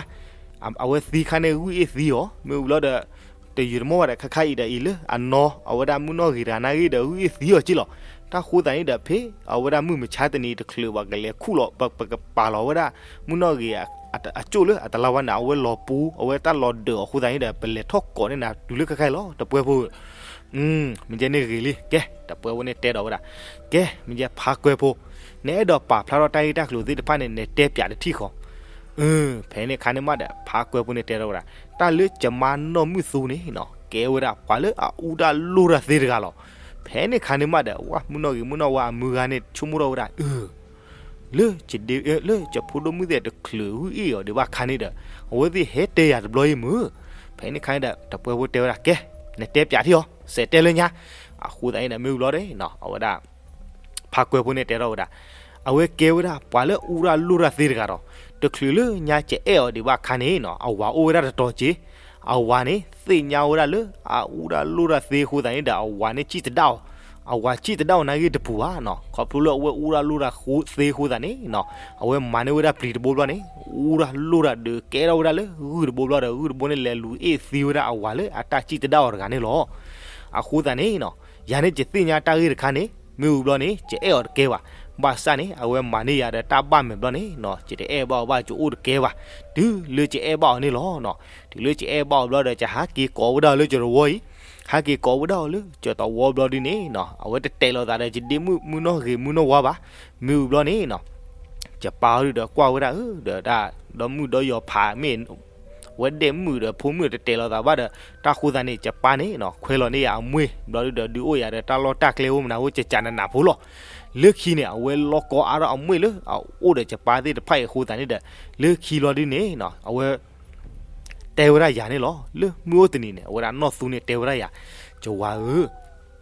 အဝဲသံခါန့ၣ်ဂုၢ်အ့ၣ်သံအီၤ, မ့ၢ်ဝံၤဘျီဒီး တယုာ်တမီၢ်ဘၣ်ဒီး ခါခါအံၤဒီးအံၤလၢအနီၢ် အဝဲဒၣ်မုၢ်နီၢ်ဂ့ၤတဂၤနာ်ဂ့ၤဒီး ဂုၢ်အ့ၣ်သံအီၤက့လီၤ. တၢ်ဃိသးန့ၣ်ဒီး ဖဲအဝဲဒၣ်မုၢ်မဆါတနံၤတချုးဘၣ် ကလဲၤခူၣ်လီၤ ပကပာ်လီၤဝဲဒၣ် မုၢ်နီၢ်ဂ့ၤအကၠိၣ်လၢအတလါဝါန့ၣ် အဝဲလီၤပူၤ အဝဲတၢ်လီၤဒၢးအီၤအဃိသတးန့ၣ်ဒီး ပလဲၤထီၣ်ကိးန့ၢ်နၤ တုၤလၢခဲခါအံၤလီၤ တပှဲဖိဧၢ. မ့ၢ်ကဲန့ၣ်ဂ့ၤလံ ကဲ တပှဲဖိန့ၣ်တဲဒီးဝဲဒၣ်, ကဲ မ့ၢ်ကဲဖါကွဲဖိ, နအဲၣ်ဒိးပာ်ဖျါထီၣ်တၢ်ဂ့ၢ်တၢ်ကျိၤသ့ၣ်တဖၣ်န့ၣ် နတဲပၠးတထံၣ်ဃီ. ဖဲန့ၣ်ခါန့ၣ်မးဒီး ဖါကွဲဖိန့ၣ်တဲထီၣ်ဝဲဒၣ်, တၢ်လၢကမါနီၢ်မုၢ်သူန့ၣ်နီၤ ကဲဝဲဒၣ်ပှၤလၢအအူတၢ်လိၣ်တၢ်သ့တဂၤလီၤ. ဖဲန့ၣ်ခါန့ၣ်မးဒီး ဝဲမုၢ်နီၢ်ဂ့ၤမုၢ်နီၢ်ဝါအမုၢ်ဂၤန့ၣ် ဆိကမိၣ်ထီၣ်ဝဲဒၣ် အၢ လၢ လၢယဖိဒိၣ်မုၣ်သ့ၣ်တချုးဂုၢ်အ့ၣ်အီၤဒံးဘၣ်ခါန့ၣ်ဒီး အဝဲသ့ၣ်ဟဲတဲယၤတဘျီအံၤမုၢ်. ဖဲန့ၣ်ခါန့ၣ်ဒီး တပှဲဖိတဲဝဲဒၣ် ကဲ နတဲပၠးထံၣ်အီၤ စဲးတဲလၢညါ. အဃိသတးန့ၣ်ဒီး မ့ၢ်ဝံၤဘျီဒီး အဝဲဒၣ် ဖါကွဲဖိန့ၣ်တဲထီၣ်ဝဲဒၣ်, အဝဲကဲဝဲဒၣ်ပှၤလၢအူတၢ်လိၣ်တၢ်သ့တဂၤဒီး တချုးလၢညါကအဲၣ်အီၤဒံးဘၣ်ခါန့ၣ်နီၤ အဝၤအိၣ်ဝဲဒၣ်တတီၤက့ၤ, အဝၤန့ၣ် သ့ၣ်ညါဝဲဒၣ်လၢအအူတၢ်လိၣ်တၢ်သ့အဃိသတးန့ၣ်ဒီး အဝၤန့ၣ်စံၣ်တဒၣ်အီၤ, အဝၤစံၣ်တဒၣ်အီၤနာ်ဂ့ၤတပူၤဘၣ်နီၤ ခီဖျိလၢအဝဲအူတၢ်လိၣ်တၢ်သ့အဃိသတးန့ၣ်နီၤ အဝဲမၤန့ၢ်ဝဲဒၣ်ပျံၤတဘိဘျီန့ၣ် အူတၢ်လိၣ်တၢ်ဒုးကဲထီၣ်ဝဲဒၣ်လၢဂုၢ်တဘိဘျီဒီး ဂုၢ်တဘိန့ၣ် လဲၤလူၤအ့ၣ်သံဝဲဒၣ်အဝၤလၢအတၢ်စံၣ်တဒၣ်အီၤတဂၤန့ၣ်လီၤ. အဃိသတးန့ၣ်နီၤ ယၤန့ၣ်ယသ့ၣ်ညါတၢ်ဂ့ၢ်တခါန့ၣ် မ့ၢ်ဝံၤဘျီန့ၣ် ယအဲၣ်အီၤတကဲဘၣ်. ဘၣ်ဆၣ်န့ၣ် အဝဲမၤန့ၢ်ယၤဒီးတၢ်ဘၣ်မဲာ်ဘျီန့ၣ်နီၤ ယတအဲၣ်ဘၣ်အီၤဘၣ် ယအိၣ်တကဲဘၣ်. တုၤလၢယအဲၣ်ဘၣ်အီၤန့ၣ်လီၤနီၤ. တုၤလၢယအဲၣ်ဘၣ်အီၤဘျီဒီး ယဟးက့ၤကိးဝဲဒၣ်အီၤလၢယတဝီအံၤ, ဟးက့ၤကိးဝဲဒၣ်အီၤလၢယတဝီဘျီဒုန့ၣ်နီၤ အဝဲတတဲာ်လိာ်သးဒီးယဒ့မုၣ် မုၢ်နီၢ်ဂ့ၤမုၢ်နီၢ်ဝါဘၣ်. မ့ၢ်ဝံၤဘျီန့ၣ်နီၤ ယပၢ်အီၤဒုဒီးကွၢ်ဝဲဒၣ်ဧၢ ဒီးတၢ်ဒီမုၣ်ဒီယီၤဖးမ့ၢ် ဝဲဒ့မုၣ်ဒီးဖိမုၣ်တတဲာ်လိာ်သးဘၣ်ဒီး တၢ်ဃိသတးန့ၣ် ယပၢ်န့ၣ်နီၤ ခွဲးလီၤန့ၢ်ယၤအမှ့ၢ်ဘျီဒုဒီး ဒုးအိၣ်ယၤဒီးတၢ်လီၢ်တၢ်ကျဲအိၣ်မနုၤအိၣ် ကကးနးနးဖိလီၤ. လၢခံန့ၣ် အဝဲလီၢ်ကီအါထီၣ်အမှ့ၢ်လၢအအိၣ်ဒီးယပၢ်သ့ၣ်တဖၣ်အံၤအဃိသတးန့ၣ်ဒီး လၢခံဘျီဒုန့ၣ်နီၤ အဝဲ တဲဝဲဒၣ်ယၤန့ၣ်လီၤ. လၢမုၢ်အိၣ်တနံၤန့ၣ် အဝဲဒၣ်နီၢ်သူန့ၣ်တဲဝဲဒၣ်ယၤ, ယဝၤဧၢ,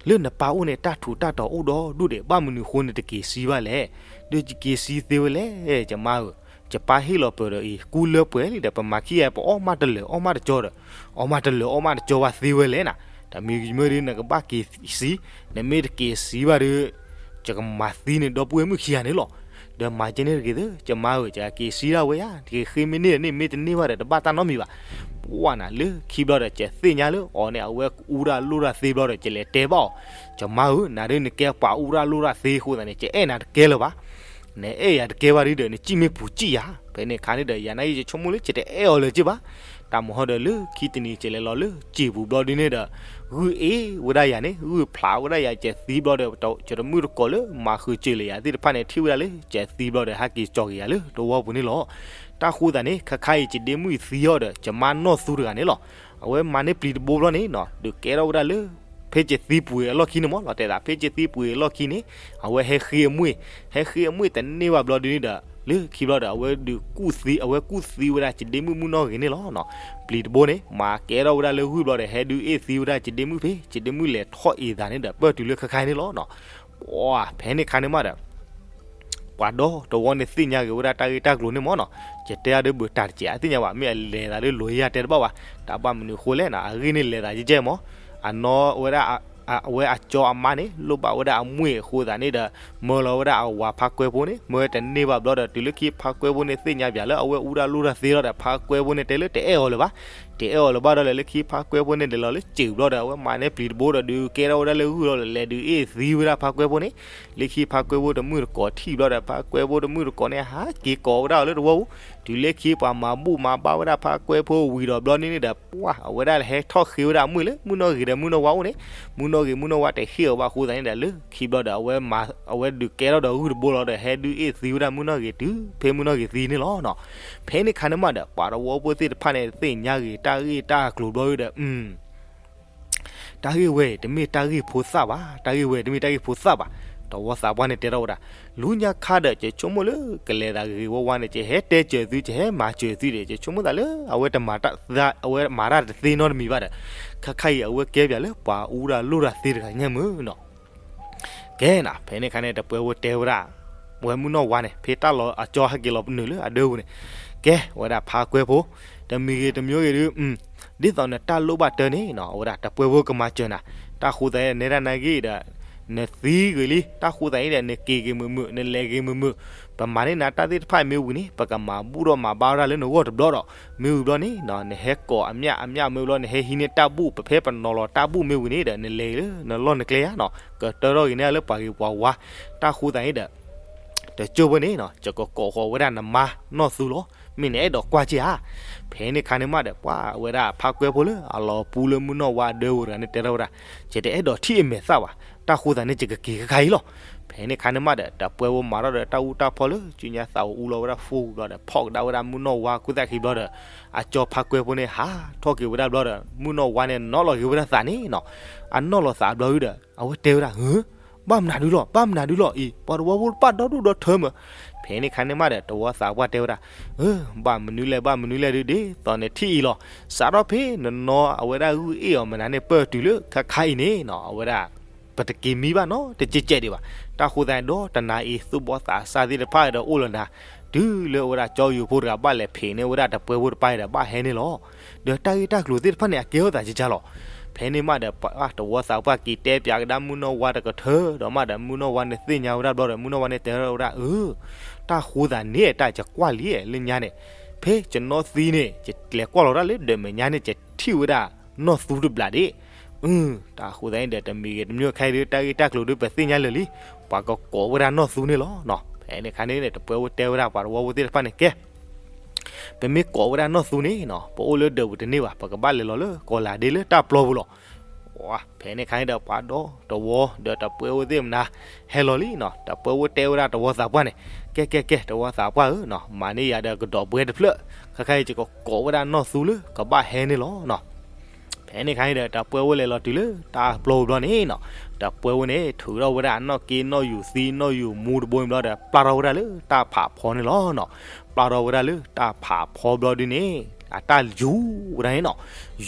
လၢနပၢ်အိၣ်န့ၣ် တၢ်ထူးတၢ်တီၤအိၣ်ဒီဒူၣ်ဒံး ဘၣ်မနုၤအဃိန့ၣ်တက့ၤဆံးဘၣ်လဲၣ်. ဒီးယက့ၤဆံးသ့ဝဲလဲၣ် ယမါဧၢ, ယပၢ်ဟ့ၣ်လီၤပၢၤဒီးအံၤ ကူလၢပှဲၤလံဒီး ပမၤခံဂၤပအီၣ်မးတလၢာ်အီၣ်မးတကၠီဒီး အီၣ်မးတလၢာ်အီၣ်မးတကၠီဘၣ်သ့ဝဲလဲၣ်နၤ. တမံၤမ့ၢ်ဒုးနကဘၣ်က့ၤဆံး, နမ့ၢ်တက့ၤဆံးဘၣ်ဒီး ယကမၤသံန့ၣ်ဒီပုၢ်ဝဲၢ်မုၣ်ခံဂၤန့ၣ်လီၤ. ဒီးမၤကဲန့ၣ်တဂ့ၤသ့ ယမါဧၢ, ယက့ၤဆံးဒၣ်ဝဲယါ, တက့ၤဃ့မ့ၢ်န့ၢ်န့ၣ် မ့ၢ်တန့ၢ်ဘၣ်ဒီး တဘၣ်တၢ်နီတမံၤဘၣ်. ပှၢ်နၤလၢခံဘျီဒီး ယသ့ၣ်ညါလၢအီၤန့ၣ် အဝဲအူတၢ်လိၣ်တၢ်သ့ဘျီဒီး ယလဲၤတဲဘၣ်အီၤ, ယမါဧၢ, နဒုးနကဲပှၤအူတၢ်လိၣ်တၢ်သ့အဃိသတးန့ၣ် ယအဲၣ်နၤတကဲလၢၤဘၣ်. နအဲၣ်ယၤတကဲဘၣ်ဒုဒီး နစံၣ်မ့ၢ်ပူၤစံၣ်ယၤ. ဖဲန့ၣ်အခါန့ၣ်ဒီး ယၤနာ်က့ ယဆိကမိၣ်လၢယတအဲၣ်အီၤလၢၤက့ဘၣ်. တၢ်မဟီဒီးလၢခံတနံၤ ယလဲၤလီၤလၢစံာ်ပူၤဘျီဒုန့ၣ်ဒီး ဂုၢ်အ့ၣ်ဝဲဒၣ်ယၤန့ၣ် ဂုၢ်ဖျးဝဲဒၣ်ယၤ ယသံဘျီဒီး ယတမုၣ်တကိးလၢမၤဃုာ်စၢၤလၢယၤသ့ၣ်တဖၣ်န့ၣ် ထံၣ်ဝဲဒၣ်လၢ ယသံဘျီဒီး ဟဲက့ၤကၠီက့ၤယၤလၢတဝီပူၤန့ၣ်လီၤ. တၢ်ဃိသတးန့ၣ် ခါခါအံၤ ယဒ့မုၣ်အံၤသံအီၤဒီး ယမါနီၢ်သူတဂၤန့ၣ်လီၤ. အဝဲမၤန့ၢ်ပျံၤတဘိဘျီန့ၣ်နီၤ ဒုးကဲထီၣ်ဝဲဒၣ်လၢ ဖဲယသံပှ့ၤအလီၢ်ခံန့ၣ်မး လီၤတဲာ်သး ဖဲယသံပှ့ၤအလီၢ်ခံန့ၣ် အဝဲဟဲဃ့အမှ့ၢ်, ဟဲဃ့အမှ့ၢ်တန့ၢ်ဘၣ်ဘျီဒုန့ၣ်ဒီး လၢခံဘျီဒီး အဝဲဒုးကူၣ်သံ အဝဲကူၣ်သံဝဲဒၣ် ယဒ့မုၣ်မုၣ်နီၢ်ဂ့ၤန့ၣ်လီၤ. ပျံၤတဘိန့ၣ် မၤကဲထီၣ်ဝဲဒၣ်လၢဂုၢ်ဘျီဒီး ဟဲဒုးအ့ၣ်သံဝဲဒၣ် ယဒ့မုၣ်ဖဲ ယဒ့မုၣ်လဲၤထီၣ်အ့ၣ်သးန့ၣ်ဒီး ပၢၢ်တုၤလၢခါခါန့ၣ်လီၤ. ပှၢ် ဖဲန့ၣ်ခါန့ၣ်မးဒီး ပှၤဒီတဝီန့ၣ်သ့ၣ်ညါဂ့ၤဝဲဒၣ်တၢ်ဂ့ၢ်တၢ်ကျိၤန့ၣ်မးနီၤ, ယတဲအါဒၢဘၢတၢ်တစဲး အသ့ၣ်ညါဘၣ် မ့ၢ်အလဲၤသးလၢလိၤယဲၢ်တဲတဘၣ်ဘၣ်, တၢ်ဘၣ်မနုၤအဃိလဲၣ်နီၤ အဂ့ၢ်န့ၣ်လဲၤသးယဲၢ်ယဲၢ်မး, အနီၢ်ဝဲဒၣ် အဝဲအကၠီအမါန့ၣ် လိၣ်ဘၣ်ဝဲဒၣ်အမှ့ၢ်အဃိသတးန့ၣ်ဒီး မၢလီၤဝဲဒၣ်အဝၤဖါကွဲဖိန့ၣ် မၢတန့ၢ်ဘၣ်ဘျီဒီး တုၤလၢခံဖါကွဲဖိန့ၣ်သ့ၣ်ညါပၠးလၢအဝဲအူတၢ်လိၣ်တၢ်သ့လီၤဒီး ဖါကွဲဖိန့ၣ်တဲလၢတအဲၣ်အီၤလၢၤဘၣ်, တအဲၣ်အီၤလၢၤဘၣ်ဒီး လၢခံဖါကွဲဖိန့ၣ်လဲၤလီၤလၢစံာ်ဘျီဒီး အဝဲမၤန့ၢ်ပျံၤတဘိဒီး ဒုးကဲထီၣ်ဝဲဒၣ်လၢဂုၢ်လီၤဒီး လဲၤဒုးအ့ၣ်သံဝဲဒၣ်ဖါကွဲဖိန့ၣ်, လၢခံဖါကွဲဖိတမုၣ်တကိးထံၣ်ဘျီဒီး ဖါကွဲဖိတမုၣ်တကိးန့ၣ် ဟးက့ၤကိးဝဲဒၣ်အီၤလၢတဝီပူၤ, တုၤလၢခံပှၤမၤဘူၣ်မၤဘါဝဲဒၣ်ဖါကွဲဖိဝံၤဒီးဘျီန့ၣ်န့ၣ်ဒီး ပှၢ် အဝဲဒၣ်ဟဲထီၣ်ဃ့ဝဲဒၣ်အမှ့ၢ်လၢမုၢ်နီၢ်ဂ့ၤဒီးမုၢ်နီၢ်ဝါအိၣ်န့ၣ်, မုၢ်နီၢ်ဂ့ၤမုၢ်နီၢ်ဝါတဟ့ၣ်အီၤဘၣ်အဃိသတးန့ၣ်ဒီး လၢခံဘျီဒီး အဝဲဒုးကဲထီၣ်ဒီးဂုၢ်တဘိလီၤဒီး ဟဲဒုးအ့ၣ်သံဝဲဒၣ်မုၢ်နီၢ်ဂ့ၤတုၤဖဲမုၢ်နီၢ်ဂ့ၤသံန့ၣ်လီၤ. ဖဲန့ၣ်ခါန့ၣ်မးဒီး ပှၤတဝီဖိသ့ၣ်တဖၣ်န့ၣ် သ့ၣ်ညါဂ့ၤတၢ်ဂ့ၢ်တၢ်ကျိၤဘျီဒီး တၢ်ဂ့ၢ်ဝဲအံၤ တမ့ၢ်တၢ်ဂ့ၢ်ဖိသၣ်ဘၣ်, တၢ်ဂ့ၢ်ဝဲအံၤ တမ့ၢ်တၢ်ဂ့ၢ်ဖိသၣ်ဘၣ်. တဝီသးပှၢ်န့ၣ်တဲထီၣ်ဝဲဒၣ်, လူညါခါဒီး ယဆိကမိၣ်လၢကလဲၤသးဂ့ၤဂ့ၤဝါဝါန့ၣ် ယဟဲတဲစၢၤသု ယဟဲမၤစၢၤသုဒီး ယဆိကမိၣ်သးလၢ အဝဲတမၤတၢ် အဝဲမၤတၢ်တသ့နီတမံၤဘၣ်ဒီး ခါခါအံၤ အဝဲကဲပၠးလၢပှၤအူတၢ်လိၣ်တၢ်သ့တဂၤညါမုၢ်နီၤ. ကဲနၤ ဖဲန့ၣ်ခါန့ၣ် တပှဲၤဝဲတဲဝဲဒၣ်, ဝဲမုၢ်နီၢ်ဝါန့ၣ် ဖဲတၢ်လီၤအကၠီဟဲက့ၤလီၤပနုာ်လၢအဒၢပူၤန့ၣ်, ကဲဝဲဒၣ်ဖါကွဲဖိ, တမံၤဂ့ၤတမံၤဂ့ၤဒုး ဒ်သိးနတၢ်လိၣ်ဘၣ်တၢ်န့ၣ်နီၤ အဝဲဒၣ်တပှဲၤဖိကမၤစၢၤနၤ, တၢ်ဃိသတးန့ၣ် နဲဒၣ်နဂ့ၢ်ဒီး နသံဂ့ၤလံ, တၢ်ဃိသတးန့ၣ်ဒီး နက့ၤဂ့ၤမုာ်မုာ်, နလဲၤဂ့ၤမုာ်မုာ်, ပမၤန့ၢ်နၤတၢ်သ့ၣ်တဖၣ်မ့ၢ်ဝံၤန့ၣ် ပကမၤဘူၣ်ထီၣ်မၤဘါဝဲဒၣ်လၢနဂီၢ်တဘျီဒီး, မ့ၢ်ဝံၤဘျီန့ၣ်နီၤ နဟဲကိးအမျၢ်အမျၢ်မ့ၢ်ဘျီ နဟဲဟံးန့ၢ်တၢ်ဘူၣ် ပဖဲပနီၤလီၤတၢ်ဘူၣ်မ့ၢ်ဝံၤန့ၣ်ဒီး နလဲၤလၢနလီၢ်နကျဲဧါနီၤ, ကတၢထီၣ်ဂ့ၤန့ၢ်လၢပှၤဂ့ၤပှၤဝါ, တၢ်ဃိသတးန့ၣ်ဒီး တကၠိၢ်ဖိန့ၣ်နီၤ ယကကိးဃီၤဝဲဒၣ်နမါနီၢ်သူလီၤ. မ့ၢ်နအဲၣ်ဒိးကွၢ်က့ဧါ. ဖဲန့ၣ်ခါန့ၣ်မးဒီး ပှၤဝဲဒၣ်ဖးကွဲဖိလၢအလီၤပူလၢမုၢ်နီၢ်ဝါအဒၢဝဲတဂၤန့ၣ် တဲထီၣ်ဝဲဒၣ်, ယတအဲၣ်ဒိးထံၣ်အမဲာ်သၣ်ဘၣ်, တၢ်ဃိသတးန့ၣ် ယကက့ၤခဲခါအံၤလီၤ. ဖဲန့ၣ်ခါန့ၣ်မးဒီး တပှဲၤဖိမၤထီၣ်ဒီးတၢ်အူတၢ်ဖီလၢ စုညါသးအိၣ်အူလီၤဝဲဒၣ် phone ဘျီဒီး ဖီၣ်ကဒါဝဲဒၣ်မုၢ်နီၢ်ဝါ ကူသၣ်ခံဘျီဒီး အကၠီဖးကွဲဖိန့ၣ် ဟးထီၣ်က့ၤဝဲဒၣ်ဘျီဒီး မုၢ်နီၢ်ဝါန့ၣ် နီၣ်လီၤက့ၤဝဲဒၣ်သးန့ၣ်နီၤ. အနီၣ်လီၤသးဘျီဒီး အဝဲတဲဝဲဒၣ်, ဘၣ်မနုၤဒုလီၤ, ဘၣ်မနုၤဒုလီၤအံၤ, ပှၤတဝီဖိတဖၣ်ဒီဒူၣ်ဒီထၢမး. ဖဲန့ၣ်ခါန့ၣ်မးဒီး တဝီသးပှၢ်တဲဝဲဒၣ်, ဘၣ်မနုၤလဲၣ် ဘၣ်မနုၤလဲၣ်ဒု ဒ်သိးနထံၣ်အံၤလီၤ. စးထီၣ်ဖဲနနီၢ်အဝဲဒၣ်ဂုၢ်အ့ၣ်အီၤမနုၤန့ၣ် ပၢၢ်တုၤလၢခါခါအံၤန့ၣ်နီၤ အဝဲဒၣ် ပတက့ၤမံဘၣ်နီတစဲးစဲးဒံးဘၣ်. တၢ်ဃိသတးဒီးတနၤအံၤ သူၣ်ဘီၣ်သးစၢ်သ့ၣ်တဖၣ်ဒီးအိၣ်လၢနၤ တုၤလၢအဝဲဒၣ်ကၠီယူၤဖိတဂၤဘၣ်လဲၤဖံးန့ၢ်ဝဲဒၣ်တပှဲၤဖိတပၤဒီးဘၣ်ဟဲန့ၣ်လီၤ. ဒီးတၢ်ဂ့ၢ်တၢ်ကျိၤသ့ၣ်တဖၣ်န့ၣ် အကဲထီၣ်သးကကၢ်လီၤ. ဖဲန့ၣ်မးဒီး တဝီသးပှၢ်က့ၤတဲပၠးကဒါမုၢ်နီၢ်ဝါတကထၢဒီးမးဒီး မုၢ်နီၢ်ဝါန့ၣ်သ့ၣ်ညါဝဲဒၣ်ဘျီဒီး မုၢ်နီၢ်ဝါန့ၣ်တဲထီၣ်ဝဲဒၣ်, တၢ်ဃိသတးန့ၣ် တၢ်ယကွၢ်လံလၢညါန့ၣ်, ဖဲယနီၢ်သံန့ၣ် ယလဲၤကွၢ်လီၤဒၣ်လၢဒၢးမဲာ်ညါန့ၣ် ယထံၣ်ဝဲဒၣ်နီၢ်သူတဘျးဒံး. တၢ်ဃိသတးန့ၣ်ဒီး တမံၤဂ့ၤတမံၤဂ့ၤခဲအံၤဒီး တၢ်ဂ့ၢ်တၢ်ကျိၤဒုးပသ့ၣ်ညါလၢာ်လံ, ပှၤကကိးဝဲဒၣ်နီၢ်သူန့ၣ်လီၤ. ဖဲန့ၣ်ခါန့ၣ် တပှဲၤဖိတဲဝဲဒၣ်ပှၤတဝီဖိသ့ၣ်တဖၣ်န့ၣ် ကဲ ပမ့ၢ်ကိးဝဲဒၣ်နီၢ်သူန့ၣ်နီၤ ပအိၣ်လၢဒၢးပူၤတန့ၢ်ဘၣ်, ပကဘၣ်လဲၤလီၤလၢကီၤလၤဒ့လၢတၢ်ပျီပူၤလီၤ. ဖဲန့ၣ်ခါန့ၣ်ဒီး ပှၤဒီတဝီဒီးတပှဲၤဖိသ့ၣ်မနၤ ဟဲလီၤလံနီၤ. တပှဲၤဖိတဲဝဲဒၣ်တဝီသးပှၢ်န့ၣ်, ကဲကဲကဲ တဝီသးပှၢ်ဧၢနီၤ, မၤန့ၢ်ယၤဒီးကဒီးဘှဲတဖျၢၣ်, ခဲခါအံၤ ယကကိးဝဲဒၣ်နီၢ်သူလၢကဘၣ်ဟဲန့ၣ်လီၤနီၤ. ဖဲန့ၣ်ခါန့ၣ်ဒီး တပှဲၤဖိလဲၤလီၤတုၤလၢတၢ်ပျီပူၤဘျီန့ၣ်နီၤ, တပှဲၤဖိန့ၣ် ထုးထီၣ်ဝဲဒၣ်အနီၣ်က့နီၣ်ယူၤသံနီၣ်ယူၤမူတဘိန့ၣ်ဘျီဒီး ပျၢ်ထီၣ်ဝဲဒၣ်လၢတၢ်ဖးဖီန့ၣ်လီၤနီၤ. ပျၢ်ထီၣ်ဝဲဒၣ်လၢတၢ်ဖးဖီဘျီဒုန့ၣ် အတၢ်ယူၤဝဲဒၣ်န့ၣ်နီၤ,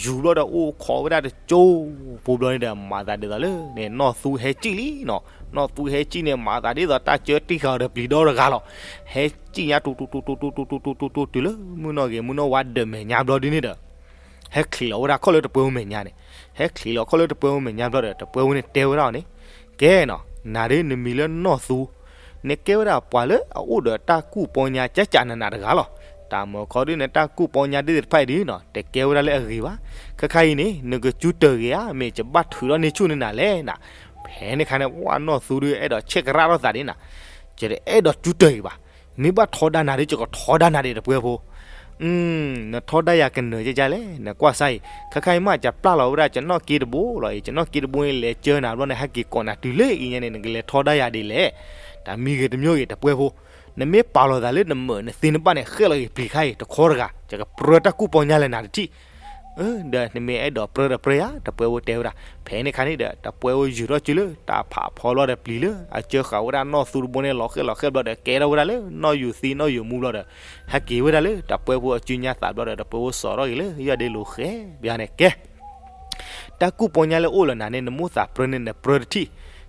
ယူၤဘျီဒီးအိၣ်ခိးဝဲဒၣ်တကၠိဖိဘျီန့ၣ်ဒီး မၤသးဒ်သိးလၢန့ၣ် နီၢ်သူဟဲစံၣ်လံနီၤ. နီၢ်သူဟဲစံၣ်န့ၣ် မၤသးဒ်သိးတၢ်ကၢတံၢ်ဃာ်အီၤဒီးပျံၤဒီတဂၤလီၤ. ဟဲစံၣ်ညါတူတူတူတူတူတူတူတူတူ တုၤလၢမုၢ်နီၢ်ဂ့ၤ မုၢ်နီၢ်ဝါဒၢးမဲာ်ညါဘျီဒုန့ၣ်ဒီး ဟဲချံးလီၤဝဲဒၣ်ခီၣ်လၢတပှဲၤဖိမဲာ်ညါန့ၣ်, ဟဲချံးလီၤခီၣ်လၢတပှဲၤဖိမဲာ်ညါဘျီဒီး တပှဲၤဖိန့ၣ်တဲဝဲဒၣ်အီၤန့ၣ်, ကဲနီၤ, နၤဒ်နမံၤလၢနီၢ်သူ, နကဲဝဲဒၣ်ပှၤလၢအအိၣ်ဒီးတၢ်ကူၣ်ပီညါကၠးကၠးနးနးတဂၤလီၤ. တၢ်မၢခီဒ်နတၢ်ကူၣ်ပီညါဒ်သ့ၣ်တဖၣ်အံၤဒ်နီၤ တကဲဝဲဒၣ်လၢအဂ့ၤဘၣ်. ခဲခါအံၤန့ၣ် နကစူတၢၢ်ဂ့ၤဧါ, မ့ၢ်ယဘၣ်ထုးထီၣ်န့ၢ်ဆူၣ်န့ၢ်နၤလဲၣ်နၤ. ဖဲန့ၣ်ခါန့ၣ် ပှၤနီၢ်သူဒုးအဲၣ်ဒိးဆဲးကရၣ်ထီၣ်သးဒ်နၤ, ယတအဲၣ်ဒိးစူတၢၢ်ဂ့ၤဘၣ်. မ့ၢ်ဘၣ်ထီဒါနၤဒ် ယကထီဒါနၤဒ်တပှဲၤဖိ နထီဒါယၤကနၢၤကၠးကၠးလဲၣ်, နကွၢ်စၢ်အံၤ, ခဲခါအံၤမး ယပျၢ်လီၤဝဲဒၣ်ယနီၣ်က့တဘိလီၤအံၤ, ယနီၣ်က့တဘိန့ၣ် လဲၤကၢနၤဘျီန့ၣ် ဟဲက့ၤကိးနၤတုၤလၢအံၤညါန့ၣ် နကလဲၤထီဒါယၤဒ်လဲၣ်. တၢ်မံၤဂ့ၤတမံၤဂ့ၤတပှဲၤဖိ, နမ့ၢ်ပာ်လီၤသးလၢနမၢာ်နသ့နဘၣ်န့ၣ် ဃဲၣ်လီၤက့ၤပျံၤခါအံၤ တခီတဂၤ ယကပြၢတၢ်ကူၣ်ပီညါလၢနၤတထံၣ် ဒီးနမ့ၢ်အဲၣ်ဒိးပြၢဒီးပြၢယၤ, တပှဲၤဖိတဲဝဲဒၣ်. ဖဲန့ၣ်ခါန့ၣ်ဒီး တပှဲၤဖိယူၤထီၣ်စုလၢတၢ်ဖးဖီဘျီဒီးပျံၤလၢ အကၢဃာ်ဝဲဒၣ်နီၢ်သူတဘိန့ၣ် လီၤဃဲၣ်လီၤဃဲၣ်ဘျီဒီး ကဲထီၣ်ဝဲဒၣ်လၢနီၢ်ယူၤသံနီၢ်ယူၤမူဘျီဒီး ဟဲက့ၤဝဲဒၣ်လၢတပှဲၤဖိအစုညါသးဘျီဒီး တပှဲၤဖိစိာ်ထီၣ်က့ၤလၢ ယွၤဒ့လိာ်ဃဲဘၣ်န့ၣ်ကဲ တၢ်ကူၣ်ပီညါလၢအိၣ်လၢနၤန့ၣ် နမိၣ်သးပြၢန့ၣ် နပြၢတထံၣ်.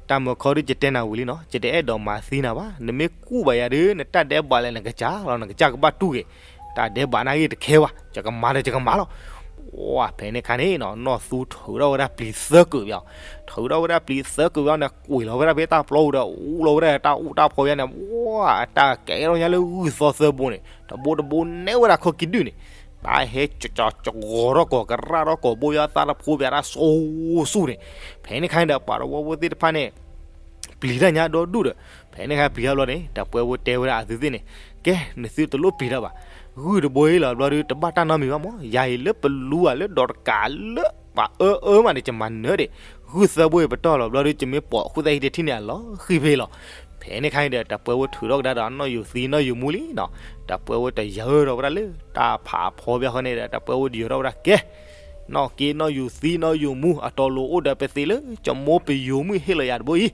တၢ်မၢခီဒုးယတဲနၤဝံၤလံနီၤ, ယတအဲၣ်ဒိးမၤသံနၤဘၣ်. နမ့ၢ်ကူၣ်ဘၣ်ယၤဒုး နတၢ်ဒဲးဘးလၢနကစၢ်လီၤ နကစၢ်ကဘၣ်တူၢ်က့ၤ. တၢ်ဒဲးဘးနာ်ဂ့ၤတခဲဘၣ်, ယကမၤဒီးယကမၤလီၤ. ဝါ ဖဲန့ၣ်ခါန့ၣ်နီၤ နီၢ်သူထုးထီၣ်ဝဲဒၣ်ပျံၤသၢကုာ်ဘၣ်, ထုးထီၣ်ဝဲဒၣ်ပျံၤသၢကုာ်ဘၣ်န့ၣ် ကွံာ်လီၤဝဲဒၣ်ဖဲတၢ်ပျီပူၤဒီး အူလီၤဝဲဒၣ်တၢ်အူတၢ်ဖီဘၣ်န့ၣ် ဝါ တၢ်ကဲထီၣ်ညါလၢဂုၢ်သီသၢဘိန့ၣ် တဘိတဘိနဲၣ်ဝဲဒၣ်ခီၣ်ခံဒုန့ၣ် တၢ်ဟဲကကီၤကရီထီၣ်ကီၤဘိယါသးတဖိဘၣ်တၢ်စိၤဆူၣ်န့ၣ်. ဖဲန့ၣ်ခါန့ၣ်ဒီး ပှၤတဝီဖိသ့ၣ်တဖၣ်န့ၣ် ပျံၤတၢ်ညါဒီဒူၣ်ဒီး ဖဲန့ၣ်ခါပျံၤထီၣ်ဘျီန့ၣ် တပှဲၤဖိတဲဝဲဒၣ်အသုသ့ၣ်န့ၣ်, ကဲ နသုတလိၣ်ပျံၤတၢ်ဘၣ်. ဂုၢ်တဘိအံၤလီၤဘျီဒုး တဘၣ်တၢ်နီတမံၤဘၣ်မး, ယၤအံၤလၢပလူအလၢဒီးတကးလၢ ပှၤအၢအၢမးန့ၣ် ယမၤနၢၤဒံး. ဂုၢ်သၢဘိအံၤပတီၢ်လီၤဘျီဒုး ယမ့ၢ်ပိာ်ဃုသၣ်ဟံၣ်တထံၣ်န့ၣ် အလီၤဃံဖဲလီၤ. ဖဲန့ၣ်ခါန့ၣ်ဒီး တပှဲၤဖိထုးထီၣ်ကဒါဒီး အနီၣ်ယိၤသံနီၣ်ယိၤမူလံနီၤ. တပှဲၤဖိတယၢၤထီၣ်ဝဲဒၣ်လၢ တၢ်ဖးဖီဘၣ်ဃီန့ၣ်ဒီး တပှဲၤဖိတယၢၤထီၣ်ဝဲဒၣ်ကဲ နီၣ်က့နီၣ်ယိၤသံနီၣ်ယိၤမူ အတီၤလိၤအိၣ်ဒီးပသ့လၢ ကမိၢ်ပယိၤမုၣ်ဟ့ၣ်လီၤယၤတဘိအံၤ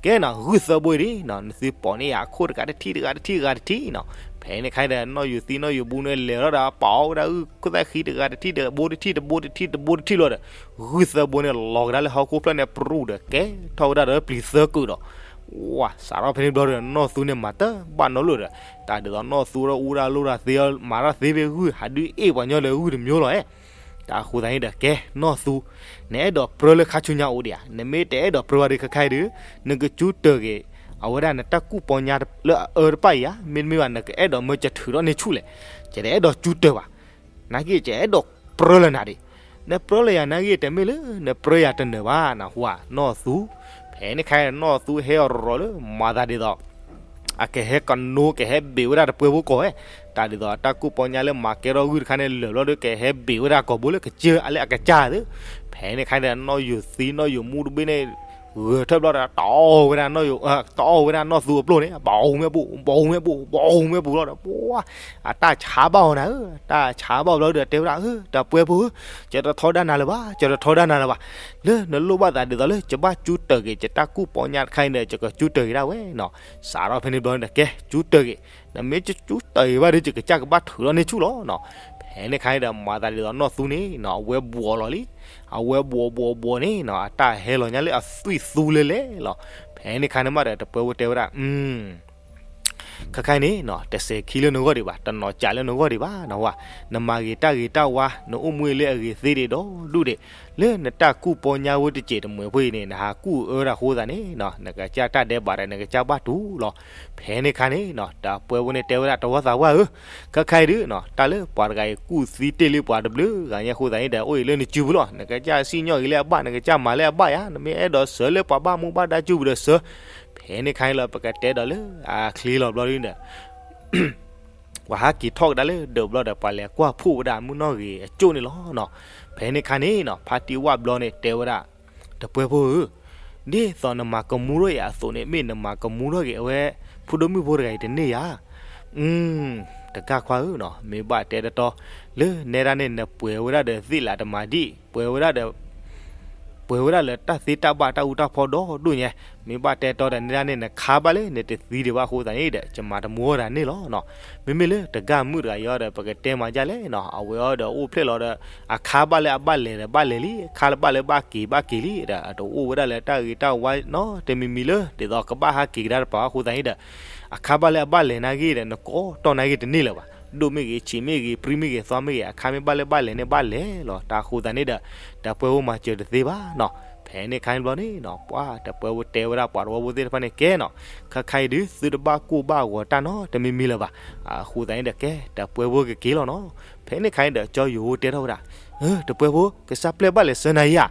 ကဲနီၤ ဂုၢ်သၢဘိအံၤဒ်နီၤ နသုပိာ်န့ၢ်ယၤအခိၣ်တဂၤတထံၣ်တဂၤတထံၣ်တဂၤတထံၣ်နီၤ. ဖဲန့ၣ်ခါဒီး နီၣ်ယိၤသံနီၣ်ယိၤမူန့ၣ် လဲၤထီၣ်ဒီးပာ်အီၣ်ဝဲဒၣ်ဂုၢ်ခိၣ်သၣ်ဃံတဂၤတထံၣ်တဘိတထံၣ်တဘိတထံၣ်တဘိတထံၣ်လီၤဒီး ဂုၢ်သၢဘိန့ၣ် လီၤကဒါလၢဟီၣ်ခိၣ်ဖျၢၣ်န့ၣ် ပြူၢ်ဒီးကဲထီၣ်ဝဲဒၣ်ဒီးပျံၤသၢကုာ်ဒီး ဝါ စးထီၣ်ဖဲန့ၣ်ဘျီဒီး နီၣ်သူန့ၣ်မၤတဘၣ်နီတလီၢ်ဒီး တၢ်ဒ်သိးနီၣ်သူဒီးအူဒၣ်လိၣ်တၢ်သ့ မၤတၢ်သ့ဖဲဂုၢ် ဟးဒုးအ့ၣ်ပှၤညီဒီးဂုၢ်တမျိုးလီၤဧါ. တၢ်ဃိသးန့ၣ်ဒီး ကဲနီၢ်သူ, နအဲၣ်ဒိးပြၢလၢခါဆူညါအိၣ်ဒံးဧါ, နမ့ၢ်တအဲၣ်ဒိးပြၢဘၣ်ဒီး ခဲခါအံၤဒီး နကကၠူတၢၢ်က့ၤ အဝဲဒၣ်နတၢ်ကူၣ်ပီညါလၢအအၢတဖၣ်အံၤဧါ, မ့တမ့ၢ်ဘၣ် နကအဲၣ်ဒိးမၢကထုးထီၣ်န့ၢ်ဆူၣ်လဲၣ်, ယတအဲၣ်ဒိးကၠူတၢၢ်ဘၣ်, နာ်က့ ယအဲၣ်ဒိးပြၢလၢနၤဒံး, နပြၢလၢယၤနာ်က့ တမ့ၢ်လၢနပြၢယၤတနၢၤဘၣ် နဟူဧါ နီၢ်သူ. ဖဲန့ၣ်ခါန့ၣ် နီၢ်သူဟဲအီၤရီၤလၢမၤသးဒ်သိး အကဟဲကနိကဟဲဘ့ၣ်ဝဲဒၣ်တပှဲဖိကီၢ်ဝဲ, တၢ်ဒ်သိးအတၢ်ကူၣ်ပီညါလၢမၤကဲထီၣ်ဂုၢ်တခါန့ၣ် လၢာ်ဘျီဒီး ကဟဲဘ့ၣ်ဝဲဒၣ်ကီၢ်ဘိလၢကစၢၢ်အလၢအကစၢ်သ့. ဖဲန့ၣ်ခါန့ၣ် နီၢ်ယိၤသံနီၢ်ယိၤမူတဘ့ၣ်န့ၣ် ဂဲၤထၢၣ်ဘျီဒီး တအီၣ်ဝဲဒၣ်နီၢ်ယိၤ, တအီၣ်ဝဲဒၣ်နီၢ်သူအပျိၢ်န့ၣ် ဘီမ့ၢ်ဘိၣ် ဘီမ့ၢ်ဘိၣ် ဘီမ့ၢ်ဘိၣ်လီၤဒီး ပှၤ အတၢ်ဆါဘၣ်အီၤနၤဧၢ, တၢ်ဆါဘၣ်အီၤဘျီဒီး တဲဝဲဒၣ် ဧၢ တပှဲဖိဧၢ, ကတထီဒါနၤလၢၤဘၣ်, ကတထီဒါနၤလၢၤဘၣ်, လၢနလိၣ်ဘၣ်သးဒ်သိးလၢ ယဘၣ်ကၠူတၢၢ်က့ၤ ယတၢ်ကူၣ်ပီညါတခါအံၤဒီး ယကကၠူတၢၢ်က့ၤဒၣ်ဝဲနီၤ. စးထီၣ်ဖဲန့ၣ်ဘျီန့ၣ်ဒီး ကဲကၠူတၢၢ်က့ၤ, နမ့ၢ်ကၠူတၢၢ်က့ၤဘၣ်ဒီး ယကစၢ်ကဘၣ်ထုးထီၣ်န့ၢ်ဆူၣ်လီၤနီၤ. ဖဲန့ၣ်ခါန့ၣ်ဒီး မၤသးဒ်သိးနီၢ်သူန့ၣ်နီၤ အဝဲဘှီးလီၤလံ, အဝဲဘှီးဘှီးဘှီးန့ၣ်နီၤ အတၢ်ဟဲလီၤညါလၢအသွံၣ်သူလဲၤလဲၤလီၤ. ဖဲန့ၣ်ခါန့ၣ်မးဒီး တပှဲဖိတဲဝဲဒၣ် ခဲခါအံၤန့ၣ်နီၤ တစဲးခံလၢနဂီၢ်ဒံးဘၣ်, တနီၤကးလၢနဂီၢ်ဒံးဘၣ်နီၤ, နမၤဂ့ၤတၢ်ဂ့ၤတၢ်ဝါ, နအိၣ်မူလၢအဂ့ၤသ့ဒံးဒီဒူၣ်ဒံး, လၢနတၢ်ကူၣ်ပီညါဝဲတစဲးတမှဲၤဖိအံၤန့ၣ် နဟးကူၣ်အၢဒၣ်အဃိသတးန့ၣ်နီၤ နကစၢ်တၢ်ဒဲးဘးဒီး နကစၢ်ဘၣ်တူၢ်လီၤ. ဖဲန့ၣ်ခါန့ၣ်နီၤ တပှဲဖိန့ၣ်တဲဝဲဒၣ် တဝီသးပှၢ်ဧၢ, ခဲခါအံၤဒုးနီၤ တၢ်လၢပှၤတဂၤအံၤ ကူၣ်သံတ့ၢ်လံပှၤတဘျုးဂၤညါအဃိသတးန့ၣ်ဒီး အိၣ်အံၤလၢနစုပူၤလီၤ, နကစၢ်စံၣ်ညီၣ်ဂ့ၤလၢအဘၣ်, နကစၢ်မၤလၢအဘၣ်ယါ, နမ့ၢ်အဲၣ်ဒိးစၢၤလၢပှၤဘၣ်မူဘၣ်ဒါစုပူၤဒီးစၢၤ. ဖဲန့ၣ်ခါန့ၣ်လီၤ ပကတဲဒီးလၢအချ့လီၤဘျီဒုးဒီး ပှၤဟးက့ၤထီၣ်ကဒါလၢဒၢးဘျီဒီး ပှၤလဲၤကွၢ်ဖှိၣ်ဝဲဒၣ်မုၢ်နီၢ်ဂ့ၤအကၠိၣ်န့ၣ်လီၤနီၤ. ဖဲန့ၣ်ခါန့ၣ်နီၤ ဖါတံၢ်ဝၣ်ဘျီန့ၣ်တဲဝဲဒၣ် တပှဲဖိဧၢ, ဒ်သိးနမၤကမူထီၣ်အံၤအသိးန့ၣ် မ့ၢ်နမၤကမူထီၣ်က့ၤအဝဲ ဖိဒိၣ်မုၣ်ဖိတဂၤအံၤတန့ၢ်ဧါ. တကၢ်ခွါဧၢနီၤ မ့ၢ်ဘၣ်တဲတတီ လၢနဲဒၣ်န့ၣ် နပှဲၤဝဲဒၣ်ဒီးသ့ၣ်လးတမၤဒံၣ် ပှဲၤဝဲဒၣ်ဒီး ပှဲၤဝဲဒၣ်လၢတၢ်သ့တၢ်ဘၣ်တၢ်အူတၢ်ဖီဒီဒိၣ်ညါ, မ့ၢ်ဘၣ်တဲတီဒီးနဲဒၣ်န့ၣ် နခါဘၣ်လၢနတသံဒံးဘၣ်အဃိသတးန့ၣ်ဒီး ယမၤတမူထီၣ်ဒၣ်န့ၣ်လီၤနီၤ. မ့မ့ၢ်လၢတဂၤမုၣ်တဂၤအံၤဒီး ပကတဲမၤဒ်လဲၣ်နီၤ အဝဲအီၤဒီးအိၣ်ဖျဲၣ်လီၤဒီး အခါဘၣ်လၢအဘၣ်လဲၤဒီးဘၣ်လဲၤလံ, အခါလၢဘၣ်လၢဘၣ်က့ၤဘၣ်က့ၤလံဒီး အတအိၣ်ဝဲဒၣ်လၢတၢ်ဂ့ၤတၢ်ဝါနီတမံၤမံၤလၢ ဒ်သိးကဘၣ်ဟးက့ၤကဒါတပၤအဃိသတးန့ၣ်ဒီး အခါဘၣ်လၢအဘၣ်လဲၤနာ်က့ဒီး နကိးတီၢ်နာ်က့တန့ၢ်လၢၤဘၣ်. ဒိၣ်မ့ၢ်ဂ့ၤ ဆံးမ့ၢ်ဂ့ၤ ပြံမ့ၢ်ဂ့ၤ သွါမ့ၢ်ဂ့ၤ အခါမ့ၢ်ဘၣ်လၢဘၣ်လဲၤန့ၣ်ဘၣ်လဲၤလီၤ. တၢ်အဃိသတးန့ၣ်ဒီး တပှဲဖိမၤစၢၤတသ့ဘၣ်နီၤ. ဖဲန့ၣ်ခါန့ၣ်ဘျီန့ၣ်နီၤ ပှၤတပှဲဖိတဲဝဲဒၣ်ပှၤတဝီဖိသ့ၣ်တဖၣ်န့ၣ် ကဲနီၤ ခဲခါအံၤဒုး သုတဘၣ်ကိၢ်ဘၣ်ဂီၤတၢ်နီတမံၤမံၤလၢၤဘၣ်. အဃိသတးန့ၣ်ဒီး ကဲတပှဲဖိကက့ၤလီၤနီၤ. ဖဲန့ၣ်ခါန့ၣ်ဒီး ကၠီယိၤဖိတဲထီၣ်ဝဲဒၣ် တပှဲဖိ ကစၢ်ပျဲၢ်ဘၣ်လဲၤဆှၢနၤယါ,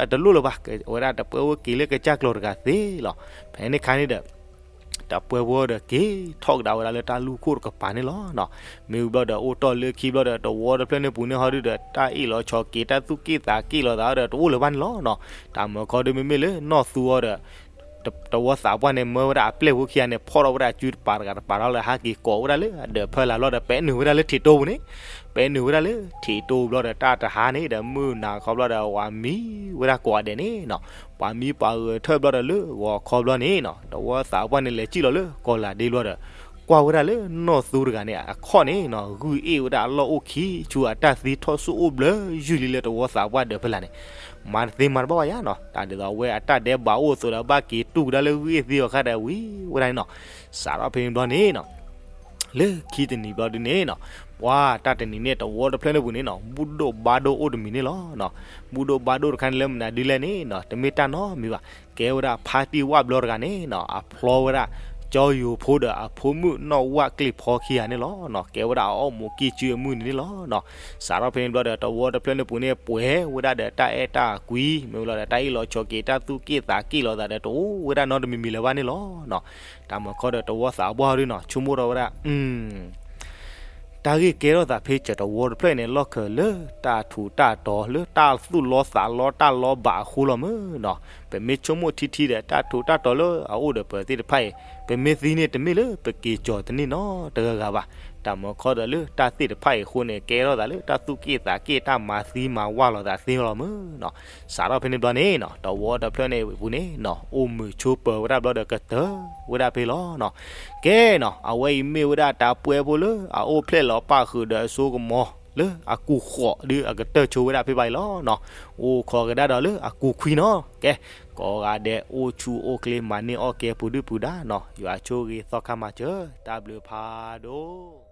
အတလိၣ်လၢၤဘၣ်, အဝဲဒၣ်တပှဲဖိက့ၤလၢကစၢ်ကျိၤတဂၤသ့လီၤ. ဖဲန့ၣ်ခါန့ၣ်ဒီး တပှဲဖိဒီးက့ၤထီၣ်ကဒါဝဲဒၣ်လၢတၢ်လူၢ်ခိၣ်တကပၤန့ၣ်လီၤ. မ့ၢ်ဘျီဒီးအိၣ်တီၢ်လၢခံဘျီဒီး တဝီတဖျၢၣ်န့ၣ်ပူၤန့ၣ်ဟီဒုဒီး တၢ်အ့ၣ်လိာ်ဆိးက့ၤ တၢ်သူၣ်က့ၣ်သးက့ၣ်လိာ်သးဒီးတအိၣ်လၢၤဘၣ်န့ၣ်လီၤ. တၢ်မၢခီဒုး မ့မ့ၢ်လၢနီၢ်သူအီၤဒီး တဝီသးပှၢ်န့ၣ် မၢဝဲဒၣ်အပျဲၢ်ဖိခံဂၤန့ၣ် ဖီၣ်ထီၣ်ဝဲဒၣ်စုတပၤတဂၤတပၤဒီး ဟးက့ၤကိးဝဲဒၣ်လၢအဒၢးဖၢလာ်ဘျီဒီး ပဲနုာ်ဝဲဒၣ်လၢထံးတိပူၤန့ၣ်, ပဲနုာ်ဝဲဒၣ်လၢထံးတိဘျီဒီး တၢ်တဟါန့ၣ်ဒီး မုၢ်နၤခီဘျီဒီး ပှၤမံဝဲဒၣ်ကိးဂၤဒဲးန့ၣ်နီၤ. ပှၤမံပှၤဂဲၤထၢၣ်ဘျီဒီး လၢဂီၤခီဘျီန့ၣ်နီၤ တဝီသးပှၢ်န့ၣ် လဲၤစံၣ်လီၤလၢကီၢ်လၤဒ့ဘျီဒီး ကွၢ်ဝဲဒၣ်လၢနီၢ်သူတဂၤန့ၣ် အခီၣ်န့ၣ်နီၤ ဂုၢ်အ့ၣ်ဝဲဒၣ်အလီၢ်အိၣ်ခံဆူ အတၢ်သံထီၣ်ဆူၣ်အိၣ်ဘျၢယုၢ်လံလၢတဝီသးပှၢ်ဒၢးဖဲလာ်န့ၣ် မၤတသ့မၤတဘၣ်ဘၣ်ယါနီၤ. တၢ်ဒ်သိးအဝဲအတၢ်ဒဲးဘးအိၣ်အသိးဒီး ဘၣ်က့ၤတူၢ်ကဒါလၢဂုၢ်အ့ၣ်သံအီၤခါဒီးဝံၤဝဲဒၣ်န့ၣ်နီၤ. စးထီၣ်ဖဲန့ၣ်ဘျီန့ၣ်နီၤ လၢခံတနံၤဘျီဒုန့ၣ်နီၤ ပှၤတၢ်တနံၤန့ၣ် တဝီတဖျၢၣ်န့ၣ်ပူၤန့ၣ်နီၤ ဘူၣ်ဒိၣ်ဘါဒိၣ်အိၣ်တမံၤန့ၣ်လီၤ. ဘူၣ်ဒိၣ်ဘါဒိၣ်တခါန့ၣ် လၢမနုၤဒုလဲၣ်န့ၣ်နီၤ တမ့ၢ်တၢ်နီတမံၤဘၣ်. ကဲဝဲဒၣ်ဖါတံၢ်ဝၣ်ဘျီတဂၤန့ၣ်နီၤ အဖျီဝဲဒၣ် ကၠီယိၤဖိဒီးအဖိမုၣ်နီၢ်ဝၣ်ကျ့ၣ်ဖီခံဂၤန့ၣ်လီၤ. ကဲဝဲဒၣ်အအီၣ်မူးကံၢ်စုအမုၢ်နံၤန့ၣ်လီၤ. စးထီၣ်ဖဲန့ၣ်ဘျီဒီး တဝီတဖျၢၣ်န့ၣ်ပူၤန့ၣ် ပှဲၤဝဲဒၣ်ဒီးတၢ်အဲၣ်တၢ်ကွံ မ့ၢ်ဝဲလီၤဒီး တၢ်အ့ၣ်လိာ်ဆိးက့ၤ တၢ်သူၣ်က့ၣ်သးက့ၣ်လိာ်သးဒီး တအိၣ်ဝဲဒၣ်နီတမံၤမံၤလၢၤဘၣ်န့ၣ်လီၤ. တၢ်မၢခီဒီး တဝီသးပှၢ်ဒုနီၤ ဆိကမိၣ်ထီၣ်ဝဲဒၣ် တၢ်ဂ့ၢ်ကဲထီၣ်သးဖဲစၢၤတဝီတဖျၢၣ်န့ၣ် လီၢ်ခၢၣ်လၢတၢ်ထူးတၢ်တီၤ လၢတၢ်သူၣ်လီသးလီတၢ်လီဘးအဃိလီၤမ့ၢ်နီၤ. ပမ့ၢ်ဆိကမိၣ်ထံထံဒီး တၢ်ထူးတၢ်တီၤလၢအအိၣ်ဒီးပသ့ၣ်တဖၣ်အံၤ ပမ့ၢ်သံန့ၣ် တမ့ၢ်လၢပက့ၤကၠီၤတန့ၢ်နီတဂၤဂၤဘၣ်. တၢ်မၢခီဒီးလၢတၢ်သ့ၣ်တဖၣ်အံၤအဃိန့ၣ် ကဲထီၣ်သးလၢတၢ်သူၣ်က့ၣ်သးက့ၣ် တၢ်မၤသံမၤဝၢ်လိာ်သးသ့လီၤမ့ၢ်နီၤ. စးထီၣ်ဖဲန့ၣ်ဘျီန့ၣ်နီၤ တဝီတဖျၢၣ်န့ၣ်ပူၤန့ၣ်နီၤ အိၣ်မုာ်ဆိးပၢၤဝဲဒၣ်ဘျီဒီးကတၢၢ်ဝဲဒၣ်ဖဲလီၤနီၤ. ကဲနီၤ အဝဲအံၤမ့ၢ်ဝဲဒၣ်တၢ်ပှဲၤဖိလၢအအိၣ်ဖျဲၣ်လီၤပၣ်ဃုာ်ဒီးအစိကမီၤ လၢအကူၣ်ဃီးဒုးအကတၢၢ်ဆိဝဲဒၣ်ဖဲဘၣ်အံၤလီၤနီၤ. အိၣ်ခိးကဒါဒီးလၢအကူၣ်ခွံနီၤ. ကဲ ကိးဂၤဒဲးအိၣ်ဆူၣ်အိၣ်ချ့မၤန့ၢ်အီၣ်ကဲပူၤဒုၣ်ပူၤဒါနီၤ. ယွၤဆိၣ်ဂ့ၤသီခါမၤစၢၤ တၢ်ဘျုးဖးဒိၣ်